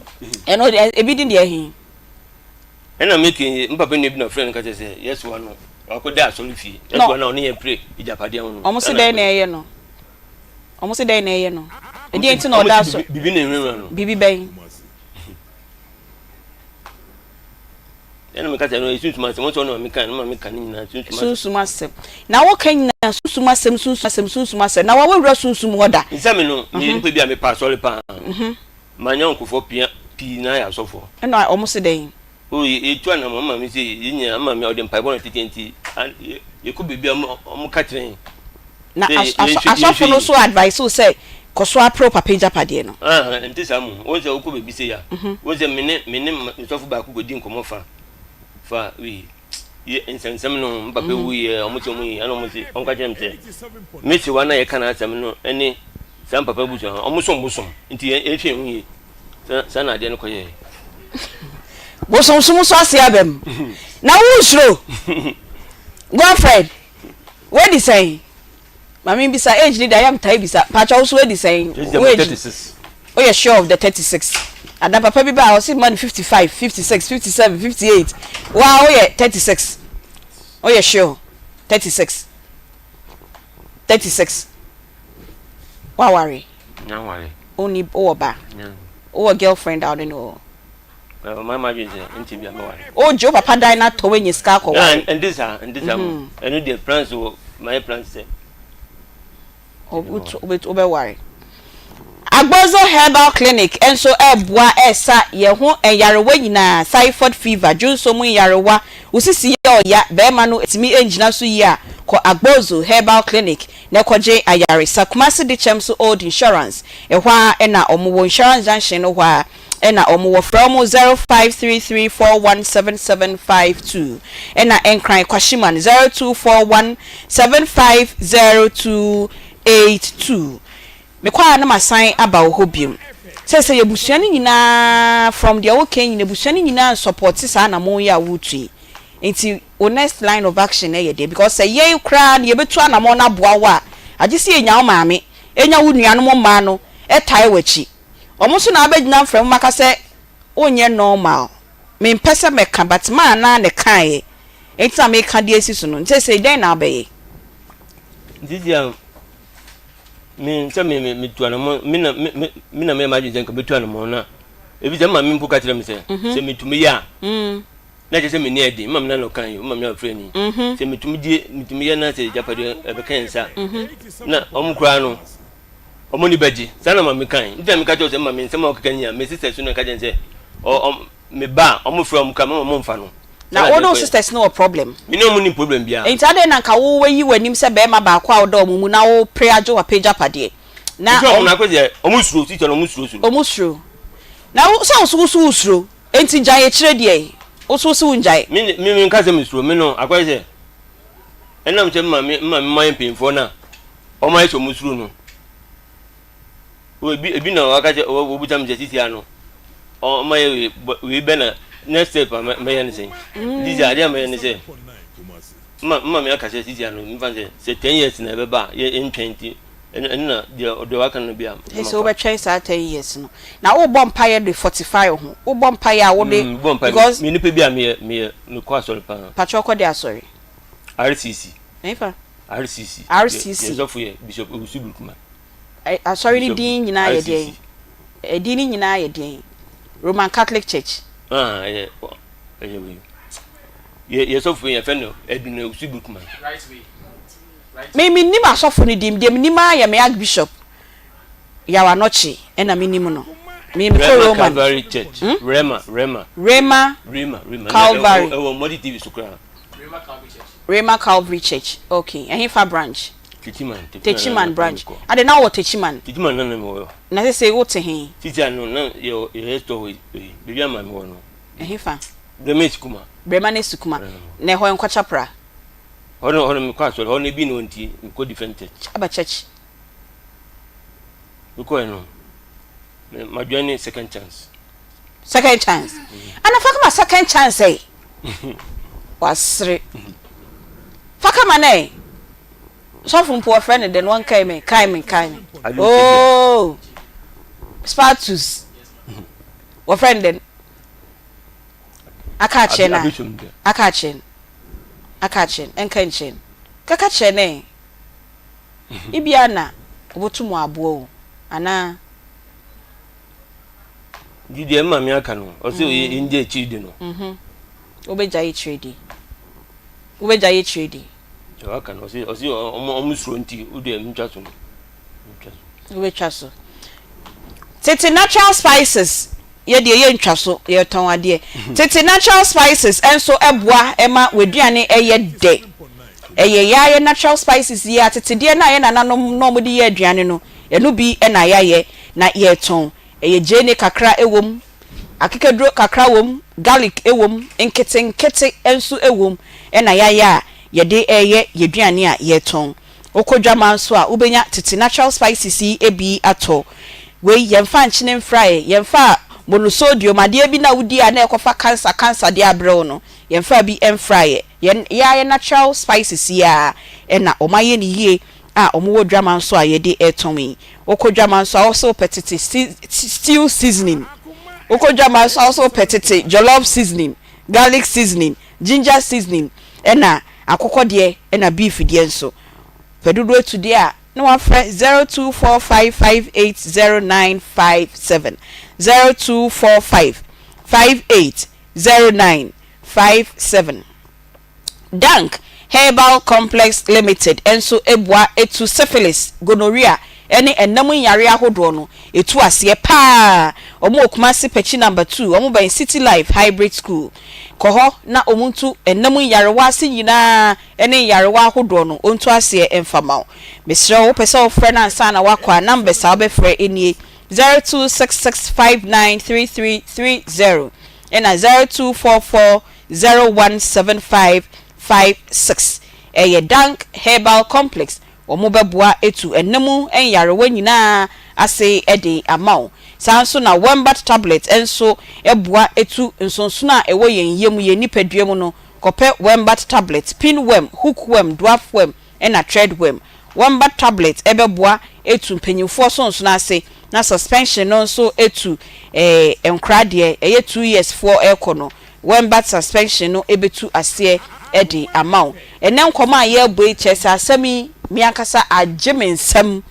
Ɛno ebi di deɛ he. Ɛna me ke mpapa nua bi na ɔfrɛ no ka kyerɛ sɛ yɛsoa no wakɔ da asɔre fie yɛsoa no a ɔne yɛn pere agyapadeɛ ho no. Ɔmo se dɛn na ɛyɛ no. Wɔn se dɛn na ɛyɛ no? Ɛdeɛn nti na ɔda so? Bibi na ehunahuna no. Bibi bɛn? Ɛna meka sɛ no sunsum asɛm wɔn sɛ ɔno meka no ma meka ne nyinaa sunsum asɛm. Sunsum asɛm. Na woka nyinaa sunsum asɛm sunsum asɛm sunsum asɛm na wawura sunsum hɔ da. Nsɛ me no meyɛ nipa bi a mepa asɔre paa. Manyɔnkofoɔ pia pii na ayɛ asɔfoɔ. Ɛna wɔn se dɛn? O yɛtu anamɔn ma me sɛ yɛn nyinaa ama me ɔde mpaebɔ na tete nti yɛkɔ baabi a wɔn ka kyerɛ yɛn. Na asɔfo no so advice wo sɛ kɔ so apere wo papa agyapadeɛ no. Ahan ɛnte saa mmom wɔn sɛ wokɔ baabi sei a wɔn sɛ me ne me ne nsɔfo baako kɔdi nkɔmmɔ fa fa wei yɛ nsɛnsɛm no ho papa wu yɛ wɔn sɛ wɔn yi ɛna wɔn sɛ wɔn ka kyerɛ me sɛ me sewa na yɛka n'asɛm no ɛne saa papa busua ho wɔn som bosom nti yɛn yɛnhwɛ yɛn ho yie. Saa na adeɛ no kɔyɛɛ. Bosomsom nso ase aba mu. Na wonsuro? Godfred, wadi sɛn? Ma me bisa, age ni deɛ ayɛ metaa bisa. Pakyɛ wo so wadi sɛn? Wo age? 36. Woyɛ sure of the 36? Ada papa bi baa ɔse ma no 55, 56, 57, 58. Waa woyɛ 36. Woyɛ sure? 36. 36. Waware? Nyaware. Wonni wowɔ ba? Wowɔ girlfriend a wode no wɔ hɔ? Mayɛ m'adwene sɛ ɛnkyɛ biara mɛware. Wogye wo papa dan no atɔ woanya sika akɔware? Ɛnte saa, ɛnte saa mmom. Ɛno deɛ plans wɔ, mayɛ plans sɛ. Wobɛware. Agbozo Herbal Clinic nso reboa resa yɛn ho nyarewa nyinaa, thyphoid fever, dwonsɔ mu nyarewa, wo sisi yɛ ɔya, barima no ntumi ngyina so yie a, kɔ Agbozo Herbal Clinic na kɔgye ayaresa. Kumasi Dekyɛm so Old Insurance, ɛhɔ ara na wɔn wɔ, Insurance Junction no hɔ ara na wɔn wɔ. Frɛ wɔn 0533417752 ɛna Nkran Kwashiman 0241750282. Mekɔ a na masan aba wo hɔ biom. Seesei abusua no nyinaa from deɛ woka yi nyinaa abusua no nyinaa nsɔpɔte saa anamon yi a woretu yi. Nti wo next line of action yɛ deɛn? Because sɛ yɛn koraa no yɛbɛtu anamon no aboa wo a, agye sɛ yɛnya wo maame, nya wo nuanom mmaa no tae w'akyi. Wɔn nso na abɛgyina mframa mu aka sɛ wonyɛ normal. Mempɛ sɛ mɛka but maa no ara na ɛkaeɛ nti na meka de asi so no. Nti seesei dɛn na wobɛyɛ? Nti deɛ me sɛ me me metu anamɔn me na me me me na meyɛ m'adwene sɛ nka metu anamɔn na ebi sɛ maame mpo ka kyerɛ me sɛ mhm. sɛ metumi yɛ a mm. na kyerɛ sɛ m'ani ɛden maame na na ɔka yi maame na ɔfrɛ ni mhm. sɛ metumi die metumi yɛ na sɛ agyapadeɛ ɛbɛka yɛn nsa mhm. na wɔn koraa no wɔn ani bɛgye saa na maame kan nti na meka kyerɛ sɛ maame nsɛm a ɔkeka nyinaa me sista su na ɛka kyerɛ sɛ ɔ ɔ me ba a wɔn frɛ wɔn kora mama wɔn mfa no. Na wo ne wo sisters no wɔ problem? Me ne wɔn nni problem biara. Enti adɛn na nka wo wayi w'anim sɛ barima baako a woda wɔn mu na wo pere agye w'apɛgyapadeɛ? Na wɔn. Nti wɔn akɔ deɛ wɔn suro sister no wɔn suro suro. Wɔn suro. Na wo sɛ wo so wo so wo suro enti gyae akyire deɛ wo so wo se wo ngyae. Me me me nka sɛ me suro me no akɔyɛ sɛ ɛnam sɛ me maame me maame ma yɛ mpanyinfoɔ no a wɔn ayɛ sɛ wɔn suro no. Ebi ebi na waka kyɛ wɔbusa me sɛ sisi ano ɔma yɛ wei wei bɛ na next step a mɛyɛ ne sɛn sisi adeɛ a mɛyɛ ne sɛ mma mma me aka sɛ sisi ano mfa sɛ sɛ 10 years na ɛbɛba a yɛ ntwɛn nti ɛno ɛno na deɛ deɛ waka no bi a sɛ wobɛtwɛn saa 10 years no na wobɔ mpaeɛ de fortify wo ho, wobɔ mpaeɛ a wode bɔ mpaeɛ because me nipa bi a meyɛ meyɛ mekɔ asɔre paa. Patwɛ kɔ de asɔre? RCC. Ɛnfa? RCC. RCC. Yɛ sɔfo yɛ Bishop Owusu Brukuma. Asɔre no din nyinaa yɛ deɛn? Ɛdin no nyinaa yɛ deɛn? Roman Catholic Church. Ah, ɛyɛ ɛyɛ wei. Yɛ yɛ sɔfo yɛ fɛ no Edwin Owusu Brukuma. Me me nim asɔfo no din, deɛ me nim ara yɛ me Archbishop Yaw Anokye ɛna me nim no. Me me kɔ Roman. Calvary Church. Hmm? Rema, Rema. Rema. Rema, Rema. Calvary. Ɛwɔ Mɔdi TV so koraa. Rema Calvary Church. Okay, ɛhefa branch? Techiman. Techiman branch. Ade na wɔ Techiman? Techiman na na mewɔ. Na sese wote he? Sisi ano na yɛ yɛ store hɔ yi, baabi a maame wɔ no. Ɛhefa? Brɛma Esukuma. Brɛma ne Esukuma. Na ɛhɔ nkɔkyapra? Hɔ no hɔ no mekɔ asɔre, hɔ no ebi na nti mekɔ different church. Aba church. Mekɔɛ no, ma join ne second chance. Second chance. Ana fa kama second chance ɛ. Wasere. Fa kama na ɛ. Sɔfo mpo wɔfrɛ no dɛn wɔnkae me kae me kae me. Oh. Spatus. Wɔfrɛ no dɛn? Aka akyerɛ no a. Aka akyerɛ no. Aka akyerɛ no. Ɛnka nkyerɛ no. Kaka kyerɛ no ɛ. Ebia na obotum ɔaboa wo anaa? Nti deɛ maame aka no, ɔsɛ yɛngya akyiri di no. Wobɛgyae akyire di. Wobɛgyae akyire di. Deɛ waka no, ɔsɛ ɔsɛ ɔmo ɔmo suro nti, wo deɛ mentwa so no. Mentwa so. Wobɛtwa so. Tete natural spices yɛ deɛ yɛntwa so, yɛtɔn adeɛ. Tete natural spices nso boa ma w'aduane yɛ dɛ. Ɛyɛ yɛa yɛ natural spices yi a tete deɛ no a yɛ nananom na wɔde yɛ aduane no, ɛno bi na yɛayɛ na yɛretɔn. Ɛyɛ gyeene kakra wɔ mu, akekaduro kakra wɔ mu, garlic wɔ mu, nketenkete nso wɔ mu na yɛayɛ a yɛde reyɛ yɛn aduane a yɛretɔn. Wokɔ dwama nso a, wobɛnya tete natural spices yi bi atɔ. Wei, yɛmfa nkyene mfraeɛ, yɛmfa monosodium, adeɛ bi no a wodi a na ɛkɔfa cancer cancer deɛ abrɛ wo no, yɛmfaa bi mfraeɛ. Yɛn yɛa yɛ natural spices yi ara na wɔayɛ no yie a wɔwɔ dwama nso a yɛde retɔn yi. Wokɔ dwama nso a, wo se wopɛ tete stew seasoning. Wokɔ dwama nso a, wo se wopɛ tete jollof seasoning, garlic seasoning, ginger seasoning, ɛna akokɔ deɛ ɛna beef deɛ nso. Pɛ dodoɔ atu deɛ a, na wafrɛ 0245580957, 0245580957. Dank Herbal Complex Limited nso boa tu syphilis, gonorrhea ne ɛnna mu nyareɛ ahodoɔ no, ɛtu aseɛ pa ara. Wɔn wɔ Kumasi Pakyi Number 2, wɔn bɛn City Life Hybrid School. Kɔ hɔ na wɔn ntu ɛnna mu nyarewa ase nyinaa ne nyarewa ahodoɔ no, wɔntu aseɛ mfa ma wo. Mesrɛ wo, wopɛ sɛ wofrɛ no ansa na woakɔ a, numbers a wobɛfrɛ nie, 0266593330 ɛna 0244 017556. Ɛyɛ Dank Herbal Complex. Wɔbɛboa atu ɛna mu nyarewa nyinaa ase de ama wo. Saa nso na Wembat Tablet nso boa tu nsonsono a ɛwɔ yɛn yam, yɛn nipadua mu no. Kɔpɛ Wembat Tablet, pinworm, hookworm, dwarf worm, ɛna threadworm. Wembat Tablet bɛboa atu mpanyinfoɔ sonsono ase na suspension no nso atu eh, nkoraa deɛ, ɛyɛ 2 years foɔ ɛrekɔ no. Wembat suspension no bɛtu aseɛ de ama wo. Ɛnɛ nkɔmmɔ a yɛrebɔ yi kyerɛ sɛ asɛm yi, me ankasa agye me nsam.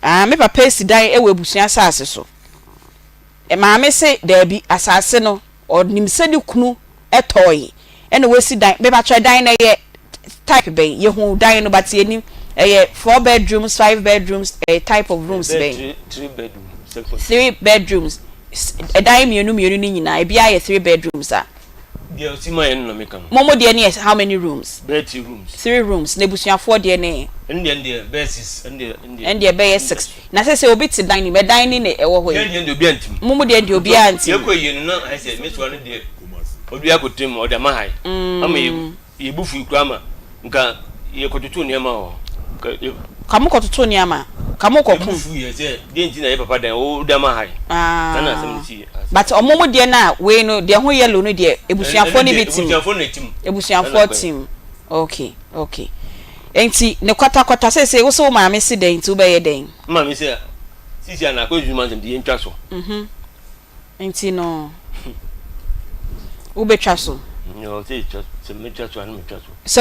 Ah, me papa asi dan wɔ abusua asase so. Maame se daabi, asase no, ɔnim sɛ ne kunu tɔe ɛna wasi dan. Mepakyɛ dan no ɛyɛ type bɛn? Yɛhu dan no but yɛnim. Ɛyɛ four bedrooms, five bedrooms, ɛyɛ type of rooms bɛn? Three bedroom. Three bedrooms. Ɛdan mmienu mmienu no nyinaa, ebiara yɛ three bedrooms a? Deɛ ɔsi maa yɛn no na meka no. Mo mo deɛ no yɛ how many rooms? Bɛyɛ three rooms. Three rooms, na abusuafoɔ deɛ no ɛ? Ɛno deɛ ɛno deɛ bɛyɛ six, ɛno deɛ ɛno deɛ. Ɛno deɛ bɛyɛ six. Na sɛsɛ obi te dan no mu, ɛdan no na ɛwɔ hɔ yi? Yɛn deɛ deɛ obiara nte mu. Mo mo deɛ deɛ obiara nte mu. Yɛkɔ yie no na ayɛ sɛ me soa no deɛ obiara kɔtena mu, ɔde ama ha yi. Ama yɛ. Yɛ bo fui koraa ma nka yɛ kɔtoto nneɛma wɔ hɔ. Nka yɛ. Ka mo kɔtoto nneɛma? Ka mo kɔ ko? Yɛ bo fui yɛ sɛ deɛ nti na yɛ papa dan wo dan ma ha yi. Saa na asɛm no si yɛ. But ɔmo mo deɛ no a wei no deɛ ho yellow no deɛ ebusuafoɔ no bi te mu. Ebusuafoɔ na ɛte mu. Ebusuafoɔ te mu. Okay okay. Nti ne kwatakwata seesei wo se wo maame se dɛn nti wo bɛyɛ dɛn? Me maame se sisi a na akɔ nsuo mu asɛm nti yɛntwa so. Nti no, wobɛtwa so? Sɛ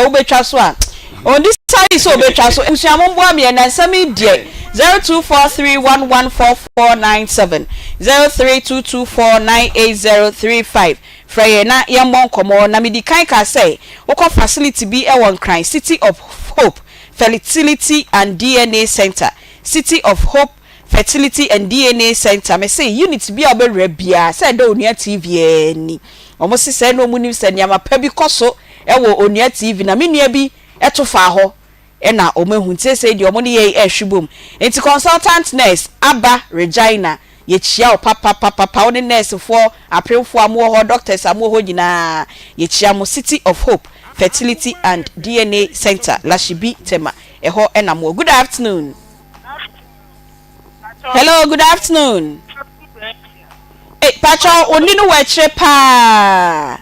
wobɛtwa so a, ɔndecide sɛ ɔbɛtwa so. Abusua momboa me ɛnɛ nsɛm yi deɛ 0243114497, 0322498035 frɛ yɛn na yɛmmɔ nkɔmmɔ. Na medi kan kaa sɛ wokɔ facility bi wɔ Nkran, City of Hope Fertility and DNA Centre, City of Hope Fertility and DNA Centre, me se unit biaa wobɛwura biaa sɛ ɛda Onua TV ani. Wɔn se sɛɛ na wɔn nim sɛ nneɛma pa bi kɔ so wɔ Onua TV na me nua bi to faa hɔ na wɔn ahu nti seesei deɛ wɔn ne yɛn rehwe bom. Nti Consultant Nurse Aba Regina yɛkyia wo papapapapa wo ne nurse foɔ apemfoɔ a mowɔ hɔ doctors a mowɔ hɔ nyinaa yɛkyia mo City of Hope Fertility and DNA Centre Lashibi Tema ɛhɔ na mowɔ. Good afternoon. Hello, good afternoon. Hey, Pacho, oni no wɔ akyire paa.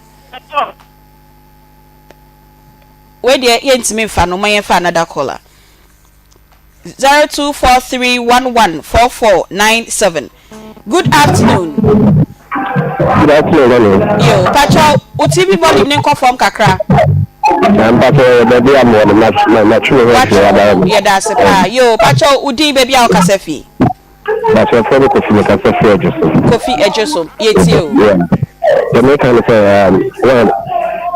Wei deɛ yɛntumi nfa no, ma yɛnfa another caller. 0243114497. Good afternoon. Good afternoon, Mommy. Yo, Pacho, wo TV volume ne nkɔ fam kakra. Mpacho, baabi a mewɔ no, matwe me ho afiri hɔ aba. Yɛda ase paa. Yo, Pacho, wo din baabi a wokasa fi? Pacho, yɛfrɛ me Kofi, mekasa fi Adwo so. Kofi Adwo so, yɛtie o. Yeah. Deɛ meka ne sɛ, um, one,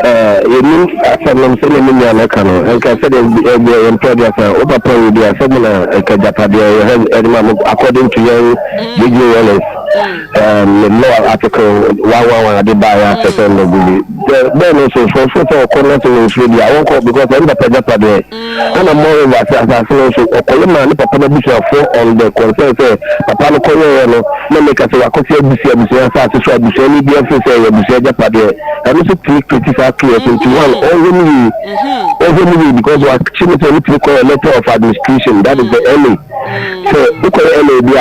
eh, yɛnim asɛm no sɛdeɛ me nua no ka no, nka sɛdeɛ ɛdeɛ yɛn mpɛ deɛ sɛ wo papa wu deɛ sɛ mo na nka agyapadeɛ yɛ hɔ ɛde ma mo according to yɛn JJ Wallace um, ne law article 111 ade baeɛ a sɛ sɛ no gu bi bɛɛ no nso fɔfo sɛ ɔkɔ na sɛ wɔmfiri deɛ a wɔnkɔ because ɛne papa agyapadeɛ Ɛna moreover sɛ asase no nso ɔkɔyɛ maa ne papa no abusuafoɔ on the concern sɛ papa no kɔyɛeɛ no na meka sɛ wakɔsi abusi abusua asase so a abusuani biara feel sɛ ɛyɛ abusua agyapadeɛ ɛno nso tumi create saa chaos nti one ɔnhwɛ mu yie ɔnhwɛ mu yie because wakye no sɛ ɔno tumi kɔyɛ letter of administration that is the LA sɛ wokɔyɛ LA bi a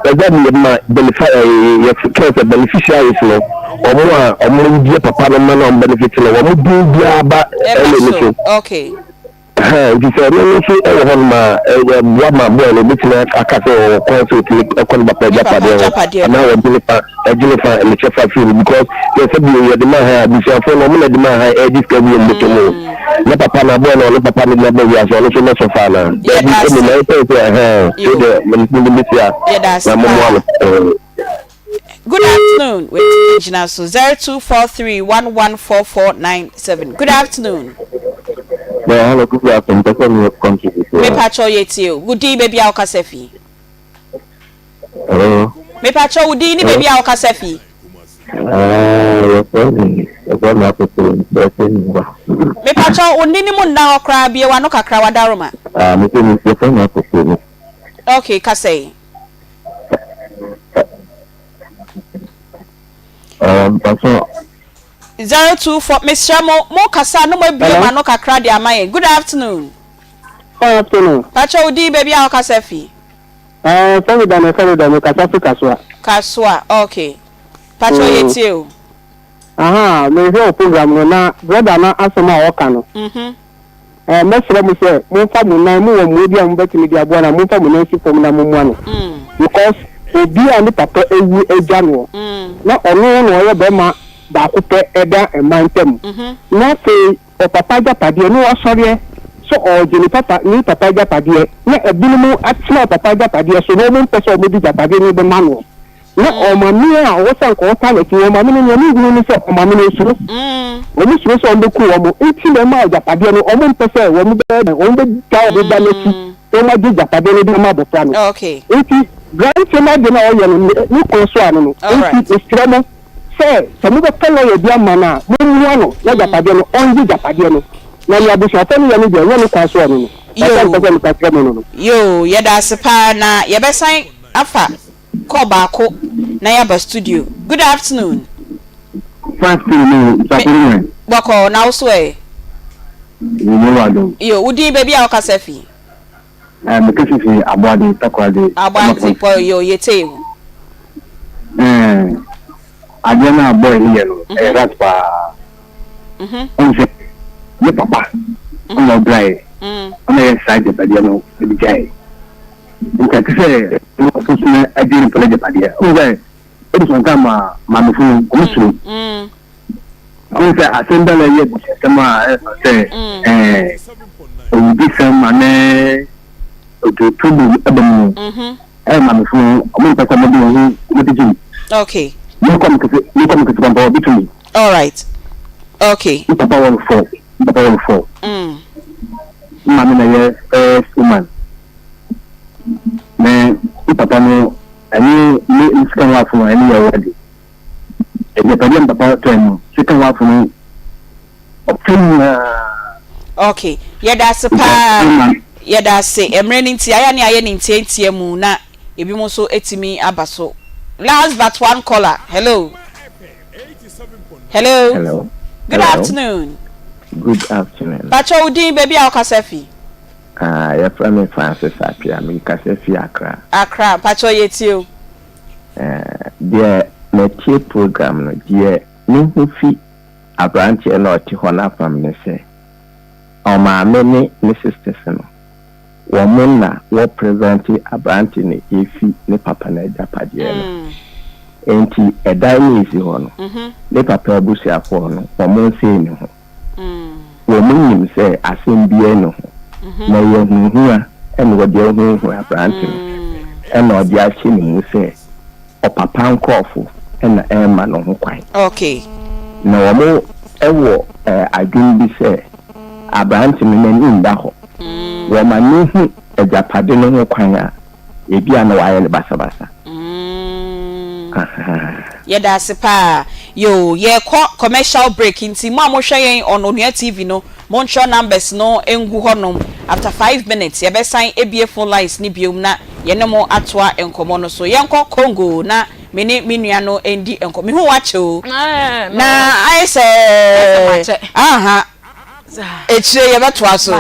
ɛza mi yɛ ma benefit ɛyɛ yɛ sɛ beneficiaries no wɔn a wɔn yɛ papa no ma na wɔn benefit no wɔn din biara ba LA no so. Okay. Ɛhɛn, nti sɛ ɛno no nso wɔ hɔnom a, ɛboa ma boy no obetumi aka sɛ ɔwɔ kwan sɛ otumi kɔ ne papa agyapadeɛ hɔ anaa wɔgye ne fa ɛgye ne fa ne kyɛfa firi mu because yɛ sɛ bio yɛde ma ha abusuafoɔ no ɔmo na ɛde ma ha ɛgye sika gu wɔn bɔtɔ mu na papa na boy no ɔne papa no de aba wiase ɔno nso mɛsɔ fa anaa daabi ɛmu na ɛsɛ sɛ ɛhɛn so deɛ mede bɛsi a na momoa no. Good afternoon. Wait, gyina so 0243114497. Good afternoon. Yeah, hello, good afternoon. Pese me contribute. Me pacho ye tie o. Good din baby a wokasa fi. Hello. Me pacho wo din ni baby a wokasa fi. Ah, yɛfrɛ me yɛfrɛ me akoto yɛfrɛ me wa. Me pacho wo nne ni mu nna hɔ koraa bie w'ano kakra wadaroma. Ah, me sɛ yɛfrɛ me akoto. Okay, kasa yi. 024 mesrɛ mo mo kasa no mo abue mo ano kakra de ama yɛn good afternoon. Good afternoon. Pakyɛ wo din baabi a wokasa fi. Ɛɛ fɛmi da mi fɛmi da mi kasa fi Kasoa. Kasoa okay pakyɛ yɛ tie o. Ahaa mehwɛ wo program no na brother no asɛm a ɔka no. Mhm. Ɛɛ, mɛsrɛ mo sɛ momfa mo nan, mowɔ mmoa bi a mobɛtumi de aboa no a, momfa mo nan nsi fam na mommoa no. Because obi a ne papa awu agya noɔ, na ɔno na ɔyɛ barima baako pɛ da mma ntam, na afei ɔpapa agyapadeɛ na wasɔreɛ sɛ ɔregye ne papa ne papa agyapadeɛ, na ebinom atena ɔpapa agyapadeɛ so na wɔmpɛ sɛ wɔde agyapadeɛ no bɛma noɔ. Na ɔmame a ɔwɔ sɛ anka ɔtaa n'akyi no, ɔmame no, nea mehunu ne sɛ ɔmame no osuro. Wɔsuro sɛ wɔbɛku wɔn, nti na ɛma agyapadeɛ no, wɔmpɛ sɛ wɔbɛyɛ dɛn, wɔbɛgyae wɔn ba no akyi na wɔagye agyapadeɛ no de ama abɔfra no. Nti, branteɛ no adeɛ no a ɔyɛ no, ne kwan so ano no. Nti, mesrɛ mo, sɛ sɛ mobɛpɛ lɔya bi ama no a, mommoa no na agyapadeɛ no, ɔngye agyapadeɛ no. Na nea abusuafoɔ no yɛ no deɛ, ɛnyɛ ne kwan so ɔno no. Kakra a mepɛ sɛ meka kyerɛ mo no no. Yoo, yɛda ase paa na yɛbɛsan afa call baako na yɛaba studio. Good afternoon. Fasting no Me, sapon wɛn. bɔkɔɔ, na wo so ɛ? Nyame wɔ adom. Yoo, wo din, baabi a wokasa fi? Eh, me kasa fi Aboade, Takoradi, Aboade, pɔ, yoo, yɛtie wo. Eh, adeɛ no a boy no yɛ no, ɛyɛ right paa. Ɔn sɛ, ne papa, ɔna ɔbraeɛ, ɔna yɛ saa agyapadeɛ no de gyaeɛ. Nka ɛte sɛ ɔfo so na agye ne papa agyapadeɛ. Ɔn sɛ, ɛdu sometime a, maamefo no, wɔn suro. Wohu sɛ asɛm biara a ɛyɛ abusuasɛm a ɛmfa sɛ ɛɛ awudisɛm anaa problem ba mu no, ɛyɛ maamefo no wɔn mpɛ sɛ wɔde wɔn ho wɔde gye mu. Okay. Mekɔ me kese mekɔ me kese pampa obi tumi. All right. Okay. Me papa wɔ fɔ me papa wɔ fɔ. Me maame na yɛ first woman. Me me papa no ɛne me me second wife no ɛne yɛ wɔ de. Agyapadeɛ a me papa tɔe no, sika wafo no ɔpɛ nyinaa. Ok, yɛda ase paa, yɛda ase. Mmerɛ no nti, ayɛ a ne ayɛ no ntiantia mu na ebinom nso atumi aba so. Last but one caller, hello. Hello. Hello. Good Hello. afternoon. Good afternoon. Pakyɛ wo din, baabi a wokasa fi? Ah, yɛfrɛ me Francis Appiah, mekasa fi Accra. Accra, pakyɛ yɛtie o. Eh, deɛ matie program no, deɛ mehu fi abranteɛ no a ɔte hɔ no afam ne sɛ, ɔmaame ne ne sisters no, wɔn na wɔ prevent abrante no efi ne papa no agyapadeɛ no. Enti ɛdan no esi hɔ no, ne papa abusuafoɔ no, wɔn nsee ne ho. Wɔnim sɛ asɛm biara nni ho, na ɛyɛ ahunahuna na wɔde ahunahuna aberante no na ɔde ahyɛ ne mu sɛ ɔpapa nkurɔfo na ɛrema no ho kwan. Na wɔwɔ adwene bi sɛ aberante no n'ani nna hɔ. Wɔma no hu agyapade no ho kwan a, ebia na wayɛ no basabasa. Ahaa. Yɛda ase paa. Yoo, yɛrekɔ commercial break nti mo a mohwɛ yɛn on Onua TV no, montwerɛ numbers no ngu hɔnom. After five minutes yɛbɛsan abue phone lines no biom na yɛne mo atoa nkɔmmɔ no so. Yɛnkɔ Congo na me ne me nua no ndi nkɔmmɔ. Mehu wo akyɛ o. Na ayɛ sɛ aha. Akyire yɛbɛtoa so.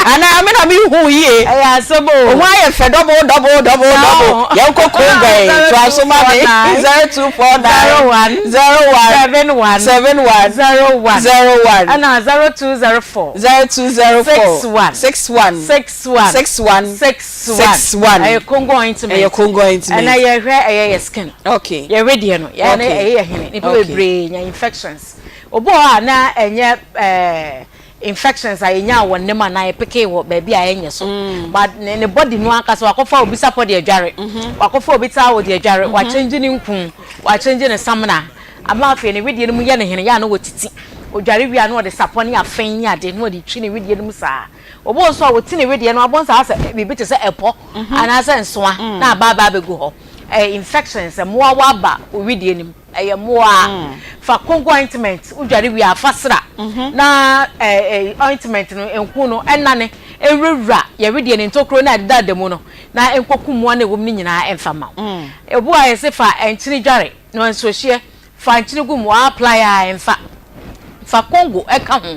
Anaa me na mehu yie. Ɛyɛ asɛm o. Wo ho ayɛ fɛ double double double double. Yɛnkɔ Congo ɛ. Toa so ma me. 0249 01 71 71 01 01 ɛna 0204 0204 61 61 61 61 61 61. Ɛyɛ Congo ointment. Ɛyɛ Congo ointment. Ɛna yɛhwɛ ɛyɛ yɛ skin. Okay. Yɛwe deɛ no yɛ ne ɛyɛ yɛ hene. Nipa bebree nya infections. Obi wɔ hɔ a na ɛnyɛ ɛɛ infections a yɛnya wɔ ne mu anaa yɛpekee wɔ baabi a ɛnyɛ so. But ne ne body no ankasa wakɔfa obi sapɔ de adware. Wakɔfa obi towel de adware. Wakyɛngye ne nku. Wakyɛngye ne samina. Ama afei ne wedeɛ no mu yɛ ne hene yɛ a na watiti. Odware wie a na ɔde sapɔ ne afɛn ne ade na ɔde twi ne wedeɛ no mu saa. Obi wɔ hɔ nso a ɔte ne wedeɛ no abɔ nsa asɛ biribi te sɛ ɛpɔ anaasɛ nsoa na aba aba abɛgu hɔ. Ɛyɛ infections, mmoawa aba wo wedeɛ no mu. Ɛyɛ mmoa. Fa konko ointment, wodware wie a fa sra na ointment no, nku no nnane nwurawura yɛn wedeɛ no ntokuro no a ɛdedada mu no na ɛnkɔku mmoa no a ɛwɔ mu no nyinaa mfa mma wo. Obi wɔ hɔ a yɛse fa nkyene dware na nsuohyeɛ Fa nkyene gu mu, apply a ɛmfa. Fa Congo ka ho.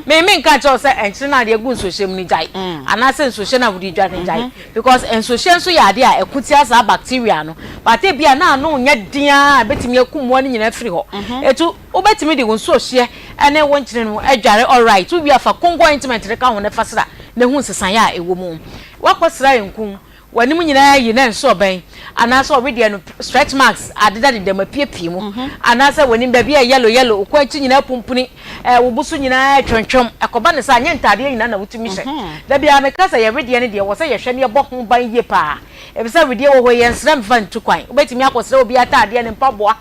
Me menka nkyerɛ wo sɛ nkyene no a wode agu nsuohyɛ mu no gyae anaasɛ nsuohyɛ no a wode dware no gyae because nsuohyɛ nso yɛ adeɛ a ɛko tia saa bacteria no but ebia na ano nyɛ den ara a ɛbɛtumi aku mmoa no nyinaa afiri hɔ. Ɛtu wobɛtumi de wo nsuohyeɛ ne wo nkyene no adware alright, wowie a fa Congo ointment no ka ho na fa sra na hu nsesaeɛ a ɛwɔ mu. Woakɔsra nku W'anim nyinaa ayi na nso ɔbɛn, anaasɛ ɔwedeɛ no stretch marks adedadeda mu apiepie mu, anaasɛ w'anim baabi ayɛ yellow yellow, wo kɔn akyi nyinaa apumpuni, ɛɛ wo bo so nyinaa retwentwɛm. Ɛkɔba no saa a, ɛnyɛ ntaadeɛ nyinaa na wotumi hyɛ. Da biara meka sɛ yɛn wedeɛ no deɛ, ɛwɔ sɛ yɛhwɛ na yɛbɔ ho ban yie pa ara. Efisɛ wedeɛ wɔ hɔ yi, yɛnsrɛ mfa ntu kwan. Wobɛtumi akɔsrɛ obi ataadeɛ, ne mpaboa.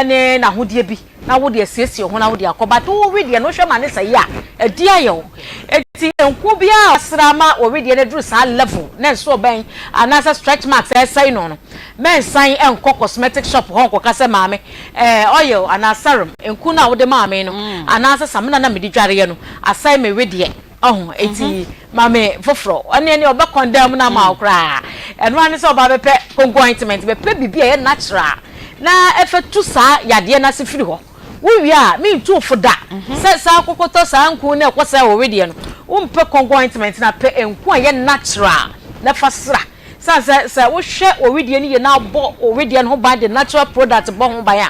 ne n'ahodeɛ bi na wode asiesie wo ho na wode akɔ but wo wedeɛ no wohwɛ ma ne sɛe a ɛdi ayɛ wo eti nku biara a wasra ama wo wedeɛ no aduru saa level na ɛso ɔbɛn anaasɛ stretch marks ɛresɛe no no mɛnsan nkɔ cosmetic shop hɔ nkɔka sɛ maame ɛɛ oil anaa serum nku no a wode maa me no anaasɛ samina na mede dwareɛ no asɛe me wedeɛ ɔho eti maame foforɔ ɔne ɛne ɔbɛ condemn no ama wo koraa ɛno ara ne sɛ ɔba bɛpɛ konko ointment bɛpɛ biribi a ɛyɛ natural na ɛfɛ tu saa yadeɛ no ase firi hɔ. Wowie a, mentu wo fo da sɛ san kɔkɔtɔ saa nku no a ɛkɔ sɛe wo wedeɛ no. Wompɛ konko ointment no a, pɛ nku a ɛyɛ natural na fa sra. Sane sɛ, sɛ wohwɛ wo wedeɛ no yie na wobɔ wo wedeɛ no ho ban de natural product bɔ ho ban a,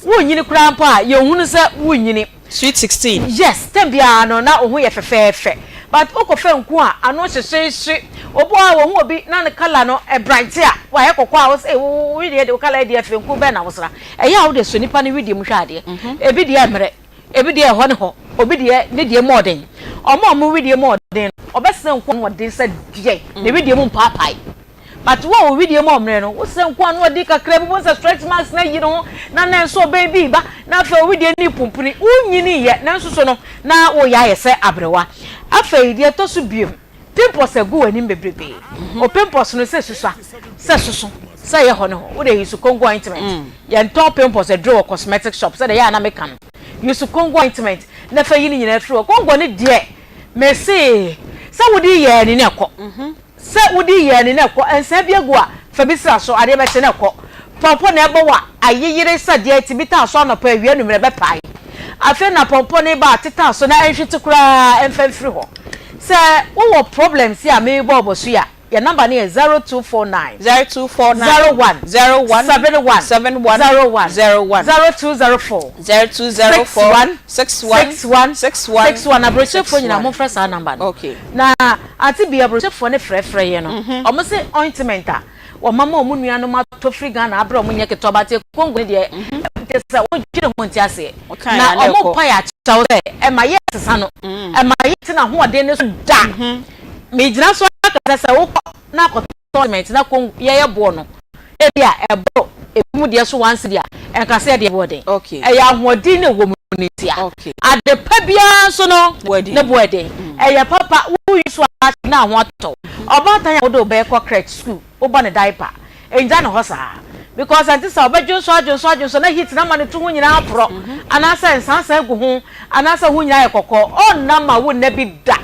wonyini koraa mpo a, yɛnhunu sɛ wonyini. Sweet 16. Yes term biara no na wo ho yɛ fɛfɛɛfɛ but wo kɔ fɛ nku a ano hyehyeehye obi wɔ hɔ a wɔhu obi na ne colour no ɛbright a wayɛ kɔkɔɔ a wosɛ wo wedeɛ de wo colour deɛ fɛ nku bɛn na wosra ɛyɛ a wode sɔ nipa no wedeɛ mu hwɛ adeɛ ebi deɛ ɛmmerɛ ebi deɛ ɛhɔ ne hɔ obi deɛ ne deɛ mu ɔden ɔmo a ɔmo wedeɛ mu ɔden no ɔbɛsra nku ano ɔden sɛ deɛ ne wedeɛ mu mpaapae. But wo a wo wedeɛ mu ɔmmerɛ no, wo srɛ nko ano adi kakra bi, wobɛhu sɛ stretch marks no ayi ne ho, na na nso ɔbɛn bi reba, na afei wo wedeɛ no repumpuni, wonnyiniiɛ, nanso so no, na woreyɛ ayɛ sɛ aberewa. Afei deɛ ɛtɔ so biom, pimples agu w'anim bebrebe. Wo pimples no sɛ susua, sɛ soso, sɛ ɛyɛ hɔ ne hɔ, wode use Congo ointment. Yɛntɔn pimples aduro wɔ cosmetic shop sɛdeɛ ɛyɛ a na meka no. Use Congo ointment na fa yi ne nyinaa firi hɔ. Congo no deɛ, mese sɛ wode yɛ ani na ɛkɔ. Sɛ wode yɛ ani na ɛkɔ, nsa bi agu a, fa bi sra so, adeɛ bɛkye na ɛkɔ. Pɔmpɔ na ɛbɔ wo a, ayeyere sɛ deɛ ti bi taa so anɔpa, awia, anwummerɛ ɛbɛpae. Afei na pɔmpɔ no reba a, teta so na ɛnhwete koraa mfa mfiri hɔ. Sɛ wowɔ problems yi a merebɔ bɔ so yi a, yɛn number no yɛ 0249 0249 01 01 71 71 01 01 0204 0204 61 61 61 61 61. Aburokyerefoɔ nyinaa 61. momfrɛ saa number no. Okay. Na Ante bi abrokyefoɔ no frɛfrɛ yɛ no ɔmo se ointment a wɔma ma ɔmo nuanom atɔ firi Ghana abrɛ ɔmo nyɛ ketewa but Congo no deɛ kyerɛ sɛ wo dwene ho nte aseɛ na ɔmo pa yɛ akyɛw sɛ ɛma yɛ sesa no ɛma yɛ te n'ahoɔden no so da me gyina so aka sɛ sɛ wokɔ na akɔtɔ ointment na Congo yɛyɛ boɔ no ebi a ɛboro ebi mu deɛ so one cedi a ɛnka sɛ ɛdeɛ boɔ den ɛyɛ ahoɔden na ɛwɔ mu no ntia ade pa biara nso no ne boɔ den ɛyɛ papa woyi so a na ho atɔ ɔbaatan a wode wo bɛkɔ crèche school wobɔ ne diaper ɛngya ne hɔ saa because ɛnte sɛ ɔbɛdwonsɔ adwonsɔ adwonsɔ na heat na ama ne to ho nyinaa aporɔ anaasɛ nsansan gu ho anaasɛ ho nyinaa yɛ kɔkɔɔ ɔnna ma wo nna bi da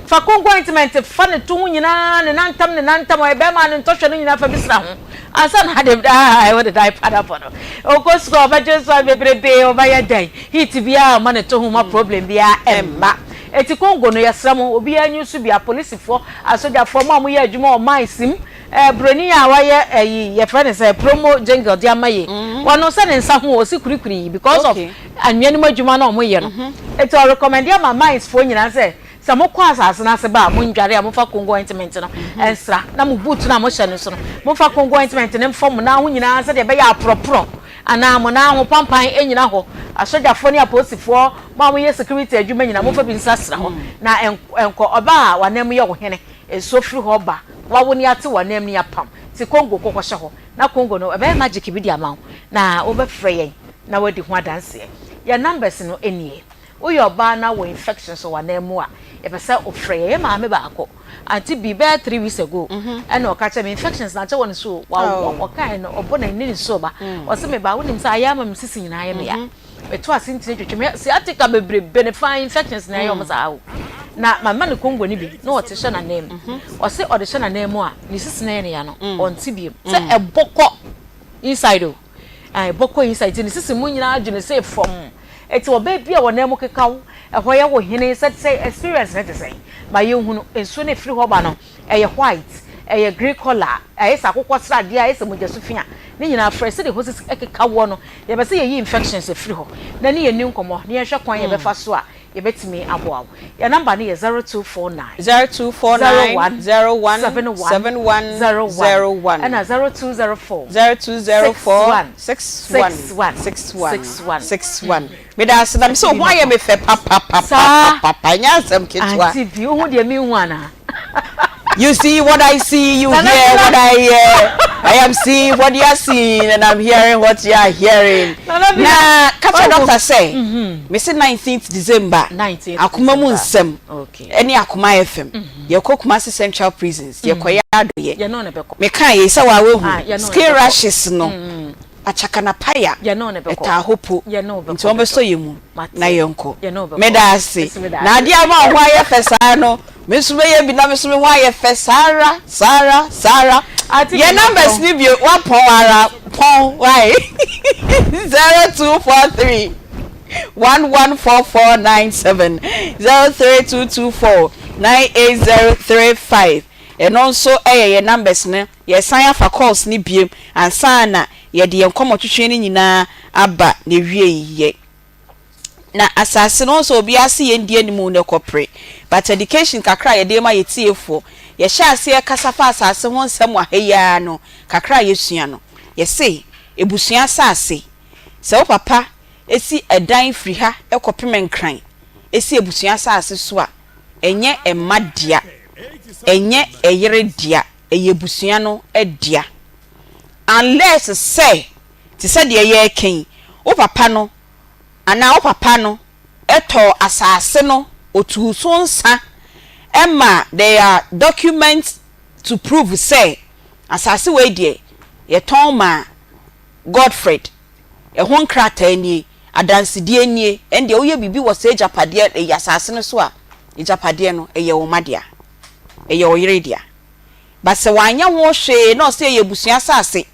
Fa konko ointment fa ne to ho nyinaa, ne nan ntam, ne nan ntam, ɔyɛ bɛrima a ne ntɔhwɛ no nyinaa fa bi sra ho ansa na ade ah wode diaper no abɔ no. Ɔkɔ sukuu a ɔbɛgye nsɔe bebrebe, ɔbɛyɛ dɛn? Heat biara mma ne to ho mma problem biara mma. Enti Congo no yɛsrɛ mo, obiara nyi so bi, apolisifoɔ, asogyafoɔ, mo a moyɛ adwuma wɔ mines mu, eh, buroni a wayɛ ayi, yɛfrɛ no sɛ promo jingle de ama yi, ɔno sɛ ne nsa ho ɔsi kurikuri because of anwea no mu adwuma no a wɔyɛ no. Enti ɔrecommende ama mines foɔ nyinaa sɛ, sɛ mokɔ asase no ase ba a, monnware a, momfa Congo ointment no nsra, na mo boot no a mohyɛ no nso no, momfa Congo ointment no mfa mo nan ho nyinaa sɛdeɛ ɛbɛyɛ a aporɔporɔ anaa mo nan ho pampan nnyina hɔ. Asogyafoɔ ne apolisifoɔ, mo a moyɛ security adwuma nyinaa, momfa bi nsrasra hɔ na ɛnkɔ. Ɔbaa a w'anan mu yɛ wo hene, nsuo firi hɔ ba, wawo ne ate w'anan mu ne apam, te Congo kɔ kɔhyɛ hɔ. Na Congo no, ɛbɛyɛ magic bi de ama wo, na wobɛfrɛ yɛn na woadi ho adanseɛ. Yɛn numbers no nie. Woyɛ ɔbaa na wɔ infections wɔ w'anan mu a, yɛpɛ sɛ wofrɛ yɛn. Yɛn maame baako, Auntie B, bɛyɛ 3 weeks ago, ɛna ɔka kyerɛ me, infections na akyɛ wɔ ne so o. Wawɔ, ɔkae no, ɔbɔ n'ani ne nsuo ba. Ɔse me ba, wonim sɛ ayɛ ama me sisi nyinaa ayɛ me ya. Meto ase ntini twetwe me sciatica bebrebe ne faa infections na ɛyɛ wɔn saa o. Na mama no Congo no bi na ɔte hyɛ n'anan mu. Ɔse ɔde hyɛ n'anan mu a, ne sisi na ɛyɛ ne ya no, ɔnte biom. Sɛ ɛbɔ kɔ inside o. Ɛbɔ kɔ inside nti ne sisi mu nyinaa dwene sɛ fam. Eti ɔbaa bi a wɔn nan mu keka wo, ɛhɔ yɛ wo hene sɛ sɛ experience no te sɛn? Ma yɛnhunu. Nsuo no ɛfiri hɔ ba no, ɛyɛ white, ɛyɛ grey colour, ayɛ sɛ akokɔ sradeɛ, ayɛ sɛ mogya su fi a, ne nyinaa frɛ sɛdeɛ ɛhɔ sisi keka woɔ no. Yɛpɛ sɛ yɛyi infections firi hɔ na ne yɛnni nkɔmmɔ na yɛnhwɛ kwan yɛbɛfa so a yɛbɛtumi aboa wo. Yɛn number no yɛ 0249 0249 01 01 71 71 01 01 ɛna 0204 0204 61 61 61 61 61. 61. Meda ase na mesɛ wo ho ayɛ me fɛ Saa papapapapapa ɛnyɛ asɛm ketewa. Auntie bi, wohu deɛ menhu anaa? You see what I see, you hear what I hear. I am seeing what you are seeing and I'm hearing what you are hearing. Na ka kyerɛ doctor sɛ mese 19th December akoma mu nsɛm ɛne Akoma FM yɛkɔ Kumasi Central Prisons yɛkɔyɛ adɔyɛ. Meka yei sɛ waa wahu skin rashes no Achakanapaya ɛtaa hɔ po nti wɔbɛsɔ yɛn mu na yɛnkɔ. Meda ase. Na adeɛ ama wo ho ayɛ fɛ saa no, me nso mɛyɛ bi na me nso me ho ayɛ fɛ saa ara, saa ara, saa ara. Yɛn numbers no bio, woapɔn ara, pɔn, why? 0243 114497, 03224 98035, ɛno nso yɛ yɛn numbers no. Yɛresan afa calls no biom ansa na yɛde yɛn nkɔmmɔtwetwe no nyinaa aba n'awieɛ. Na asase no, wohu sɛ obiara se yɛn di anim na ɛkɔpere. But education kakra a yɛde rema yɛn tiefoɔ, yɛhyɛ aseɛ kasa fa asase ho nsɛm wɔ ha yi ara no, kakra a yɛsua no, yɛse abusua asase, sɛ wo papa si ɛdan firi ha kɔpem Nkran si abusua asase so a, ɛnyɛ mma dea, ɛnyɛ ɛyere dea. ɛyɛ abusua no dea. Unless sɛ, te sɛ deɛ yɛreka yi, wo papa no anaa wo papa no tɔɔ asase no, ɔtuu so nsa ma there are documents to prove sɛ asase wei deɛ yɛtɔn maa Godfred, ɛho nkrataa nie, adansedie nie, ɛndeɛ woyɛ biribi wɔ saa agyapadeɛ, ɛyi asase no so a, agyapadeɛ no ɛyɛ wo mma dea. ɛyɛ ɔyere dea. But sɛ wanyɛ ho hwee na ɔsɛ ɛyɛ abusua asase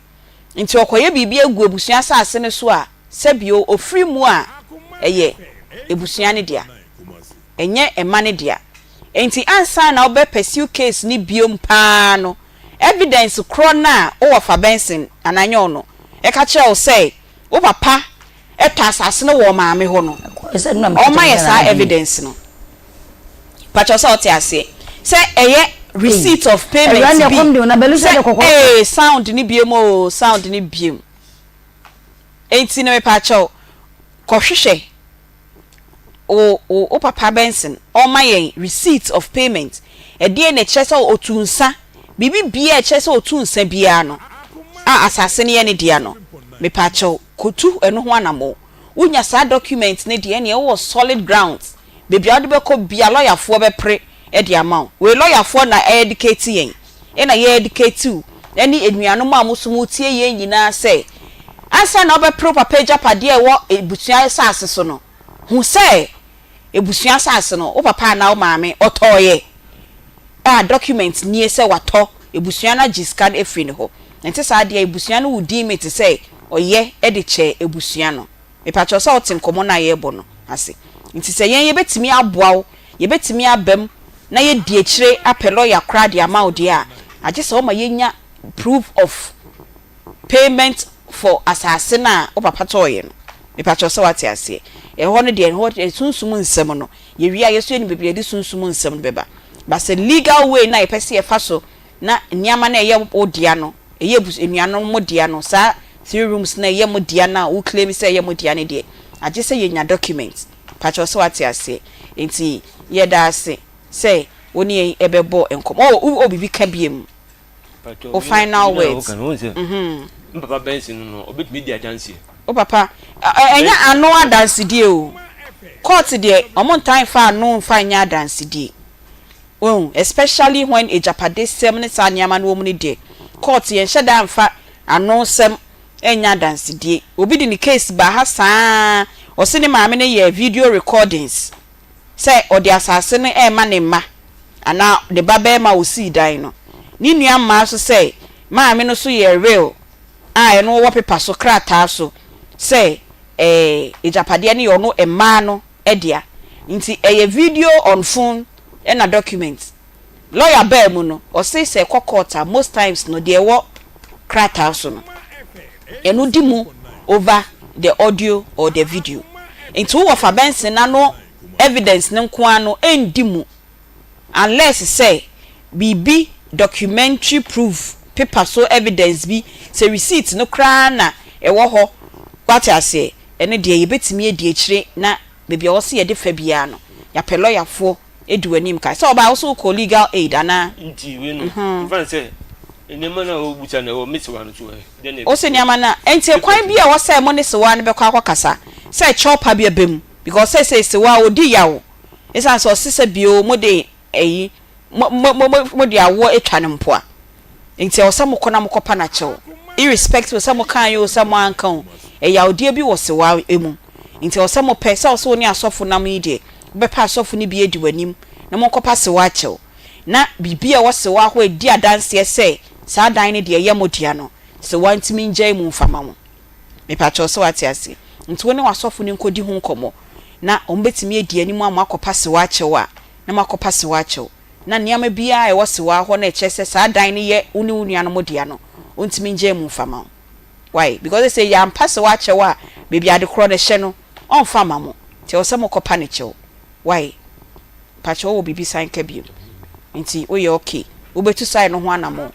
nti ɔkɔyɛ biribi agu abusua asase no so a, sɛbio ɔfiri mu a ɛyɛ abusua no dea, ɛnyɛ mma no dea. Nti ansa na wobɛ pursue case no biom paa no, evidence korɔ no a wo wɔfa Benson anaa nyɛ ɔno ɛka kyerɛ wo sɛ wo papa tɔ asase no wɔ ɔmaame hɔ no, ɔma yɛ saa evidence no. Pakyɛw sɛ ɔte aseɛ sɛ ɛyɛ receipt of payment bi sɛ ee sound no biem oo sound no biem enti no mepakyɛw kɔhwehwɛ wo wo wo papa Benson ɔma yɛn receipt of payment ɛdeɛn na ɛkyerɛ sɛ ɔtu nsa biribi biara ɛkyerɛ sɛ ɔtu nsa biara no a asase no yɛ ne dea no mepakyɛw kɔtu ɛno ho anamɔ wonya saa document no deɛ ɛneɛ wowɔ solid grounds Baabi a wode bɛkɔ bia lɔyafoɔ bɛpere de ama wo. Wei lɔyafoɔ na ɛɛdikati yɛn, ɛna yɛɛdikati wo ɛne anuanom a mo nso motie yɛn nyinaa sɛ, ansa na wobɛpere wo papa agyapadeɛ a ɛwɔ abusua asase so no, hu sɛ abusua asase no wo papa anaa wo maame ɔtɔeɛ a document nie sɛ watɔ, abusua no agye sika no afiri ne hɔ. Ɛnte saa deɛ a abusua no will deem it sɛ ɔyɛ de kyɛɛ abusua no. Mepakyɛw sɛ wote nkɔmmɔ no a yɛrebɔ no ase. Nti sɛ yɛn yɛbɛtumi aboa wo, yɛbɛtumi aba mu na yɛadi akyire apɛ lɔya koraa de ama wo deɛ a, agye sɛ woma yɛnya proof of payment for asase no a wo papa tɔeɛ no. Mepakyɛw sɛ woate aseɛ. Ɛhɔ no deɛ, ɛhɔ deɛ sunsum nsɛm no, yɛwie a yɛso yɛnim baabi a yɛde sunsum nsɛm no bɛba. But sɛ legal way no a yɛpɛ sɛ yɛfa so na nneɛma no a ɛyɛ wo dea no, ɛyɛ abus anuanom mo dea no, saa three rooms no a ɛyɛ mo dea no a wo claim sɛ ɛyɛ mo dea no deɛ, agye sɛ yɛnya document. Pakyɛw sɛ woate aseɛ? Enti yɛda ase sɛ wo ne yɛn bɛbɔɔ nkɔmmɔ. Oh, wowɔ biribi ka biom? Pakyɛw, Wo me final me na words. woka no, wohu sɛ Mhm. me papa Benson no no, ɔbɛtumi di adanseɛ. Wo papa, ɛ ɛ ɛnyɛ Benson. ano adansedie o. Court deɛ, wɔntaa mfa ano mfa nyɛ adansedie. Wahu? Especially when agyapadesɛm ne saa nneɛma no wɔ mu no deɛ, court yɛnhyɛ da mfa anosɛm nyɛ adansedie. Obi de ne case baa ha saa ara, ɔse ne maame no yɛɛ video recordings sɛ ɔde asase no rema ne mma anaa ne ba barima a ɔsii dan no. Ne nua mmaa nso sɛ maame no nso yɛɛ will a ɛno wɔ paper so, krataa so, sɛ ɛɛ agyapadeɛ no yɛ ɔno mmaa no dea. Nti ɛyɛ video on phone ɛna document. Lawyer baa mu no ɔse sɛ ɛkɔ court a most times no deɛ ɛwɔ krataa so no ɛno di mu over the audio or the video. Nti wo wɔfa Benson n'ano evidence no nko ara no ɛndi mu unless sɛ biribi documentary proof, paper so evidence bi, sɛ receipt no koraa na ɛwɔ hɔ, woate aseɛ, ɛno deɛ yɛbɛtumi adi akyire na baabi a ɛwɔ sɛ yɛde fa biara no, yɛapɛ lɔyafoɔ Edi w'anim ka. Sɛ ɔbaa wo so wokɔ legal aid anaa? Nti wei no, mfa no sɛ nneɛma no a wobusa no ɛwɔ me sewa no so ɛ, dɛn na Wo se nneɛma no a, nti kwan bi a ɛwɔ sɛ mo ne sewa no bɛkɔ akɔkasa sɛ kyɛw pa bi aba mu because seesei sewa ɔdi yaw esiane sɛ ɔse sɛ bio mode ayi mo mo mo mode awoɔ atwa no mpoa. Nti ɛwɔ sɛ mokɔ na mokɔpa no akyɛw irrespective sɛ mokaeɛ oo sɛ moanka oo, ɛyawdeɛ bi wɔ sewa mu. Nti ɛwɔ sɛ mopɛ, sɛ wo sɛ wo ne asɔfo nam yi deɛ, wobɛpɛ asɔfo no bi adi w'anim na monkɔpa sewa akyɛw. Na biribi a ɛwɔ sewa hɔ a ɛdi adanseɛ sɛ saa dan no deɛ ɛyɛ mo dea no, sewa ntumi ngyae mu mfa ma mo. Mepakyɛw sɛ woate aseɛ? Nti wo ne w'asɔfo no nkɔdi ho nkɔmmɔ na wɔbɛtumi adi anim ama moakɔpa sewa akyɛw a, na moakɔpa sewa akyɛw. Na nneɛma biara a ɛwɔ sewa hɔ no a ɛkyerɛ sɛ saa dan no yɛ wo ne wo nuanom dea no, ɔntumi ngyae mu mfa ma wo. Why? Because sɛ yɛampa sewa akyɛw a, baabi a ade korɔ no hyɛ no, ɔmfa mma mo. Nti ɛwɔ sɛ mokɔpa no kyɛw. Why? Mpakyɛw wowɔ biribi san ka bio? Nti woyɛ okay? Wobɛtu sae no ho anamɔn?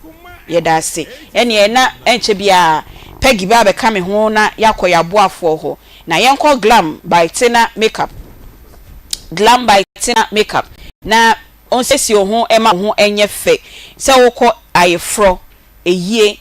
Yɛda ase. Ɛneɛ na ɛnkyɛ biara Peggy bɛ abɛka me ho na yɛakɔ yɛn aboafoɔ hɔ. Na yɛnkɔ Glam by Tina Makeup. Glam by Tina Makeup. Na ɔnsiesie wo ho ma wo ho nyɛ fɛ sɛ wokɔ ayeforɔ, ayie,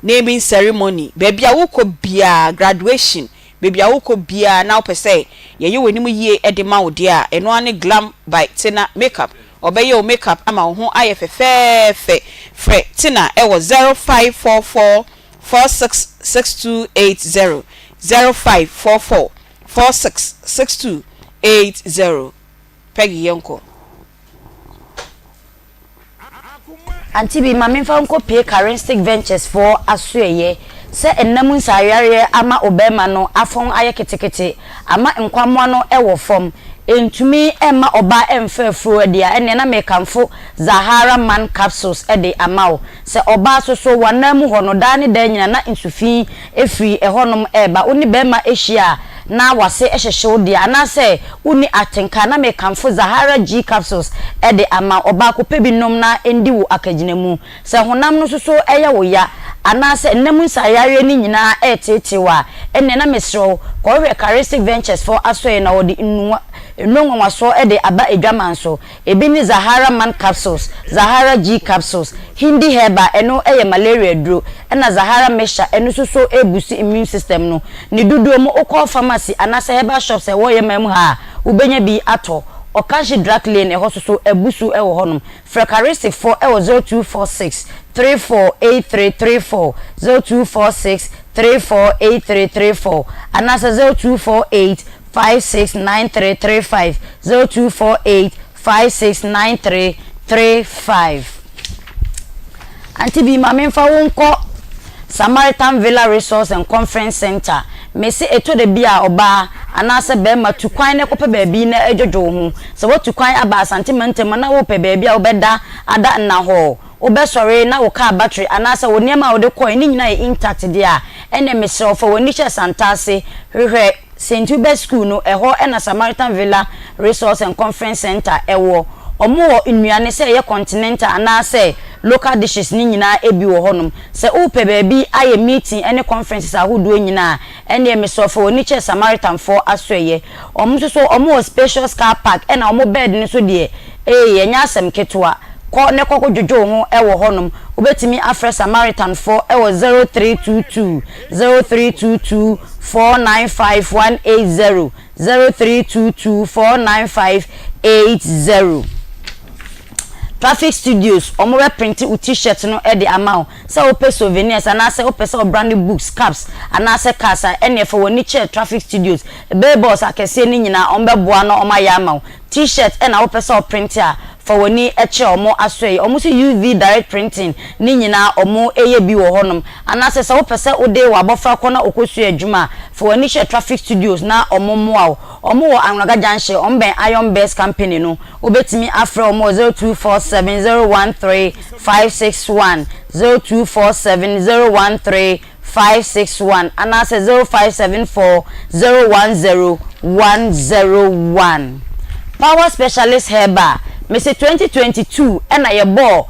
naming ceremony, baabi a wokɔ biara, graduation, baabi a wokɔ biara na wopɛ sɛ yɛyɛ w'anim yie de ma wo deɛ a, ɛno ara ne Glam by Tina Makeup. Ɔbɛyɛ wo makeup ama wo ho ayɛ fɛfɛɛfɛ. Frɛ Tina wɔ 0544 466280, 0544 466280. Peggy yɛnkɔ. Auntie bi, ma memfa wo nkɔpue Karinstick Ventures foɔ asoɛeɛ sɛ nna mu nsaeyareɛ ama obɛɛma no afɔn ayɛ ketekete, ama nkwammoa no wɔ fam, ɛntumi mma ɔbaa ɛmfa afuro deɛ a, ɛnneɛ na mekamfo Zahara Man Capsules de ama wo. Sɛ ɔbaa so so, w'anan mu hɔ no, daa ne daa nyina na nsu fi firi ɛhɔnom reba. Wo ne barima hyia a, na w'ase hyehye wo deɛ, anaasɛ wonni atenka a, na mekamfo Zahara G Capsules de ama wo. Ɔbaako pɛ bi nom na ɛndi wo akagyinamu. Sɛ honam no nso so yɛ wo ya, anaasɛ nna mu nsaeyareɛ no nyinaa reteetee wo a, ɛnneɛ na mesrɛ wo, kɔhwehwɛ Charistic Ventures foɔ asɔeɛ na wɔde nnuro nwanwasoɔ de aba adwaman so. Ebi ne Zahara Man Capsules, Zahara G Capsules, Hindi Herbal, ɛno yɛ malaria aduro, ɛna Zahara Mixture, ɛno nso so ɛrebusti immune system no. Ne dodoɔ mu, wokɔ pharmacy anaasɛ herbal shops a ɛwɔ yɛn man mu ha a, wobɛnya bi atɔ. Ɔkanhye Drug Lane, ɛhɔ nso so, abu so wɔ hɔnom. Frɛ Karistikfoɔ wɔ 0246 348334, 0246 348334, anaasɛ 0248 569335 0248 569335 Auntie bi ma memfa wo nkɔ Samaritan Villa Resource and Conference Center. Mese ɛtɔ da bi a ɔbaa anaasɛ barima tu kwan na kɔpɛ baabi na dwodwo wo ho. Sɛ woatu kwan aba Asante mantam a na wopɛ baabi a wobɛda ada nnahɔɔ, wobɛsɔre na wo car battery anaasɛ wo nneɛma a wode kɔe ne nyinaa yɛ intact deɛ a, ɛnneɛ mesrɛ wo fa w'ani hyɛ Santase hwehwɛ Saint Hubert School no, ɛhɔ na Samaritan Villa Resource and Conference Centre wɔ. Wɔwɔ nnuane sɛ ɛyɛ continental anaasɛ local dishes no nyinaa bi wɔ hɔnom. Sɛ worepɛ baabi ayɛ meeting ne conferences ahodoɔ nyinaa a, ɛnneɛ mesrɛ wo fa w'ani kyerɛ Samaritanfoɔ asoɛeɛ. Wɔn nso so wɔwɔ spacious car park ɛna wɔn bed no nso deɛ, ee, ɛnyɛ asɛm ketewa. Kɔ na kɔ kɔdwodwo wo ho wɔ hɔnom. Wobɛtumi afrɛ Samaritanfoɔ wɔ 0322 0322 495 180, 0322 495 80. Traffic Studios, wɔn bɛ printe wo t-shirt no de ama wo. Sɛ wopɛ souvenirs anaasɛ wopɛ sɛ wo brande books, caps anaasɛ cars a, ɛnneɛ fa w'ani kyerɛ Traffic Studios. Billboards akɛseɛ no nyinaa wɔn bɛboa na wɔn ayɛ ama wo. T-shirt na wopɛ sɛ wo printe a, fa w'ani kyerɛ wɔn asoɛeɛ. Wɔn nso UV direct printing ne nyinaa wɔn yɛ bi wɔ hɔnom. Anaasɛ sɛ wopɛ sɛ wode w'abɔfra kɔ na ɔkɔsua adwuma a, fa w'ani hyɛ Traffic Studios na wɔmmoa wo. Wɔn wɔ Anwraga Junction, wɔn bɛn Iron Best Company no. Wobɛtumi afrɛ wɔn wɔ 0247 013 561, 0247 013 561, anaasɛ 0574 010 101. Power Specialist Herbal, mese 2022 na yɛbɔɔ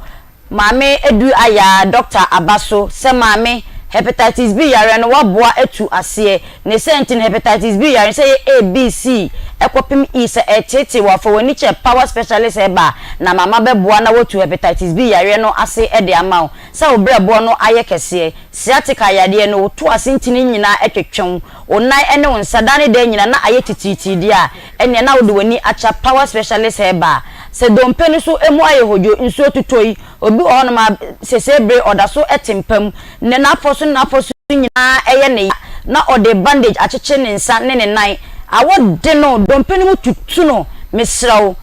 Maame Adu Ayaa dɔkta aba so sɛ maame, Hepatitis B yareɛ no waboa atu aseɛ. Ne sɛ nti no Hepatitis B yareɛ no sɛ ɛyɛ A, B, C kɔpem E sɛ ɛreteetee wo a, fa w'ani kyerɛ Power Specialist Herbal na mama bɛboa na watu Hepatitis B yareɛ no ase de ama wo. Sɛ wo berɛboɔ no ayɛ kɛseɛ, sciatica yadeɛ no, wo to ase ntini nyinaa twetwe wo, wo nan ne wo nsa daa ne daa nyinaa na ayɛ titiritii deɛ a, ɛnneɛ na wode w'ani akyerɛ Power Specialist Herbal. Sɛ dompe no nso mu ayɛ hodwo, nsuo totɔ yi, Obi wɔ hɔnom a, seesei bere ɔda so te mpa mu, ne n'afɔ so ne n'afɔ so nyinaa yɛ no ya, na ɔde bandage akyekyere ne nsa ne ne nan. Awɔ de no, dompe no mu tutu no. Mesrɛ wo,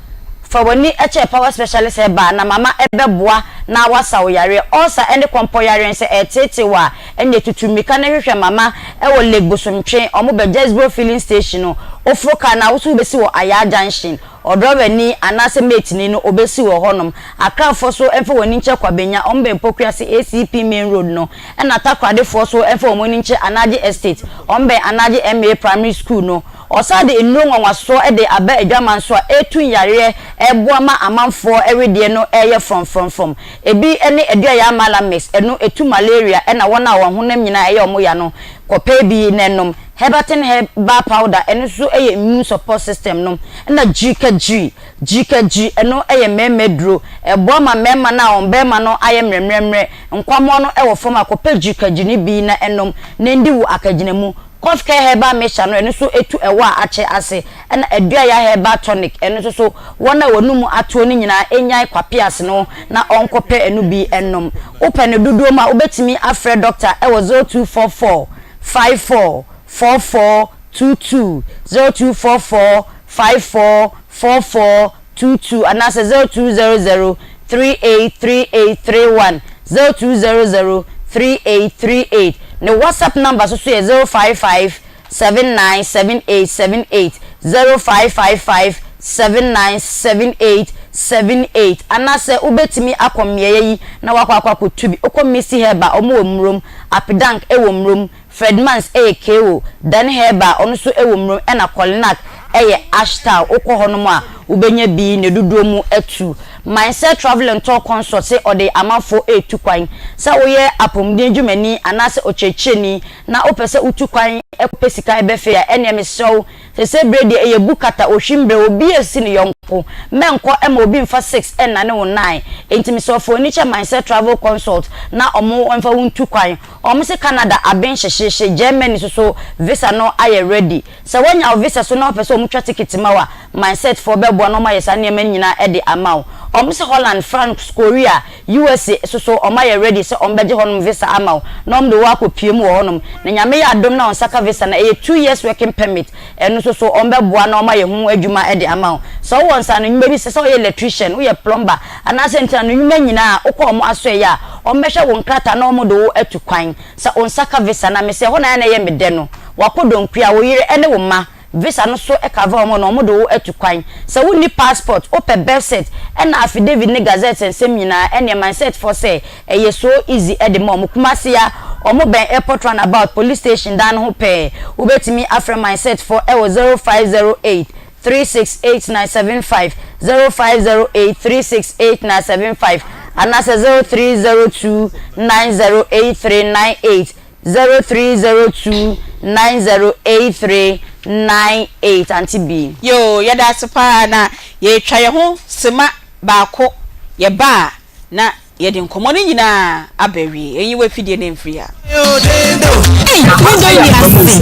fa w'ani kyerɛ Power Specialist Herbal na mama ɛbɛboa na wasa wo yareɛ. Ulcer ne kɔmpɔ yareɛ no, sɛ ɛreteetee wo a, ɛnneɛ tutu mmirika na hwehwɛ mama wɔ Lake Bosomtwe, wɔbɛn Jesbro Filling Station no. Woforo kaa no a, wo nso wobɛsi wɔ Ayaa Junction. Ɔdrɔbani anaasɛ mateni no obesi wɔ hɔnom. Akrafoɔ so mfa wɔn ani nkyerɛ Kwabenya, wɔn bɛn Pokuase ACP main road no, ɛna Takoradefoɔ so mfa wɔn ani nkyerɛ Anagye Estate, wɔn bɛn Anagye MA Primary School no. Ɔsan de nnuro nwanwasoɔ de aba adwaman so a ɛretu nyareɛ, ɛreboa ma amanfoɔ wedeɛ no reyɛ frɔmfrɔmfrɔm. Ebi ne Aduayaa Mala Mix, ɛno ɛtu malaria ɛna wɔn a wɔn honam nyinaa ɛyɛ wɔn ya no, kɔpɛ bi na nom. Herbatin herbal powder, ɛno nso yɛ immune support system no. Ɛna Gyirikagyiri, Gyirikagyiri, ɛno yɛ mmarima aduro. Ɛboa ma mmarima no a wɔn barima no ayɛ mmerɛmmerɛmmerɛ, nkwammoa no wɔ fam a, kɔpɛ Gyirikagyiri no bi na nom na ɛndi wo akagyinamu. Cough Care herbal mixture no, ɛno nso tu ɛwɔ a akyɛ ase. Ɛna Aduaya herbal tonic, ɛno nso so, wɔn a wɔn anum atoɔ no nyinaa nnyae kwapease no na wɔnkɔpɛ ɛno bi nnom. Wopɛ no dodoɔ mu a, wobɛtumi afrɛ dɔkta wɔ 0244 54 44 22, 0244 54 44 22 anaasɛ 0200 38 38 31, 0200 38 38. Ne WhatsApp number nso so yɛ 055 79 78 78, 0555 79 78 78. Anaasɛ wobɛtumi akɔ mmeaeɛ yi na woakɔ akɔ akɔtu bi. Wokɔ Misty Herbal, wɔn wɔ Murom. Apedank wɔ Murom, Fredmans yɛ Kewo, Dan Herbal ɔno nso wɔ Murom ɛna Kolinak yɛ Ashtal wokɔ hɔnom a wobɛnya bi ne dodoɔ mu atu. Mindset Travel and Tour Consult se ɔde amanfoɔ retu kwan. Sɛ woyɛ apɔmuden dwumani anaasɛ ɔkyerɛkyerɛni na wopɛ sɛ wotu kwan kɔpɛ sika ba fie a ɛneɛ mesrɛ wo Sese bere deɛ ɛyɛ bu kata ohwim brɛ obi esi ne yɔnko mɛnkɔ ma obi nfa six nnane wo nine enti mesɛ ɔfa oni kyɛ mindset travel consult na ɔmo nfa wo ntu kwan ɔmo se Canada aben hyehyeehye Germany soso visa no ayɛ ready sɛ wanya wo visa so na wopɛ sɛ ɔmo twa ticket ma wo a mindset foɔ bɛboa na ɔmo ayɛ saa nneɛma no nyinaa de ama wo ɔmo se Holland France Korea USA soso ɔmo ayɛ ready sɛ ɔmo bɛgye hɔnom visa ama wo na ɔmo de wo akɔ pue mu wɔ hɔnom na Nyame yɛ adom na wo nsa ka visa no ɛyɛ two years working permit ɛno nso so ɔmo bɛboa na ɔmo ayɛ ho adwuma de ama wo. Sɛ wowɔ nsaano nnwuma bi sɛ sɛ woyɛ electrician, woyɛ plumber anaasɛ nsaano nnwuma nyinaa a wokɔ ɔmo asoɛeɛ a ɔmo bɛhwɛ wo nkrataa na ɔmo de wo atu kwan sɛ wo nsa ka visa no a mesɛ ɛhɔ na ayɛ na ɛyɛ me dɛ no wakɔ Donkua wo yere ɛne wo mma Visa no so cover wɔn na wɔde wo atu kwan. Sɛ wonni passport, wopɛ birth cert ɛna affidavit ne gazette nsɛm nyinaa ɛneɛ mindset foɔ sɛ ɛyɛ so easy de ma wɔn. Kumasi ha, wɔn bɛn airport round about police station dan no ho pɛɛ. Wobɛtumi afrɛ mindset foɔ ɛwɔ 0508 368975, 0508 368975 anaasɛ 0302 908398. 0302 9083 98 Auntie B. Yoo yɛda ase paa na yɛretwa yɛn ho sema baako yɛba a na yɛde nkɔmmɔ no nyinaa aba awie yɛnyi w'afidie no mfiri ha. Ei me dɔ wiase.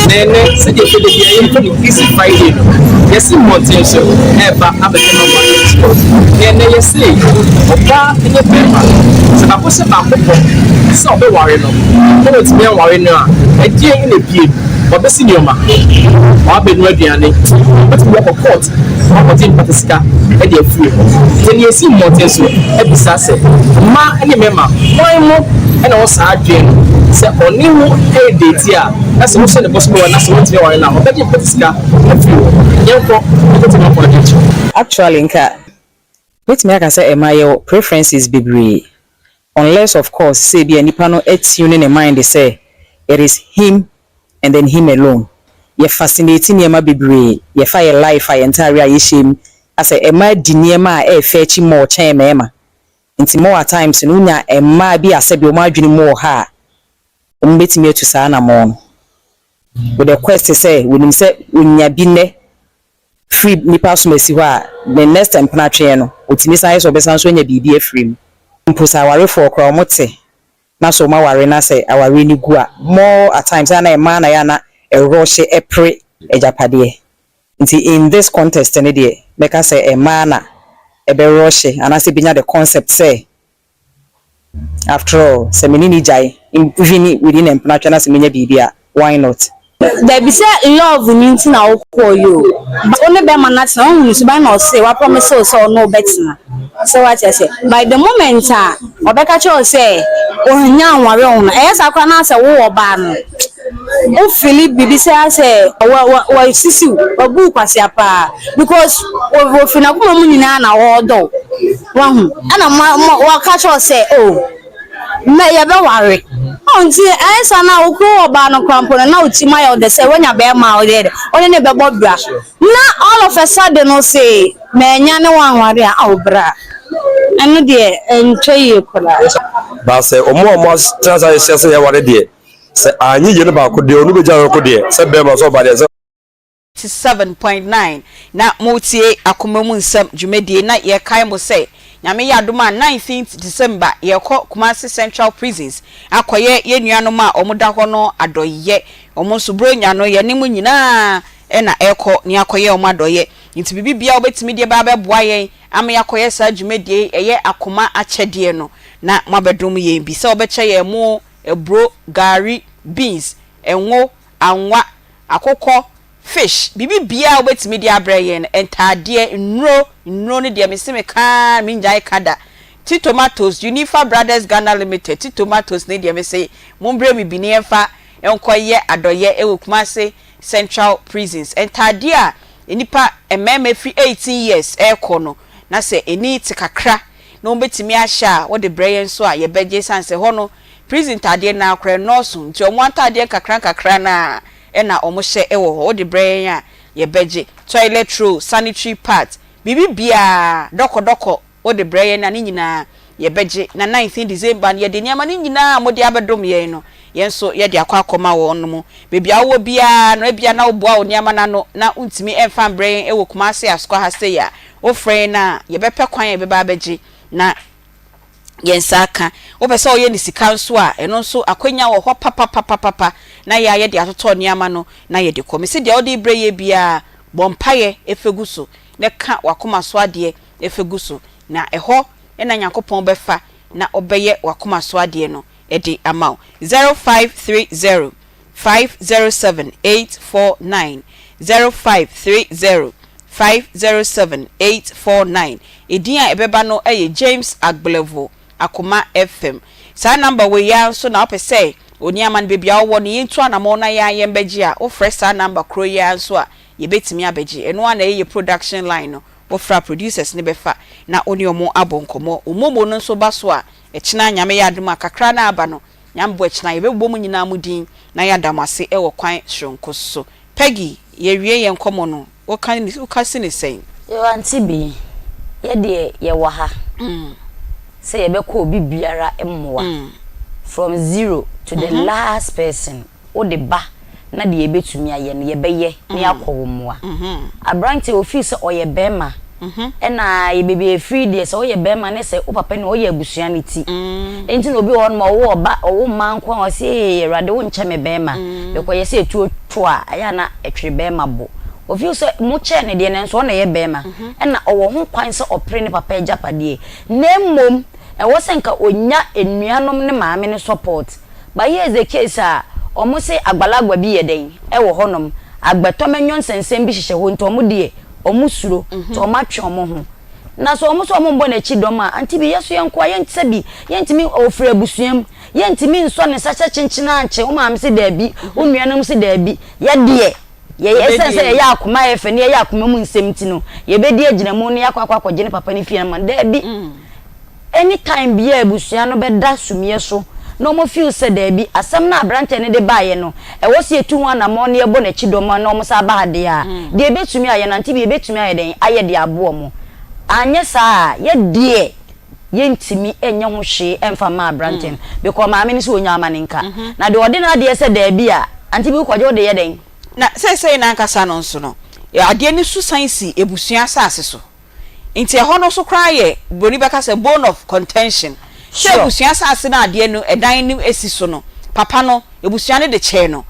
Na ɛnnɛ, sɛdeɛ ɛfɛ da biara yɛfrɛ no Easy Friday no, yɛse mmɔnten so ɛreba abɛyɛ normal sport. Na ɛnnɛ yɛse ɔbaa ne barima, sɛ baako hyɛ baako bɔ sɛ ɔbɛware no na wantumi anware no a, ɛdeɛn na ɛpue? Wabɛsi nneɛma, wabɛnoa aduane, wobɛtumi de akɔ court na wakɔgye mpata sika de afiri hɔ. Nti ɛnnɛ yɛsi mmɔnten so bisa sɛ, mmaa ne mmarima, hwan mo na ɔwɔ saa adwene no sɛ ɔne wo redate a, na sɛ wohyɛ no bɔ sɛ wobɛware no na sɛ wantumi anware no a, ɔbɛgye mpata sika afiri hɔ? Yɛnkɔ nkɔtie m'akoa adwenkyerɛ. Actually nka mɛtumi aka sɛ ɛma yɛwɔ preferences bebree unless of course sɛ ebia nipa no atune ne mind sɛ it is him and then him alone. Yɛ fascinate nneɛma bebree, yɛfa yɛ life a yɛn ntaare a yɛhyɛ mu asɛ ɛmaa di nneɛma a ɛɛfɛ akyi more kyɛn mmarima. Nti more at times no wonya mmaa bi a sɛbi wɔn adwene mu wɔ ha a wɔn bɛtumi atu saa anamɔn no with the quest sɛ wɔnim sɛ wɔnya bi nnɛ. firi nipa asomasi hɔ a, ne next mpenatweɛ no, ɔtumi san yɛ sɛ ɔbɛsan nso anya biribi afiri mu. Mpo sɛ awarefoɔ koraa wɔte na sɛ wɔaware na sɛ awareɛ no gu a, more at times ɛyɛ a na mmaa na ɛyɛ a na ɛrɔhye pere agyapadeɛ. Nti in this context no deɛ, mɛka sɛ mmaa na ɛbɛrɔhye anaasɛ ɛbɛnya the concept sɛ after all sɛ me ne no gyae even within mpenatwe na sɛ menya biribi a, why not? Dabi sɛ love no nti na wo kɔɔ yi o but wo ne bɛma no atena wohu ne suban na ɔse wa promise wo sɛ ɔne wo bɛtena sɛ wate aseɛ but the moment a ɔbɛka kyerɛ wo sɛ ɔnya nware wo no ɛyɛ saa koraa na asɛ wo ɔbaa no wo feeli biribi sɛ asɛ wa wa wasisi wo wabu wo kwasea paa because wɔfiri n'akoma mu nyinaa na ɔɔdɔ wo wahu ɛna ma ma waka kyerɛ wo sɛ oh Mɛ yɛbɛware. Oh, nti ɛyɛ saa na wo kuro ɔbaa no koraa mpo no na wo tirim ayɛ wo dɛ sɛ woanya bɛrima a ɔyɛ dɛ wo ne no bɛbɔ bra. Na all of a sudden no se mannya ne wo anware a, ao bra. Ɛno deɛ ɛntwa yie koraa. But sɛ ɔmo a ɔmo atena ase ahyehyɛ sɛ yɛware deɛ, sɛ anyɛ yie no baako deɛ ɔno bɛgya no kɔ deɛ, sɛ bɛɛma sɛ ɔbaa deɛ sɛ. 7.9 na moretie Akoma mu Nsɛm dwumadie na yɛrekae mo sɛ Nyame yɛ adom a 19th December yɛrekɔ Kumasi Central Prisons akɔyɛ yɛn nuanom a wɔn da hɔ no adɔyɛ. Wɔn nso Buronya no yɛne mo nyinaa na ɛrekɔ na yɛakɔyɛ wɔn adɔyɛ. Nti biribi biara wobɛtumi de ba abɛboa yɛn ama yɛakɔyɛ saa dwumadie yi ɛyɛ akoma akyɛdeɛ no na moabɛdom yɛn bi sɛ wobɛkyɛ yɛn mo, aburo, gari, beans, ngo, anwa, akokɔ, fish, biribi biara a wobɛtumi de abrɛ yɛn no, ntaadeɛ, nnuro, nnuro no deɛ mese meka ara mennyae ka da, ti tomatoes, Unifa Brothers Ghana Limited, ti tomatoes no deɛ mese mombrɛ me bi na yɛmfa nkɔyɛ adɔyɛ wɔ Kumasi Central Prisons, ntaadeɛ a nnipa, mmarima firi 18 years rekɔ no, na sɛ ani te kakra na wɔbɛtumi ahyɛ a wode brɛ yɛn nso a yɛbɛgye ɛsiane sɛ hɔ no Prison ntaadeɛ no ara koraa ɛnnɔɔso nti wɔn ataadeɛ nkakra nkakra no ara na wɔhyɛ wɔ hɔ. Wode brɛ yɛn a, yɛbɛgye. Toilet roll, sanitary pads, biribi biara, dɔkɔdɔkɔ wode brɛ yɛn a ne nyinaa yɛbɛgye. Na 19 December no yɛde nneɛma no nyinaa a mode abɛdom yɛn no, yɛn nso yɛde akɔ akɔma wɔnom. Baabi a wowɔ biara no, ebia na woboa wo nneɛma no ano na wontumi mfa mbrɛ yɛn wɔ Kumasi Asukwa ha sei a, wofrɛ yɛn a, yɛbɛpɛ kwan a yɛbɛba abɛgye na yɛn nsa aka. Wopɛ sɛ woyɛ no sika nso a, ɛno nso akwanya wɔ hɔ papapapapa na yɛ a yɛde atotɔ nneɛma no na yɛde kɔ. Mese deɛ wode rebrɛ yɛ biara, bɔ mpaeɛ fa gu so na ka w'akoma so adeɛ fa gu so, na ɛhɔ na Nyankopɔn bɛfa na ɔbɛyɛ w'akoma so adeɛ no de ama wo. 0530 507 849 0530 507 849 Edin a ɛbɛba no yɛ James Agblevo Akoma FM. Saa number wei yi ara nso na wopɛ sɛ Oniaman baabi a wowɔ no yɛntu anamɔn na yɛn ara yɛmbɛgye a, wofrɛ saa number korɔ yi ara nso a yɛbɛtumi abɛgye. Ɛno ara na ɛyɛ yɛn production line no. Wofrɛ a producers no bɛfa na wo ne wɔn abɔ nkɔmmɔ. Wo momo no nso ba so a, ɛkyena Nyame yɛ adom a kakra no a aba no, Nyame boa kyena yɛbɛbobɔ mo nyinaa mo din na yɛada mo ase wɔ kwan soronko so. Peggy, yɛwie yɛn nkɔmmɔ no, woka woka si no sɛn? Yoo Auntie Bee, yɛ deɛ yɛwɔ ha sɛ yɛbɛkɔ obi biara mmoa from zero to the last person. Wode ba na deɛ yɛbɛtumi ayɛ no yɛbɛyɛ na yɛakɔ wo mmoa. Aberanteɛ ɔfii sɛ ɔyɛ barima ɛna yɛ baabi a yɛfiri deɛ sɛ woyɛ barima ne sɛ wo papa ni ɔyɛ abusua no ti. Nti na obi wɔ hɔnom a ɔwo ɔba ɔwo mmaa nko a ɔse ee Awurade wonkyɛ me barima because yɛsɛ ɛtuo to a ɛyɛ a na ɛtwere barima bo. Ɔfii sɛ mo kyɛɛ no deɛ nanso ɔna ɛyɛ barima ɛna ɔwɔ ho kwan sɛ ɔpere ne papa agyapadeɛ na mmom ɛwɔ sɛ nka ɔnya anuanom ne maame no support. But here is the case a ɔmo se agbalagba bi yɛ dɛn ɛwɔ hɔ nom, agbɛtɔmɛnyɔ nsɛnsɛm bi hyehyɛ hɔ nti ɔmo deɛ ɔmo suro nti ɔmo atwe ɔmo ho. Na sɛ ɔmo se ɔmo mbɔ n'akyi dɔm a, ante bi yɛso yɛn nkoa yɛn sɛbi yɛntumi ɔfiri abusua mu, yɛntumi nsɔ ne nsa sɛ kyenkyen ankye, wo maame se daabi, wo nuanom se daabi, yɛdeɛ yɛyɛ ɛsiane sɛ yɛyɛ akoma a ɛyɛ fɛ ne yɛyɛ akoma mu nsɛm nti no yɛbɛdi agyinamu na yɛakɔ akɔ akɔgye ne papa ne fie ama no, daabi. Any time biaa abusua no bɛda sumiɛ so na ɔmo feel sɛ daabi asɛm no a abranteɛ no de baeɛ no ɛwɔ sɛ yɛtu ho anamɔn na yɛbɔ n'akyi dɔm na ɔmo san ba ha deɛ a deɛ yɛbɛtumi ayɛ no ante bi yɛbɛtumi ayɛ dɛn ayɛ de aboa ɔmo anyɛ saa a yɛ deɛ yɛntumi nyɛ ho hwee ɛmfa mma abranteɛ no because maame no sɛ ɔnya ama ne nka na deɛ ɔde n'adeɛ sɛ daabi a ante bi wokɔgye wode yɛ dɛn. Na seesei n'ankasa no nso no, Adeɛ no su san si abusua asase so. Nti ɛhɔ no nso koraa yɛ, buroni bɛka sɛ bone of contention. Sɛ abusua asase no a adeɛ no, ɛdan no si so no, papa no, abusua no de kyɛɛ no,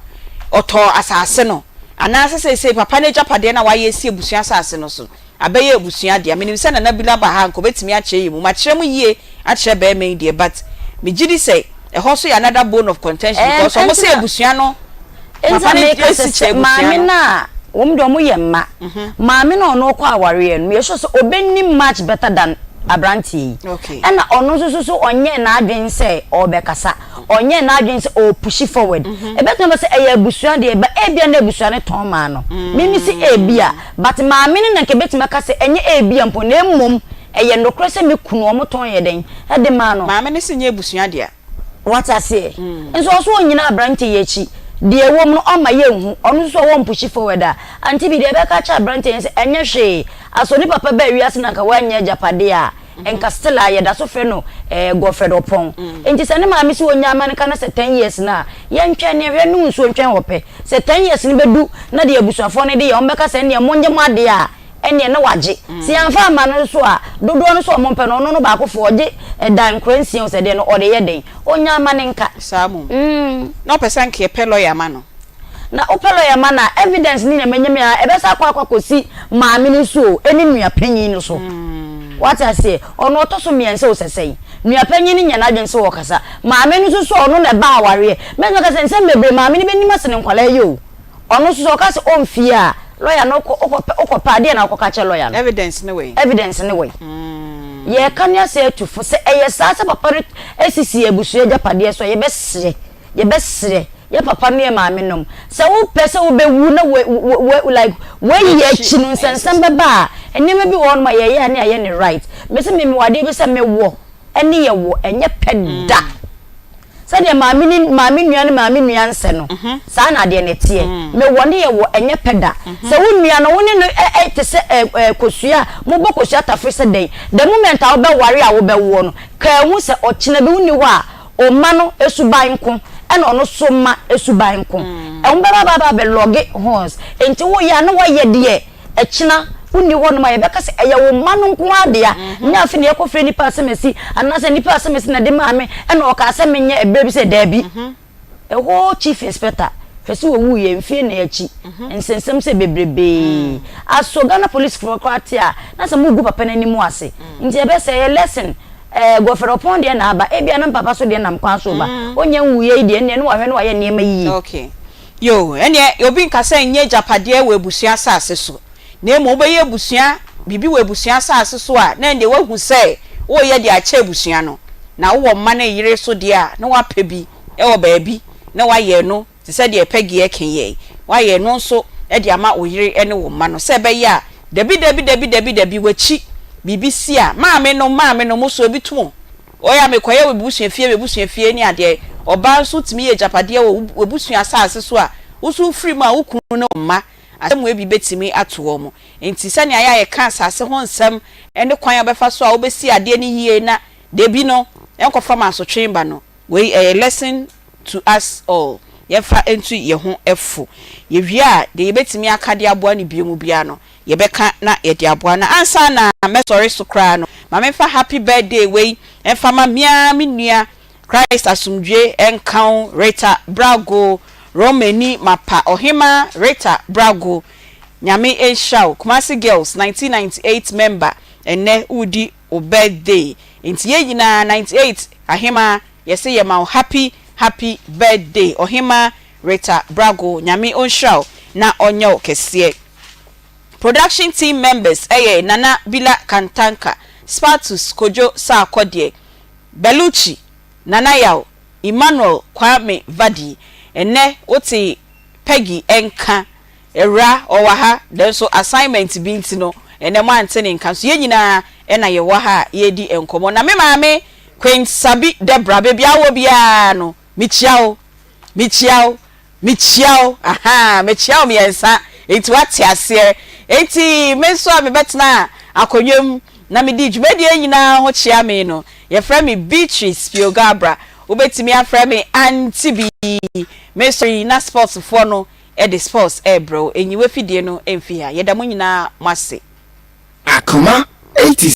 ɔtɔɔ asase no. Anaasɛ seesei papa no agyapadeɛ no a wayɛ asi abusua asase no so no, abɛyɛ abusua dea. Menim sɛ Nana Bila ba ha a anka ɔbɛtumi akyerɛ yɛn mu. Makyerɛ mu yie akyerɛ barima yi deɛ but megye di sɛ ɛhɔ nso yɛ another bone of contention because wɔn sɛ abusua no papa no asi kyɛ abusua no. Maame no a wɔn deɛ wɔn yɛ mma. Maame no a ɔno ɔkɔ awareɛ no meyɛ sure sɛ ɔbɛnim much better than aberanteɛ yi. Ɛna ɔno nso so so ɔnyɛɛ n'adwene sɛ ɔrebɛkasa. Ɔnyɛɛ n'adwene sɛ ɔrepushi forward. Ɛbɛtumi aba sɛ ɛyɛ abusua deɛ but ebia na abusua no tɔn maa no. Me me se ebia but maame no na nka ɛbɛtumi aka sɛ ɛnyɛ ebia mpo na mmom ɛyɛ nokorɛ sɛ me kunu wɔn tɔn yɛ dɛn de maa no. Maame no se nyɛ abusua dea. Wate aseɛ? Nso ɔso ɔnnyina aberanteɛ yi akyi. Deɛ ɛwɔ mu no ɔmma yɛnhu. Ɔno nso so ɔwɔ mpushi forward a. Auntie bi deɛ ɛbɛka akyerɛ aberanteɛ yi ne sɛ ɛnyɛ hwee. Asɛ ɔne papa baa wiase na nka wannya agyapadeɛ a, nka still a yɛda so frɛ no eh, Godfred Ɔpɔn. Nti sɛ ne maame se ɔnnya ama no ka na sɛ ten years no a, yɛntwɛn ne yɛhwɛ no nsuo ntwɛn ɔpɛ. Sɛ ten years no bɛdu na deɛ abusuafoɔ no de yɛ, wɔbɛka sɛ ɛnneɛ monnye mo adeɛ a, ɛnneɛ na wagye. Sɛ yɛamfa amma no nso a, dodoɔ no nso a wɔmpɛ no, ɔno no baakofoɔ, ɔgye ɛdan nkora nsia o sɛ deɛ no, ɔde yɛ dɛn? Ɔnya ama no nka. Saa mmom. Na ɔpɛ sɛ anka yɛpɛ lɔya ma no. Na wopɛ lɔya ma no a, evidence ne nneɛma nyame a, ɛbɛsan akɔ akɔ akɔsi maame no so o, ɛne nua panyin no so. Wate aseɛ? Ɔno ɔtɔ so mmiɛnsa o sɛ sɛn. Nua panyin no nya n'adwene sɛ ɔrekasa. Maame no nso so a, ɔno na ɛba awareɛ. Mɛtumi aka sɛ nsɛm bebree maame no bɛnim asene nkwadaa yi o. Ɔno nso sɛ ɔka sɛ ɔmfie a, lɔya no wokɔ wokɔpɛ wokɔpɛ a, deɛn na wokɔka kyerɛ lɔya no? Evidence ne wei? Evidence ne wei? Yɛreka ne asɛ atu fo sɛ ɛyɛ saa sɛ papa no asisi abusua agyapadeɛ so a, yɛbɛsrɛ, yɛbɛsrɛ yɛ papa ne yɛ maame nom sɛ wopɛ sɛ wobɛwu na wo wo wo like woayi akyi no nsɛnsɛm bɛba a, nneɛma bi wɔ hɔnom a yɛyɛ a ne yɛayɛ ne right. Mese me mewɔ adeɛ bi sɛ mewɔ ne yɛwɔ ɛnyɛ pɛ da. Sɛdeɛ maame ne maame nua ne maame nua nsɛ no, saa na adeɛ no teɛ. Mewɔ ne yɛwɔ, ɛnyɛ pɛ da. Sɛ wo nua no, wo ne no ɛ ɛ te sɛ ɛ ɛ kosua a, mobɔ kosua tafere sɛ dɛn? The moment a wobɛware a wobɛwoɔ no, ka hu sɛ ɔkyena bi wonni hɔ a, wo mma no suban nko, ɛna ɔno nso mma suban nko. Wɔn bɛba aba abɛ lɔge horns. Enti woyɛ a na woayɛ deɛ. Ɛkyena wonni hɔnom a, yɛbɛka sɛ ɛyɛ wo mma no nko ara dea. Nyɛ afei na yɛkɔfrɛ nnipa asɛmasi anaasɛ nnipa asɛmasi na ɛde maa me ɛna ɔkaa sɛ menyɛ ɛberɛ bi sɛ daabi. Ɛhɔ Chief Inspector hwɛ sɛ wɔwuiɛ mfeɛ nnan akyi nsɛnsɛm sɛ bebrebee. Aso Ghana Police foɔ koraa te a na sɛ mogu papa no anim ase. Nti ɛbɛsɛ ɛyɛ lesson. Ɛɛ Godfred Ɔpɔn deɛ na aba, ebia na me papa so deɛ nam kwan so reba. Ɔnnya nwuiɛ yi deɛ ɛnneɛ na wahwɛ na wayɛ nneɛma yie. Okay. Yoo, ɛnneɛ obi nka sɛ nyɛ agyapadeɛ wɔ abusua asase so, na mmom wobɛyɛ abusua biribi wɔ abusua asase so a, na ɛnneɛ woahu sɛ woreyɛ de akyɛ abusua no. Na wowɔ mma ne yere nso deɛ a, na woapɛ bi wɔ baabi na woayɛ no te sɛ deɛ Peggy reka yi ɛ, woayɛ ɛno nso de ama wo yere ne wo mma no sɛ ɛbɛyɛ a dabi dabi dabi dabi dabi w'akyi biribi si a, maame nom, maame nom, wo so ebi to wo. Ɔyɛ a mekɔyɛ wɔ m'abusua fie, m'abusua fie ne adeɛ. Ɔbaa nso tumi yɛ agyapadeɛ wɔ w'abusua asase so a, wo nso wofiri mu a, wo kunu ne wo mma, asɛm bi bɛtumi ato wɔn. Enti sɛnea yɛ a yɛka asase ho nsɛm ne kwan a wobɛfa so a wobɛsi adeɛ no yie na dabi no ɛnkɔfa mansotwe ba no, wei ɛyɛ lesson to us all. Yɛmfa ntu yɛn ho fo. Yɛwie a, deɛ yɛbɛtumi aka de aboa no bio mu biara no, Yɛbɛka na yɛde aboa no. Ansa na mɛsɔre so koraa no, ma memfa happy birthday wei mfa ma me ara me nua, Christ asomdwie nka wo, Rita Brago, Romani mapa Ɔhemaa Rita Brago, Nyame nhyira wo, Kumasi Girls 1998 member, ɛnnɛ woredi wo birthday, nti yɛn nyinaa 98 Ahemaa yɛse yɛma wo happy happy birthday Ɔhemaa Rita Brago, Nyame ɔnhyira wo na ɔnyɛ wo kɛseɛ. Production team members yɛ Nana Bila Kantanka, Spatus Kojo Sarkodie, Bellucci, Nana Yaw, Emmanuel Kwame Vadi. Ɛnnɛ wote Peggy nka, Awura ɔwɔ ha nanso assignment bi nti no ɛnnɛ moante ne nka nso yɛn nyinaa na yɛwɔ ha a yɛredi nkɔmmɔ. Na me maame Queen Sabi Deborah baabi a wowɔ biara no mekyia wo, mekyia wo. Mekyia wo, ahaa, mekyia wo mmiɛnsa, enti woate aseɛ. Enti me nso a mebɛtenaa akonnwa mu na medii dwumadie nyinaa ho kyea me no, yɛfrɛ me Beatrice Piogabra. Wobɛtumi afrɛ me Auntie Bee. Mesɔre yi na sportsfoɔ no. de sports rebrɛ wo. Nyi w'afidie no mfi ha. Yɛda mo nyinaa mo ase. Akoma 86.